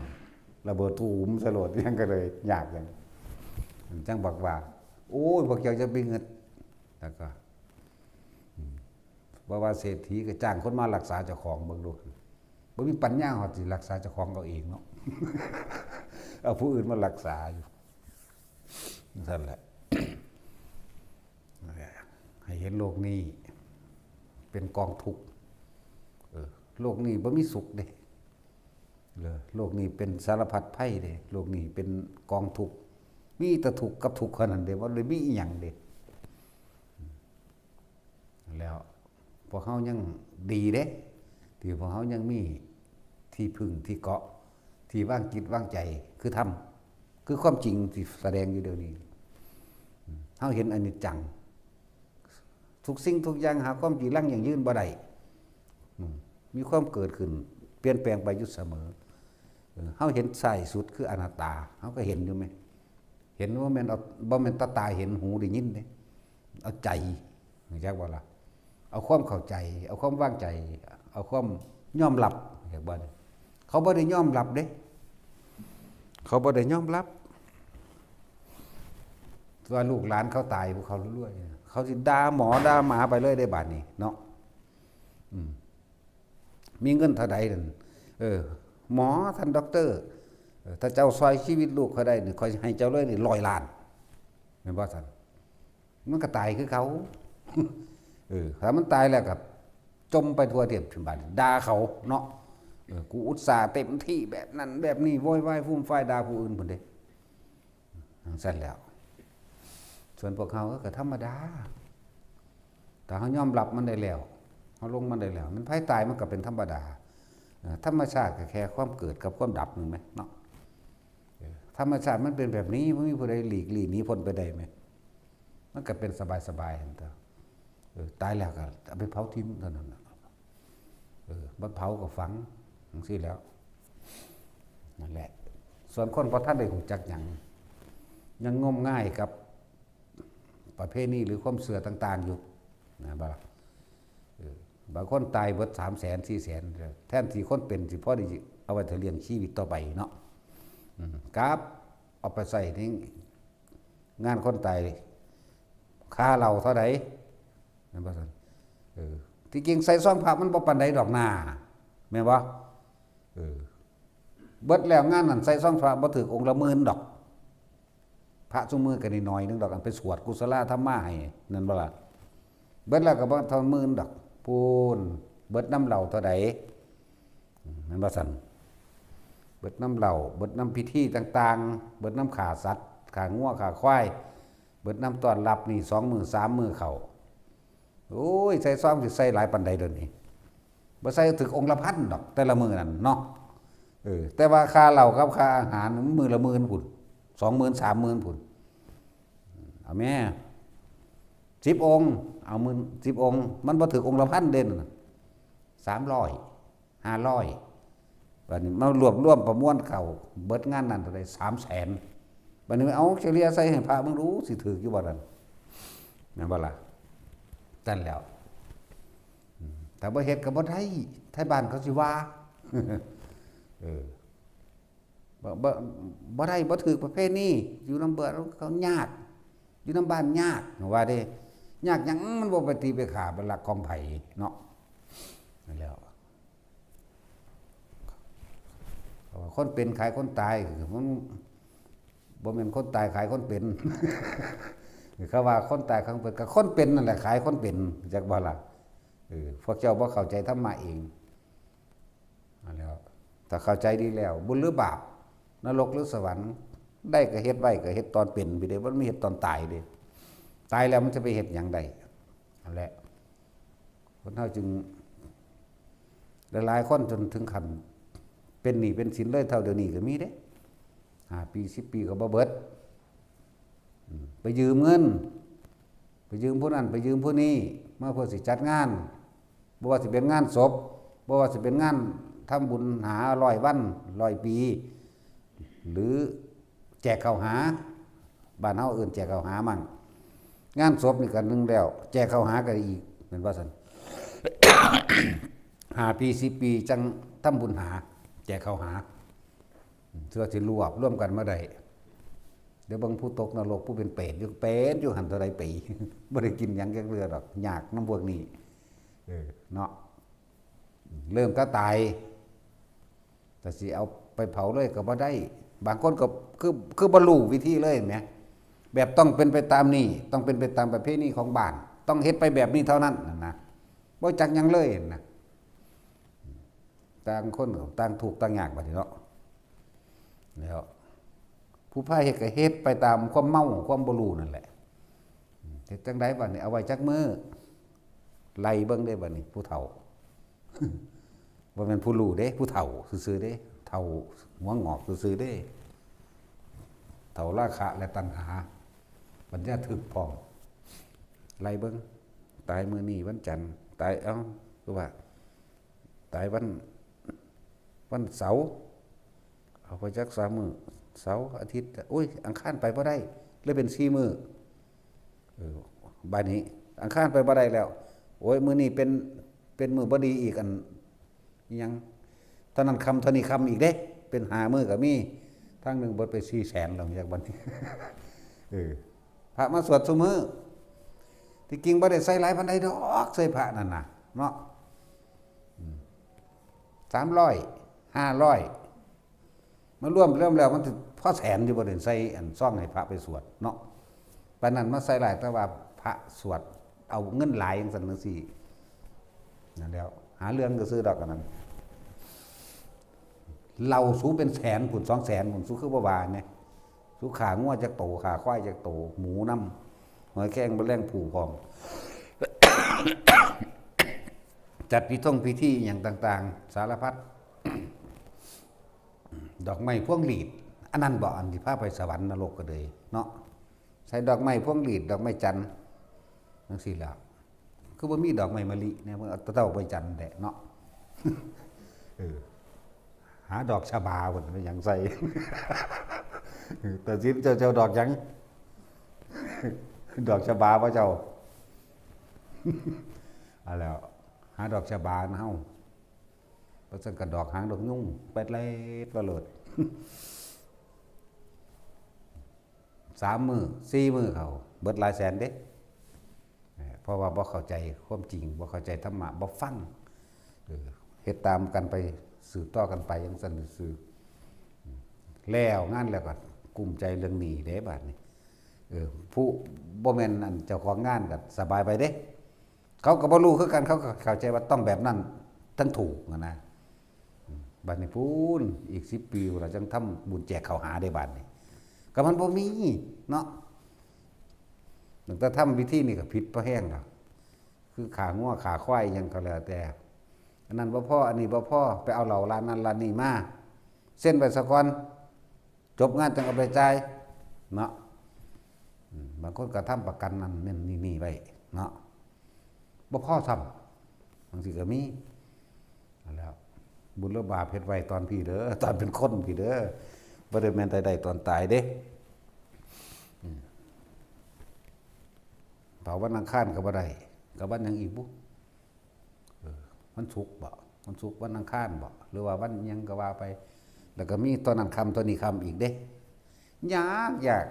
ລະເບີດຕູມໃສ່ໂລດ ຫຍັງກໍເລີຍຍາກຫຍັງ ຈັ່ງບັກວ່າ ໂອ້ຍ ພວກເຈົ້າຢ່າໄປງຶດ ແລ້ວກໍ ອືມ ບໍ່ວ່າເສດຖີກໍຈ້າງຄົນມາລັກສາເຈົ້າຂອງເບິ່ງດູ ບໍ່ມີປັນຍາຮອດຊິລັກສາເຈົ້າຂອງເອົາເອງເນາະ ເອົາຜູ້ອື່ນມາລັກສາຢູ່ ຊັ້ນແຫຼະ ໃຫ້ເຫັນໂລກນີ້ເປັນກອງທຸກ ເອີ ໂລກນີ້ບໍ່ມີສຸກເດ້ ເອີ ໂລກນີ້ເປັນສາລະພັດໄພເດ້ ໂລກນີ້ເປັນກອງທຸກ ມີແຕ່ທຸກກັບທຸກເທົ່ານັ້ນເດ້ ບໍ່ໄດ້ມີອີ່ຫຍັງເດ້. ແລ້ວພວກເຮົາຍັງດີເດ້ ທີ່ພວກເຮົາຍັງມີທີ່ເພິ່ງທີ່ເກາະ ທີ່ວາງຈິດວາງໃຈ ຄືທຳ ຄືຄວາມຈິງທີ່ສະແດງຢູ່ດຽວນີ້ ເຮົາເຫັນອະນິດຈັງ ທຸກສິ່ງທຸກຢ່າງຫາຄວາມຈີລັງຢັ້ງຢືນບໍ່ໄດ້ ອືມ ມີຄວາມເກີດຂຶ້ນປ່ຽນແປງໄປຢູ່ສະເໝີ ເອີ ເຮົາເຫັນທ້າຍສຸດຄືອະນັດຕາ ເຮົາກໍເຫັນຢູ່ແມະ ເຫັນ ບໍ່ແມ່ນເອົາ ບໍ່ແມ່ນຕາຕາເຫັນ ຫູໄດ້ຍິນເດ້ ເອົາໃຈ ຮູ້ຈັກບໍ່ລະ? ເອົາຄວາມເຂົ້າໃຈ ເອົາຄວາມວາງໃຈ ເອົາຄວາມຍອມຮັບ ເຫັນບໍ່? ເຂົາບໍ່ໄດ້ຍອມຮັບເດ້ ເຂົາບໍ່ໄດ້ຍອມຮັບວ່າລູກຫຼານເຂົາຕາຍ ພວກເຂົາລວຍ ເຂົາຊິດ່າໝໍດ່າໝາໄປເລີຍເດ້ບາດນີ້ເນາະ ອືມ. ມີເງິນເທົ່າໃດນັ້ນ ເອີ ໝໍ ທ່ານດັອກເຕີ ເອີ ຖ້າເຈົ້າຊ່ອຍຊີວິດລູກຂ້ອຍໄດ້ນີ້ ຂ້ອຍໃຫ້ເຈົ້າເລີຍນີ້ ຮ້ອຍລ້ານ ແມ່ນບໍ່ຊັ້ນ? ມັນກໍຕາຍຄືເກົ່າ ເອີ ຖ້າມັນຕາຍແລ້ວກໍຈົ່ມໄປທົ່ວເທບບາດນີ້ ດ່າເຂົາເນາະ ເອີ ກູອຸດສ່າເຕັມທີ່ແບບນັ້ນແບບນີ້ ໂວຍວາຍຟຸມຟາຍດ່າຜູ້ອື່ນພຸ້ນເດ້. ຈັ່ງຊັ້ນແລ້ວ ສ່ວນພວກເຮົາກໍທຳມະດາ ຖ້າເຮົາຍອມຮັບມັນໄດ້ແລ້ວ ເຮົາລົງມັນໄດ້ແລ້ວ ມັນໄພຕາຍມັນກໍເປັນທຳມະດາ ເອີ ທຳມະຊາດກໍແຄ່ຄວາມເກີດກັບຄວາມດັບນັ້ນແໝ່ເນາະ ເອີ ທຳມະຊາດມັນເປັນແບບນີ້ ບໍ່ມີຜູ້ໃດຫຼີກລີ້ໜີພົ້ນໄປໄດ້ແໝ່ ມັນກໍເປັນສະບາຍໆຫັ້ນຕົວະ ເອີ ຕາຍແລ້ວກໍເອົາໄປເຜົາຖິ້ມເທົ່ານັ້ນນະ ເອີ ບໍ່ເຜົາກໍຝັງ ຈັ່ງຊີ້ແຫຼ້ວ ນັ້ນແຫຼະ ສ່ວນຄົນບໍ່ທັນໄດ້ຮູ້ຈັກຫຍັງ ຍັງງົມງາຍກັບປະເພນີ ຫຼື ຄວາມເຊື່ອຕ່າງໆຢູ່ ແມ່ນບໍ່ລະ? ເອີ ບາງຄົນຕາຍເບິດສາມແສນ ສີ່ແສນ ແທນທີ່ຄົນເປັນຊິພໍໄດ້ເອົາໄວ້ຖ້າລ້ຽງຊີວິດຕໍ່ໄປເນາະ ອືມ ກັບເອົາໄປໃຊ້ໃນ ງານຄົນຕາຍ ຄ່າເຫຼົ້າເທົ່າໃດ ແມ່ນບໍ່ຊັ້ນ? ເອີ ທີ່ຈິງໃສ່ຊອງພະມັນບໍ່ປານໃດດອກນາ ແມ່ນບໍ່? ເອີ ເບິດແລ້ວງານນັ້ນໃສ່ຊອງພະບໍ່ຖືກອົງລະໝື່ນດອກ ພະຊຸມື້ກໍໜ້ອຍໆໜຶ່ງດອກ ອັນໄປສວດກຸສະລາທຳມາໃຫ້ນັ້ນບໍ່ລະ? ເບິດແລ້ວກໍບໍ່ເທົ່າໝື່ນດອກ ພຸ້ນ ເບິດນຳເຫຼົ້າເທົ່າໃດ ແມ່ນບໍ່ຊັ້ນ? ເບິດນຳເຫຼົ້າ ເບິດນຳພິທີຕ່າງໆ ເບິດນຳຂ້າສັດ ຂ້າງົວ ຂ້າຄວາຍ ເບິດນຳຕ້ອນຮັບນີ້ສອງມື້ສາມມື້ເຂົ້າ ໂອ້ຍ ໃສ່ຊອງຊິໃສ່ຫຼາຍປານໃດດຽວນີ້ ບໍ່ໃສ່ຖືກອົງລະພັນດອກ ແຕ່ລະມື້ນັ້ນເນາະ ເອີ ແຕ່ວ່າຄ່າເຫຼົ້າກັບຄ່າອາຫານມື້ລະໝື່ນພຸ້ນ ສອງໝື່ນ ສາມໝື່ນພຸ້ນ ເອົາແມ້ ສິບອົງ ເອົາໝື່ນ ສິບອົງ ມັນບໍ່ຖືກອົງລະພັນເດ້ ສາມຮ້ອຍ ຫ້າຮ້ອຍ ບາດນີ້ມາລວບລວມປະມວນເຂົ້າ ເບິດງານນັ້ນເທົ່າໃດ? ສາມແສນ ບາດນີ້ເອົາສະເລ່ຍໃສ່ໃຫ້ພະເບິ່ງດູ ຊິຖືກຢູ່ບໍ່ນັ້ນ ແມ່ນບໍ່ລະ? ຊັ້ນແລ້ວ ອືມ ຖ້າບໍ່ເຮັດກໍບໍ່ໄດ້ ໄທບ້ານເຂົາຊິວ່າ ເອີ ບໍ່ ບໍ່ ບໍ່ໄດ້ ບໍ່ຖືກປະເພນີ ຢູ່ນຳເບືອເຂົາຍາກ ຢູ່ນຳບ້ານຍາກ ວ່າເດ້ ຍາກຫຍັງ ມັນບໍ່ໄປຕີໄປຂ້າໄປລັກຂອງໃຜເນາະ ນັ້ນແຫຼ້ວ ເພາະວ່າຄົນເປັນຂາຍຄົນຕາຍ ມັນບໍ່ແມ່ນຄົນຕາຍຂາຍຄົນເປັນ ເຂົາວ່າຄົນຕາຍຂອງເພິ່ນ ກໍຄົນເປັນນັ້ນແຫຼະຂາຍຄົນເປັນ ຈັກບໍ່ລະ? ເອີ ພວກເຈົ້າບໍ່ເຂົ້າໃຈທຳມະເອງ. ນັ້ນແຫຼະ ຖ້າເຂົ້າໃຈດີແລ້ວ ບຸນຫຼືບາບ ນະລົກຫຼືສະຫວັນ ໄດ້ກໍເຮັດໄວ້ ກໍເຮັດຕອນເປັນພຸ້ນເດ້ ບໍ່ມີເຮັດຕອນຕາຍເດ້. ຕາຍແລ້ວມັນຈະໄປເຮັດຫຍັງໄດ້? ນັ້ນແຫຼະ ຄົນເຮົາຈຶ່ງ ຫຼາຍໆຄົນຈົນເຖິງຂັ້ນເປັນໜີ້ເປັນສິນເລີຍ ເທົ່າດຽວນີ້ກໍມີເດ້ ຫ້າປີ ສິບປີກໍບໍ່ເບິດ. ອືມ ໄປຢືມເງິນ ໄປຢືມຜູ້ນັ້ນ ໄປຢືມຜູ້ນີ້ ມາເພື່ອຊິຈັດງານ ບໍ່ວ່າຊິເປັນງານສົບ ບໍ່ວ່າຊິເປັນງານທຳບຸນຫາຮ້ອຍວັນ ຮ້ອຍປີ ຫຼື ແຈກເຂົ້າຫາ ບ້ານເຮົາເອີ້ນແຈກເຂົ້າຫາມັ້ງ. ງານສົບນີ້ກໍໜຶ່ງແລ້ວ ແຈກເຂົ້າຫາກໍອີກ ແມ່ນບໍ່ຊັ້ນ? ຫ້າປີ ສິບປີ ຈັ່ງທຳບຸນຫາ ແຈກເຂົ້າຫາ ເພື່ອຊິລວບລວມກັນມາໄດ້. ດຽວເບິ່ງຜູ້ຕົກນະລົກ ຜູ້ເປັນເປດຢູ່ ເປດຢູ່ຫັ້ນເທົ່າໃດປີ ບໍ່ໄດ້ກິນຫຍັງຈັກເທື່ອດອກ ຍາກນຳພວກນີ້ ເອີ ເນາະ. ເລີ່ມແຕ່ຕາຍ ແຕ່ຊິເອົາໄປເຜົາເລີຍກໍບໍ່ໄດ້. ບາງຄົນກໍຄື ຄືບໍ່ຮູ້ວິທີເລີຍແໝ ແບບຕ້ອງເປັນໄປຕາມນີ້ ຕ້ອງເປັນໄປຕາມປະເພນີຂອງບ້ານ ຕ້ອງເຮັດໄປແບບນີ້ເທົ່ານັ້ນຫັ້ນນະ ບໍ່ຈັກຫຍັງເລີຍຫັ້ນນະ. ຕ່າງຄົນກໍຕ່າງທຸກຕ່າງຍາກບັດນີ້ເນາະ. ແລ້ວຜູ້ພາເຮັດກໍເຮັດໄປຕາມຄວາມເມົາ ຄວາມບໍ່ຮູ້ນັ້ນແຫຼະ. ເຮັດຈັ່ງໃດບັດນີ້? ເອົາໄວ້ຈັກມື້? ໄລ່ເບິ່ງເດ້ບັດນີ້ ຜູ້ເຖົ້າ ບໍ່ແມ່ນຜູ້ຮູ້ເດ້ ຜູ້ເຖົ້າຊື່ໆເດ້ ເຖົ້າຫົວງອກຊື່ໆເດ້ ເຖົ້າລາຄະ ແລະ ຕັນຫາ ປັນຍາທຶບພ້ອມ. ໄລ່ເບິ່ງ ຕາຍມື້ນີ້ວັນຈັນ ຕາຍ ເອົ້າ ຄືວ່າ ຕາຍວັນ ວັນເສົາ ເອົາໄປຈັກສາມມື້ ເສົາ ອາທິດ ໂອ້ຍ ອັງຄານໄປບໍ່ໄດ້ ເລີຍເປັນສີ່ມື້. ເອີ ບາດນີ້ອັງຄານໄປບໍ່ໄດ້ແລ້ວ ໂອ້ຍ ມື້ນີ້ເປັນ ເປັນມື້ບໍ່ດີອີກ ອັນ ອີຫຍັງ ເທົ່ານັ້ນຄ່ຳ ເທົ່ານີ້ຄ່ຳອີກເດ້ ເປັນຫ້າມື້ກໍມີ. ທາງໜຶ່ງເບິດໄປສີ່ແສນແລ້ວ ຈັກບັດນີ້ ເອີ ພະມາສວດຊຸມື້ ທີ່ຈິງບໍ່ໄດ້ໃສ່ຫຼາຍປານໃດດອກ ໃສ່ພະນັ້ນນະເນາະ ອືມ ສາມຮ້ອຍ ຫ້າຮ້ອຍ ມາລວມ ລວມແລ້ວມັນຊິພໍແສນຢູ່ບໍ່ ໄດ້ໃສ່ອັນຊອງໃຫ້ພະໄປສວດເນາະ. ປານນັ້ນມາໃສ່ຫຼາຍ ແຕ່ວ່າພະສວດເອົາເງິນຫຼາຍຈັ່ງຊັ້ນຈັ່ງຊີ້ ນັ້ນແຫຼ້ວ ຫາເລື່ອງຊື່ໆດອກ ອັນນັ້ນ. ເຫຼົ້າສູເປັນແສນພຸ້ນ ສອງແສນພຸ້ນ ສູຄືບໍ່ວ່າແດ່? ສູຂ້າງົວຈັກໂຕ ຂ້າຄວາຍຈັກໂຕ ໝູນຳ ຫອຍແຄງບໍ່ແລງຜູ້ພ້ອມ ຈັດພິທົງພິທີອີ່ຫຍັງຕ່າງໆ ສາລະພັດ ດອກໄມ້ພວງຫຼີດ ອັນນັ້ນບໍ ອັນທີ່ພາໄປສະຫວັນນະລົກກໍເລີຍເນາະ ໃສ່ດອກໄມ້ພວງຫຼີດ ດອກໄມ້ຈັນ ຈັ່ງຊີ້ແຫຼ້ວ. ຄືບໍ່ມີດອກໄມ້ມະລິແດ່ ເພິ່ນເອົາແຕ່ດອກໄມ້ຈັນແຫຼະເນາະ ເອີ ຫາດອກຊະບາພຸ້ນ ໄປຫຍັງໃສ່ ເອີ ຕາສິນ ເຈົ້າ ເຈົ້າດອກຫຍັງ? ດອກຊະບາບໍ່ເຈົ້າ? ເອົາແລ້ວ ຫາດອກຊະບານຳເຮົາ ບໍ່ຊັ້ນກໍດອກຫາງດອກຍຸງ ແປດແລດວ່າໂລດ. ສາມມື້ ສີ່ມື້ເຂົາເບິດຫຼາຍແສນເດ້ ເພາະວ່າບໍ່ເຂົ້າໃຈຄວາມຈິງ ບໍ່ເຂົ້າໃຈທຳມະ ບໍ່ຟັງ ເອີ ເຮັດຕາມກັນໄປ ສືບຕໍ່ກັນໄປຈັ່ງຊັ້ນຊື່ໆ. ແລ້ວງານແລ້ວກໍກຸ້ມໃຈເລື່ອງໜີ້ເດ້ບາດນີ້ ເອີ ຜູ້ບໍ່ແມ່ນອັນເຈົ້າຂອງງານກໍສະບາຍໄປເດ້. ເຂົາກໍບໍ່ຮູ້ຄືກັນ ເຂົາກໍເຂົ້າໃຈວ່າຕ້ອງແບບນັ້ນ ຈັ່ງຖືກຫັ້ນນະ. ອືມ ບາດນີ້ພຸ້ນ ອີກສິບປີພຸ້ນລະ ຈັ່ງທຳບຸນແຈກເຂົ້າຫາເດ້ບາດນີ້ ກໍມັນບໍ່ມີເນາະ ຕັ້ງແຕ່ທຳພິທີນີ້ກໍຜິດພໍແຮງແລ້ວ ຄືຂ້າງົວຂ້າຄວາຍຫຍັງກໍແລ້ວແຕ່ ອັນນັ້ນບໍ່ພໍ ອັນນີ້ບໍ່ພໍ ໄປເອົາເຫຼົ້າຮ້ານນັ້ນຮ້ານນີ້ມາ ເຊັນໄວ້ສາກ່ອນ ຈົບງານຈັ່ງເອົາໄປຈ່າຍເນາະ. ອືມ ບາງຄົນກໍທຳປະກັນນັ້ນນັ້ນນີ້ນີ້ໄວ້ເນາະ ບໍ່ພໍຊ້ຳ ຈັ່ງຊີ້ກໍມີ. ນັ້ນແຫຼ້ວ ບຸນຫຼືບາບເຮັດໄວ້ຕອນພີ້ເດີ ຕອນເປັນຄົນພີ້ເດີ ບໍ່ໄດ້ແມ່ນແຕ່ໄດ້ຕອນຕາຍເດ້. ອືມ ເຜົາວັນອັງຄານກໍບໍ່ໄດ້ ກໍວັນຫຍັງອີກບຸ? ເອີ ວັນສຸກບໍ? ວັນສຸກ ວັນອັງຄານບໍ? ຫຼືວ່າວັນຫຍັງກໍວ່າໄປ ແລ້ວກໍມີຕອນນັ້ນຄ່ຳ ຕອນນີ້ຄ່ຳອີກເດ້ ຍາກ ຍາກ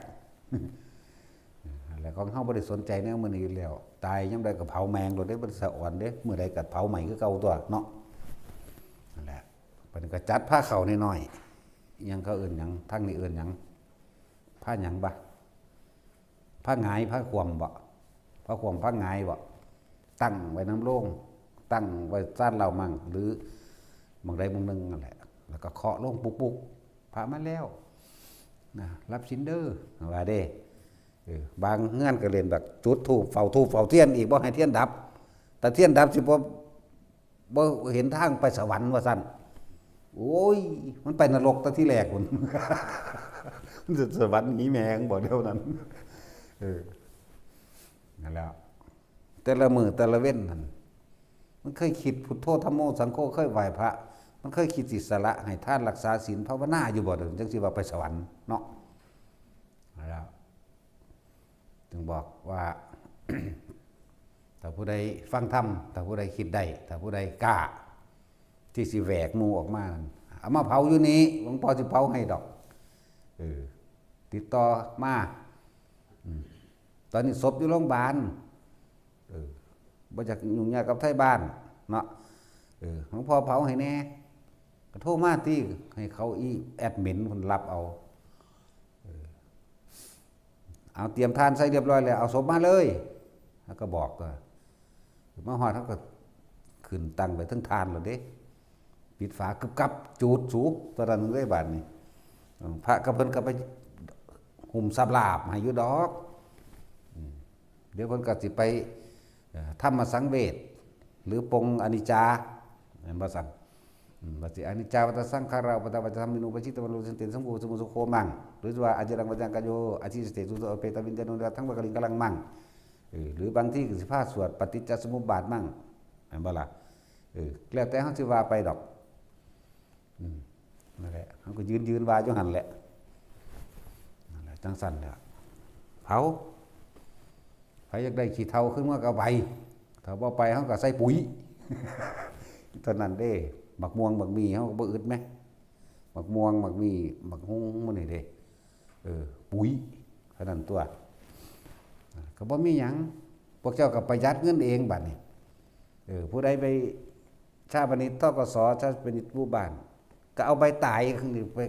ແລ້ວຂອງເຮົາບໍ່ໄດ້ສົນໃຈແນວມື້ນີ້ຢູ່ແລ້ວ ຕາຍຍາມໃດກໍເຜົາແມ່ງໂລດເດ້ ບໍ່ໄດ້ສະອອນເດ້ ມື້ໃດກໍເຜົາໃໝ່ຄືເກົ່າຕົວະເນາະ. ນັ້ນແຫຼະ ບັດນີ້ກໍຈັດພາເຂົ້ານ້ອຍໆ ອີຫຍັງເຂົາເອີ້ນຫຍັງ ທາງນີ້ເອີ້ນຫຍັງ ພາຫຍັງບະ? ພະຫງາຍພະຂວ້ຳບໍ? ພະຂວ້ຳພະຫງາຍບໍ? ຕັ້ງໄວ້ນຳໂລງ, ຕັ້ງໄວ້ຊານເຫຼົ້າມັ່ງ ຫຼືໝ່ອງໃດໝ່ອງໜຶ່ງນັ້ນແຫຼະ, ແລ້ວກໍເຄາະໂລງປຸກໆ, ພະມາແລ້ວນະ, ຮັບສິນເດີ ວ່າເດ້. ເອີ ບາງເຮືອນກໍເຫຼັ້ນແບບຈຸດທູບ ເຝົ້າທູບເຝົ້າທຽນອີກ, ບໍ່ໃຫ້ທຽນດັບ, ຖ້າທຽນດັບຊິບໍ່ ບໍ່ເຫັນທາງໄປສະຫວັນວ່າຊັ້ນ. ໂອ້ຍ ມັນໄປນະລົກແຕ່ທີແລກພຸ້ນ, ມັນສະຫວັນໜີແມ່ງບໍ່ດຽວນັ້ນ. ເອີ ນັ້ນແຫຼະ, ແຕ່ລະມື້ແຕ່ລະເວັນນັ້ນ ມັນເຄີຍຄິດ ພຸດໂທ ທຳໂມ ສັງໂຄ ເຄີຍໄຫວ້ພະ, ມັນເຄີຍຄິດຊິສະຫຼະໃຫ້ທານ ລັກສາສິນ ພາວະນາຢູ່ບໍ່? ຈັ່ງຊິວ່າໄປສະຫວັນເນາະ. ແລ້ວຈຶ່ງບອກວ່າ ຖ້າຜູ້ໃດຟັງທຳ, ຖ້າຜູ້ໃດຄິດໄດ້, ຖ້າຜູ້ໃດກ້າທີ່ຊິແຫວກໝູ່ອອກມານັ້ນ ເອົາມາເຜົາຢູ່ນີ້, ຫຼວງພໍ່ຊິເຜົາໃຫ້ດອກ. ເອີ ຕິດຕໍ່ມາ. ອືມ ຕອນນີ້ສົບຢູ່ໂລງບານ. ເອີ ບໍ່ຢາກຫຍຸ້ງຍາກກັບໄທບ້ານເນາະ. ເອີ ຫຼວງພໍ່ເຜົາໃຫ້ແດ່ ກໍໂທມາຕິ, ໃຫ້ເຂົາອີແອັດມິນເພິ່ນຮັບເອົາ. ເອີ ເອົາ ຕຽມຖ່ານໃສ່ຮຽບຮ້ອຍແລ້ວ ເອົາສົບມາເລີຍ. ເຮົາກໍບອກ ເອີ ມາຮອດເຮົາກໍຂຶ້ນຕັ້ງໄວ້ເທິງຖ່ານໂລດເດ້, ປິດຝາກຶບກັບ ຈູດສູ ຕອນນັ້ນເດ້. ບາດນີ້ ເອີ ພະກັບເພິ່ນກໍໄປຫຸ້ມສາບລາບໃຫ້ຢູ່ດອກ. ອືມ ດຽວເພິ່ນກໍຊິໄປ ເອີ ທຳມະສັງເວດ ຫຼື ປົງອະນິດຈາ ແມ່ນບໍ່ຊັ້ນ? ອືມ ວ່າຊິ ອະນິດຈາວັດຕະສັງຂາຣາ ອຸປາທານປັດຈະທຳມິໂນ ປະຈິດຕະວັນໂນ ສັນຕິ ສັງໂວ ສະມຸດສະໂຄ ມັງ ຫຼືວ່າ ອາເຈລັງ ວັດຍັງ ກາໂຍ ອະທິສະເຕ ສຸໂຕ ອະເປຕະວິນຍານຸ ທັງວະກະລິງກະລັງ ມັງ ເອີ ຫຼືບາງທີກໍຊິພາສວດປະຕິດຈະສະມຸບບາດ ມັງ ແມ່ນບໍ່ລະ? ເອີ ແລ້ວແຕ່ເຮົາຊິວ່າໄປດອກ. ອືມ ນັ້ນແຫຼະ ເຮົາກໍຢືນ ຢືນວ່າຢູ່ຫັ້ນແຫຼະ. ນັ້ນແຫຼະ ຈັ່ງຊັ້ນແຫຼະ ເຜົາ. ໃຜຢາກໄດ້ຂີ້ເຖົ້າຂຶ້ນມາກໍໄປ, ຖ້າບໍ່ໄປເຮົາກໍໃສ່ປຸ໋ຍ ເທົ່ານັ້ນເດ້. ໝາກມ່ວງໝາກໝີ່ເຮົາກໍບໍ່ອຶດແມະ, ໝາກມ່ວງໝາກໝີ່ ໝາກຫຸ່ງໝູ່ນີ້ເດ້. ເອີ ປຸ໋ຍເທົ່ານັ້ນຕົວະ. ກໍບໍ່ມີຫຍັງ, ພວກເຈົ້າກໍປະຢັດເງິນເອງບາດນີ້. ເອີ ຜູ້ໃດໄປຊາປະນິດ ທກສ ຊາປະນິດໝູ່ບ້ານ ກໍເອົາໃບຕາຍໄປ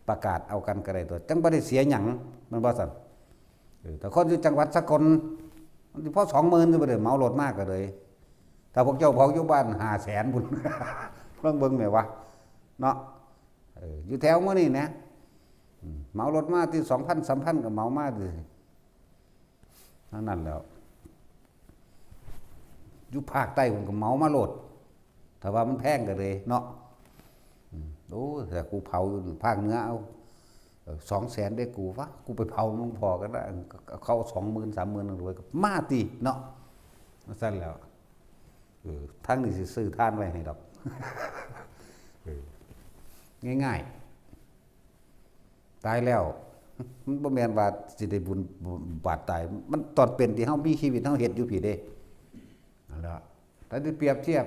ປະກາດເອົາກັນກໍໄດ້ຕົວະ, ຈັ່ງບໍ່ໄດ້ເສຍຫຍັງ ແມ່ນບໍ່ຊັ້ນ? ເອີ ຖ້າຄົນຢູ່ຈັງຫວັດສະກົນ ມັນຊິພໍສອງໝື່ນຢູ່ບໍ່ເດ້, ເໝົາລົດມາກໍເລີຍ. ຖ້າພວກເຈົ້າເຜົາຢູ່ບ້ານຫ້າແສນພຸ້ນ ລອງເບິ່ງແມ່ນວ່າເນາະ. ເອີ ຢູ່ແຖວໝູ່ນີ້ນະ ອືມ ເໝົາລົດມາຕິ ສອງພັນ ສາມພັນ ກໍເໝົາມາຕິ. ເທົ່ານັ້ນແຫຼ້ວ ຢູ່ພາກໃຕ້ພຸ້ນກໍເໝົາມາໂລດ, ຖ້າວ່າມັນແພງກໍເລີຍເນາະ. ອືມ ໂອ້ ແຕ່ກູເຜົາຢູ່ພາກເໜືອເອົາ ເອີ ສອງແສນເດ້ກູ, ວະ ກູໄປເຜົານຳພໍ່ກັນນະ, ເຂົາເອົາສອງໝື່ນ ສາມໝື່ນ ໂອ້ຍ ກໍມາຕິເນາະ, ວ່າຊັ້ນແຫຼ້ວ. ເອີ ທາງນີ້ຊິຊື້ທານໄວ້ໃຫ້ດອກ. ເອີ ງ່າຍໆ. ຕາຍແລ້ວ ມັນບໍ່ແມ່ນວ່າຊິໄດ້ບຸນບາດຕາຍ, ມັນຕອນເປັນທີ່ເຮົາມີຊີວິດເຮົາເຮັດຢູ່ພີ້ເດ້. ນັ້ນແຫຼະ ຖ້າຊິປຽບທຽບ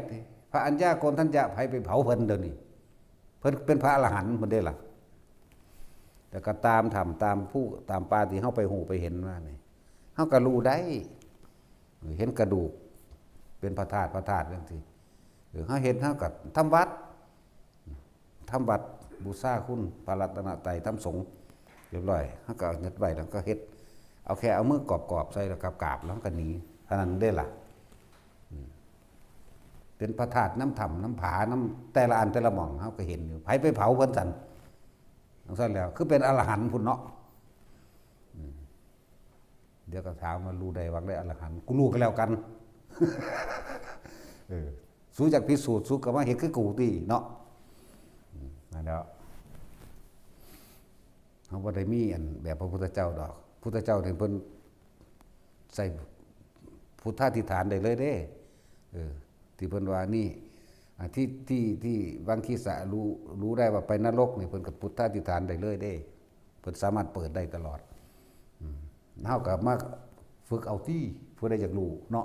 ພະອັນຍາໂກນທັນຍະ ໃຜໄປເຜົາເພິ່ນດຽວນີ້? ເພິ່ນເປັນພະອະລະຫັນພຸ້ນເດ້ລະ. ແຕ່ກໍຕາມຖ້ຳ ຕາມພູ ຕາມປ່າທີ່ເຮົາໄປຮູ້ໄປເຫັນມານີ້ ເຮົາກໍຮູ້ໄດ້ ເຫັນກະດູກເປັນພະທາດ ພະທາດຈັ່ງຊີ້. ເອີ ເຮົາເຮັດ ເຮົາກໍທຳວັດ ທຳວັດບູຊາຄຸນພະລັດຕະນະໄຕ ທຳສົງຮຽບຮ້ອຍ, ເຮົາກໍເອົາເຮັດໄວ້ ແລ້ວກໍເຮັດ ເອົາແຄ່ເອົາມືກອບໆໃສ່ ແລ້ວກໍກາບ ແລ້ວເຮົາກໍໜີ ເທົ່ານັ້ນເດ້ລະ. ອືມ ເປັນພະທາດນຳຖ້ຳນຳຜາ ນຳແຕ່ລະອັນແຕ່ລະໝ່ອງ ເຮົາກໍເຫັນຢູ່. ໃຜໄປເຜົາເພິ່ນຊັ້ນ? ຈັ່ງຊັ້ນແຫຼ້ວ ຄືເປັນອະລະຫັນພຸ້ນເນາະ. ອືມ ດຽວກໍຖາມວ່າຮູ້ໄດ້ຫວັງໄດ້ອະລະຫັນ, ກູຮູ້ກໍແລ້ວກັນ. ເອີ ສູຢາກພິສູດ ສູກໍມາເຮັດຄືກູຕິເນາະ. ອືມ ນັ້ນແຫຼ້ວ ເຮົາບໍ່ໄດ້ມີອັນແບບພະພຸດທະເຈົ້າດອກ. ພຸດທະເຈົ້ານີ້ເພິ່ນໃສ່ພຸດທາທິຖານໄດ້ເລີຍເດ້. ເອີ ທີ່ເພິ່ນວ່ານີ້ ອາ ທີ່ ທີ່ ທີ່ວັງຄີສະ ຮູ້ ຮູ້ໄດ້ວ່າໄປນະລົກນີ້ ເພິ່ນກໍພຸດທາທິຖານໄດ້ເລີຍເດ້. ເພິ່ນສາມາດເປີດໄດ້ຕະຫຼອດ. ອືມ ເຮົາກໍມາຝຶກເອົາຕິ ຜູ້ໃດຢາກຮູ້ເນາະ.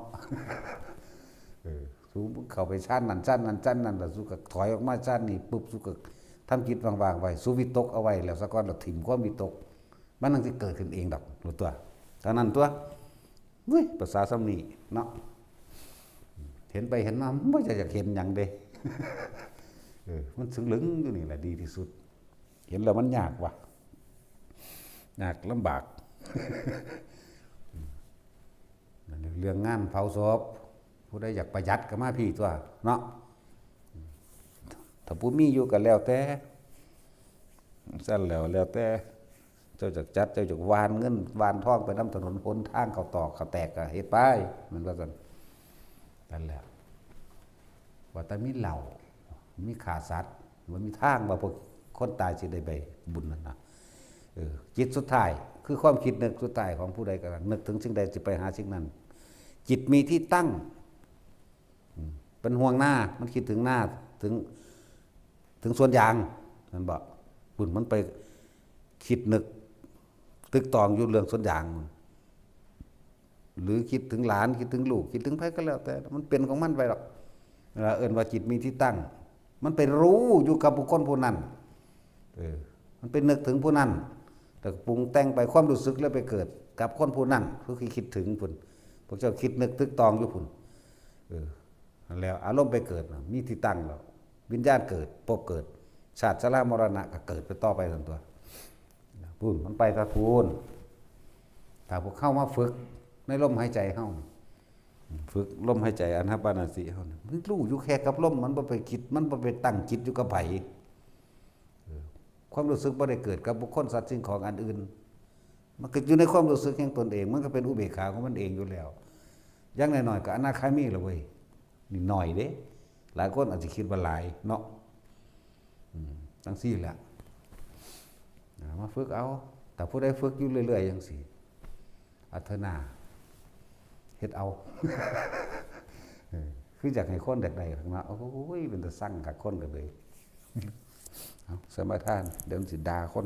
ເອີ ສູເຂົ້າໄປຊັ້ນນັ້ນ ຊັ້ນນັ້ນ ຊັ້ນນັ້ນ ແລ້ວສູກໍຖອຍອອກມາຊັ້ນນີ້ປຶບ ສູກໍທຳຈິດວ່າງໆໄວ້ ສູວິຕົກເອົາໄວ້ແລ້ວສາກ່ອນ ແລ້ວຖິ້ມຄວາມວິຕົກ ມັນຈັ່ງຊິເກີດຂຶ້ນເອງດອກ ຮູ້ຕົວະ. ເທົ່ານັ້ນຕົວະ. ເວີຍ ພາສາສ່ຳນີ້ເນາະ ເຫັນໄປເຫັນມາ ມັນບໍ່ຢາກ ຢາກເຫັນຫຍັງເດ້. ເອີ ມັນຊຶງລຶງຢູ່ນີ້ແຫຼະດີທີ່ສຸດ. ເຫັນແລ້ວມັນຍາກວ່າ ຍາກລຳບາກ. ເລື່ອງງານເຜົາສົບ ຜູ້ໃດຢາກປະຢັດກໍມາພີ້ຕົວະເນາະ ຖ້າຜູ້ມີຢູ່ກໍແລ້ວແຕ່ ຊັ້ນແລ້ວ ແລ້ວແຕ່ເຈົ້າຢາກຈັດ ເຈົ້າຢາກຫວ່ານເງິນຫວ່ານທອງໄປນຳຖະໜົນຫົນທາງ ເຂົ້າຕອກເຂົ້າແຕກກໍເຮັດໄປ ແມ່ນວ່າຊັ້ນ ນັ້ນແຫຼະ ວ່າແຕ່ມີເຫຼົ້າ ມີຂ້າສັດ ບໍ່ມີທາງວ່າພວກຄົນຕາຍຊິໄດ້ໄປບຸນນັ້ນນະ ເອີ ຈິດສຸດທ້າຍ ຄືຄວາມຄິດນຶກສຸດທ້າຍຂອງຜູ້ໃດກໍຕາມ ນຶກເຖິງສິ່ງໃດຊິໄປຫາສິ່ງນັ້ນ ຈິດມີທີ່ຕັ້ງ ອືມ ເປັນຫ່ວງນາ ມັນຄິດເຖິງນາ ເຖິງ ເຖິງສວນຢາງ ແມ່ນບໍ່? ພຸ້ນ ມັນໄປຄິດນຶກຕຶກຕອງຢູ່ເລື່ອງສວນຢາງ ຫຼືຄິດເຖິງຫຼານ ຄິດເຖິງລູກ ຄິດເຖິງໃຜກໍແລ້ວແຕ່ ມັນເປັນຂອງມັນໄປດອກ ເອີ້ນວ່າຈິດມີທີ່ຕັ້ງ ມັນໄປຮູ້ຢູ່ກັບບຸກຄົນຜູ້ນັ້ນ ເອີ ມັນໄປນຶກເຖິງຜູ້ນັ້ນ ແລ້ວກໍປຸງແຕ່ງໄປ ຄວາມຮູ້ສຶກແລ້ວໄປເກີດກັບຄົນຜູ້ນັ້ນ ຄືຄິດເຖິງພຸ້ນ ພວກເຈົ້າຄິດນຶກຕຶກຕອງຢູ່ພຸ້ນ ເອີ ຫັ້ນແລ້ວ ອາລົມໄປເກີດ ມີທີ່ຕັ້ງແລ້ວ ວິນຍານເກີດ ພົບເກີດ ຊາດຊະລາມໍລະນະກໍເກີດໄປຕໍ່ໄປຊັ້ນຕົວະ ພຸ້ນ ມັນໄປຊະພຸ້ນ ຖ້າພວກເຮົາມາຝຶກໃນລົມຫາຍໃຈເຮົາ ຝຶກລົມຫາຍໃຈອານາປານະສະຕິເຮົານີ້ ມັນຮູ້ຢູ່ແຄ່ກັບລົມ ມັນບໍ່ໄປຄິດ ມັນບໍ່ໄປຕັ້ງຈິດຢູ່ກັບໃຜ ເອີ ຄວາມຮູ້ສຶກບໍ່ໄດ້ເກີດກັບບຸກຄົນ ສັດ ສິ່ງຂອງ ອັນອື່ນ ມັນກໍຢູ່ໃນຄວາມຮູ້ສຶກຂອງຕົນເອງ ມັນກໍເປັນອຸເບກຂາຂອງມັນເອງຢູ່ແລ້ວ ຢ່າງໜ້ອຍໆກໍອະນາຄາມີແລ້ວເວີຍ ນີ້ໜ້ອຍເດ້ ຫຼາຍຄົນອາດຊິຄິດວ່າຫຼາຍເນາະ ອືມ ຈັ່ງຊີ້ແຫຼະ ອ່າ ມາຝຶກເອົາ ຖ້າຜູ້ໃດຝຶກຢູ່ເລື້ອຍໆຈັ່ງຊີ້ ພັດທະນາ ເຮັດເອົາ ເອີ ຄືຢາກໃຫ້ຄົນຢາກໄດ້ເນາະ ໂອ້ຍ ເປັນຕາຊັງຄັກ ຄົນກໍເລີຍ ເອົາ ສະມາທານ ດຽວມັນຊິດ່າຄົນ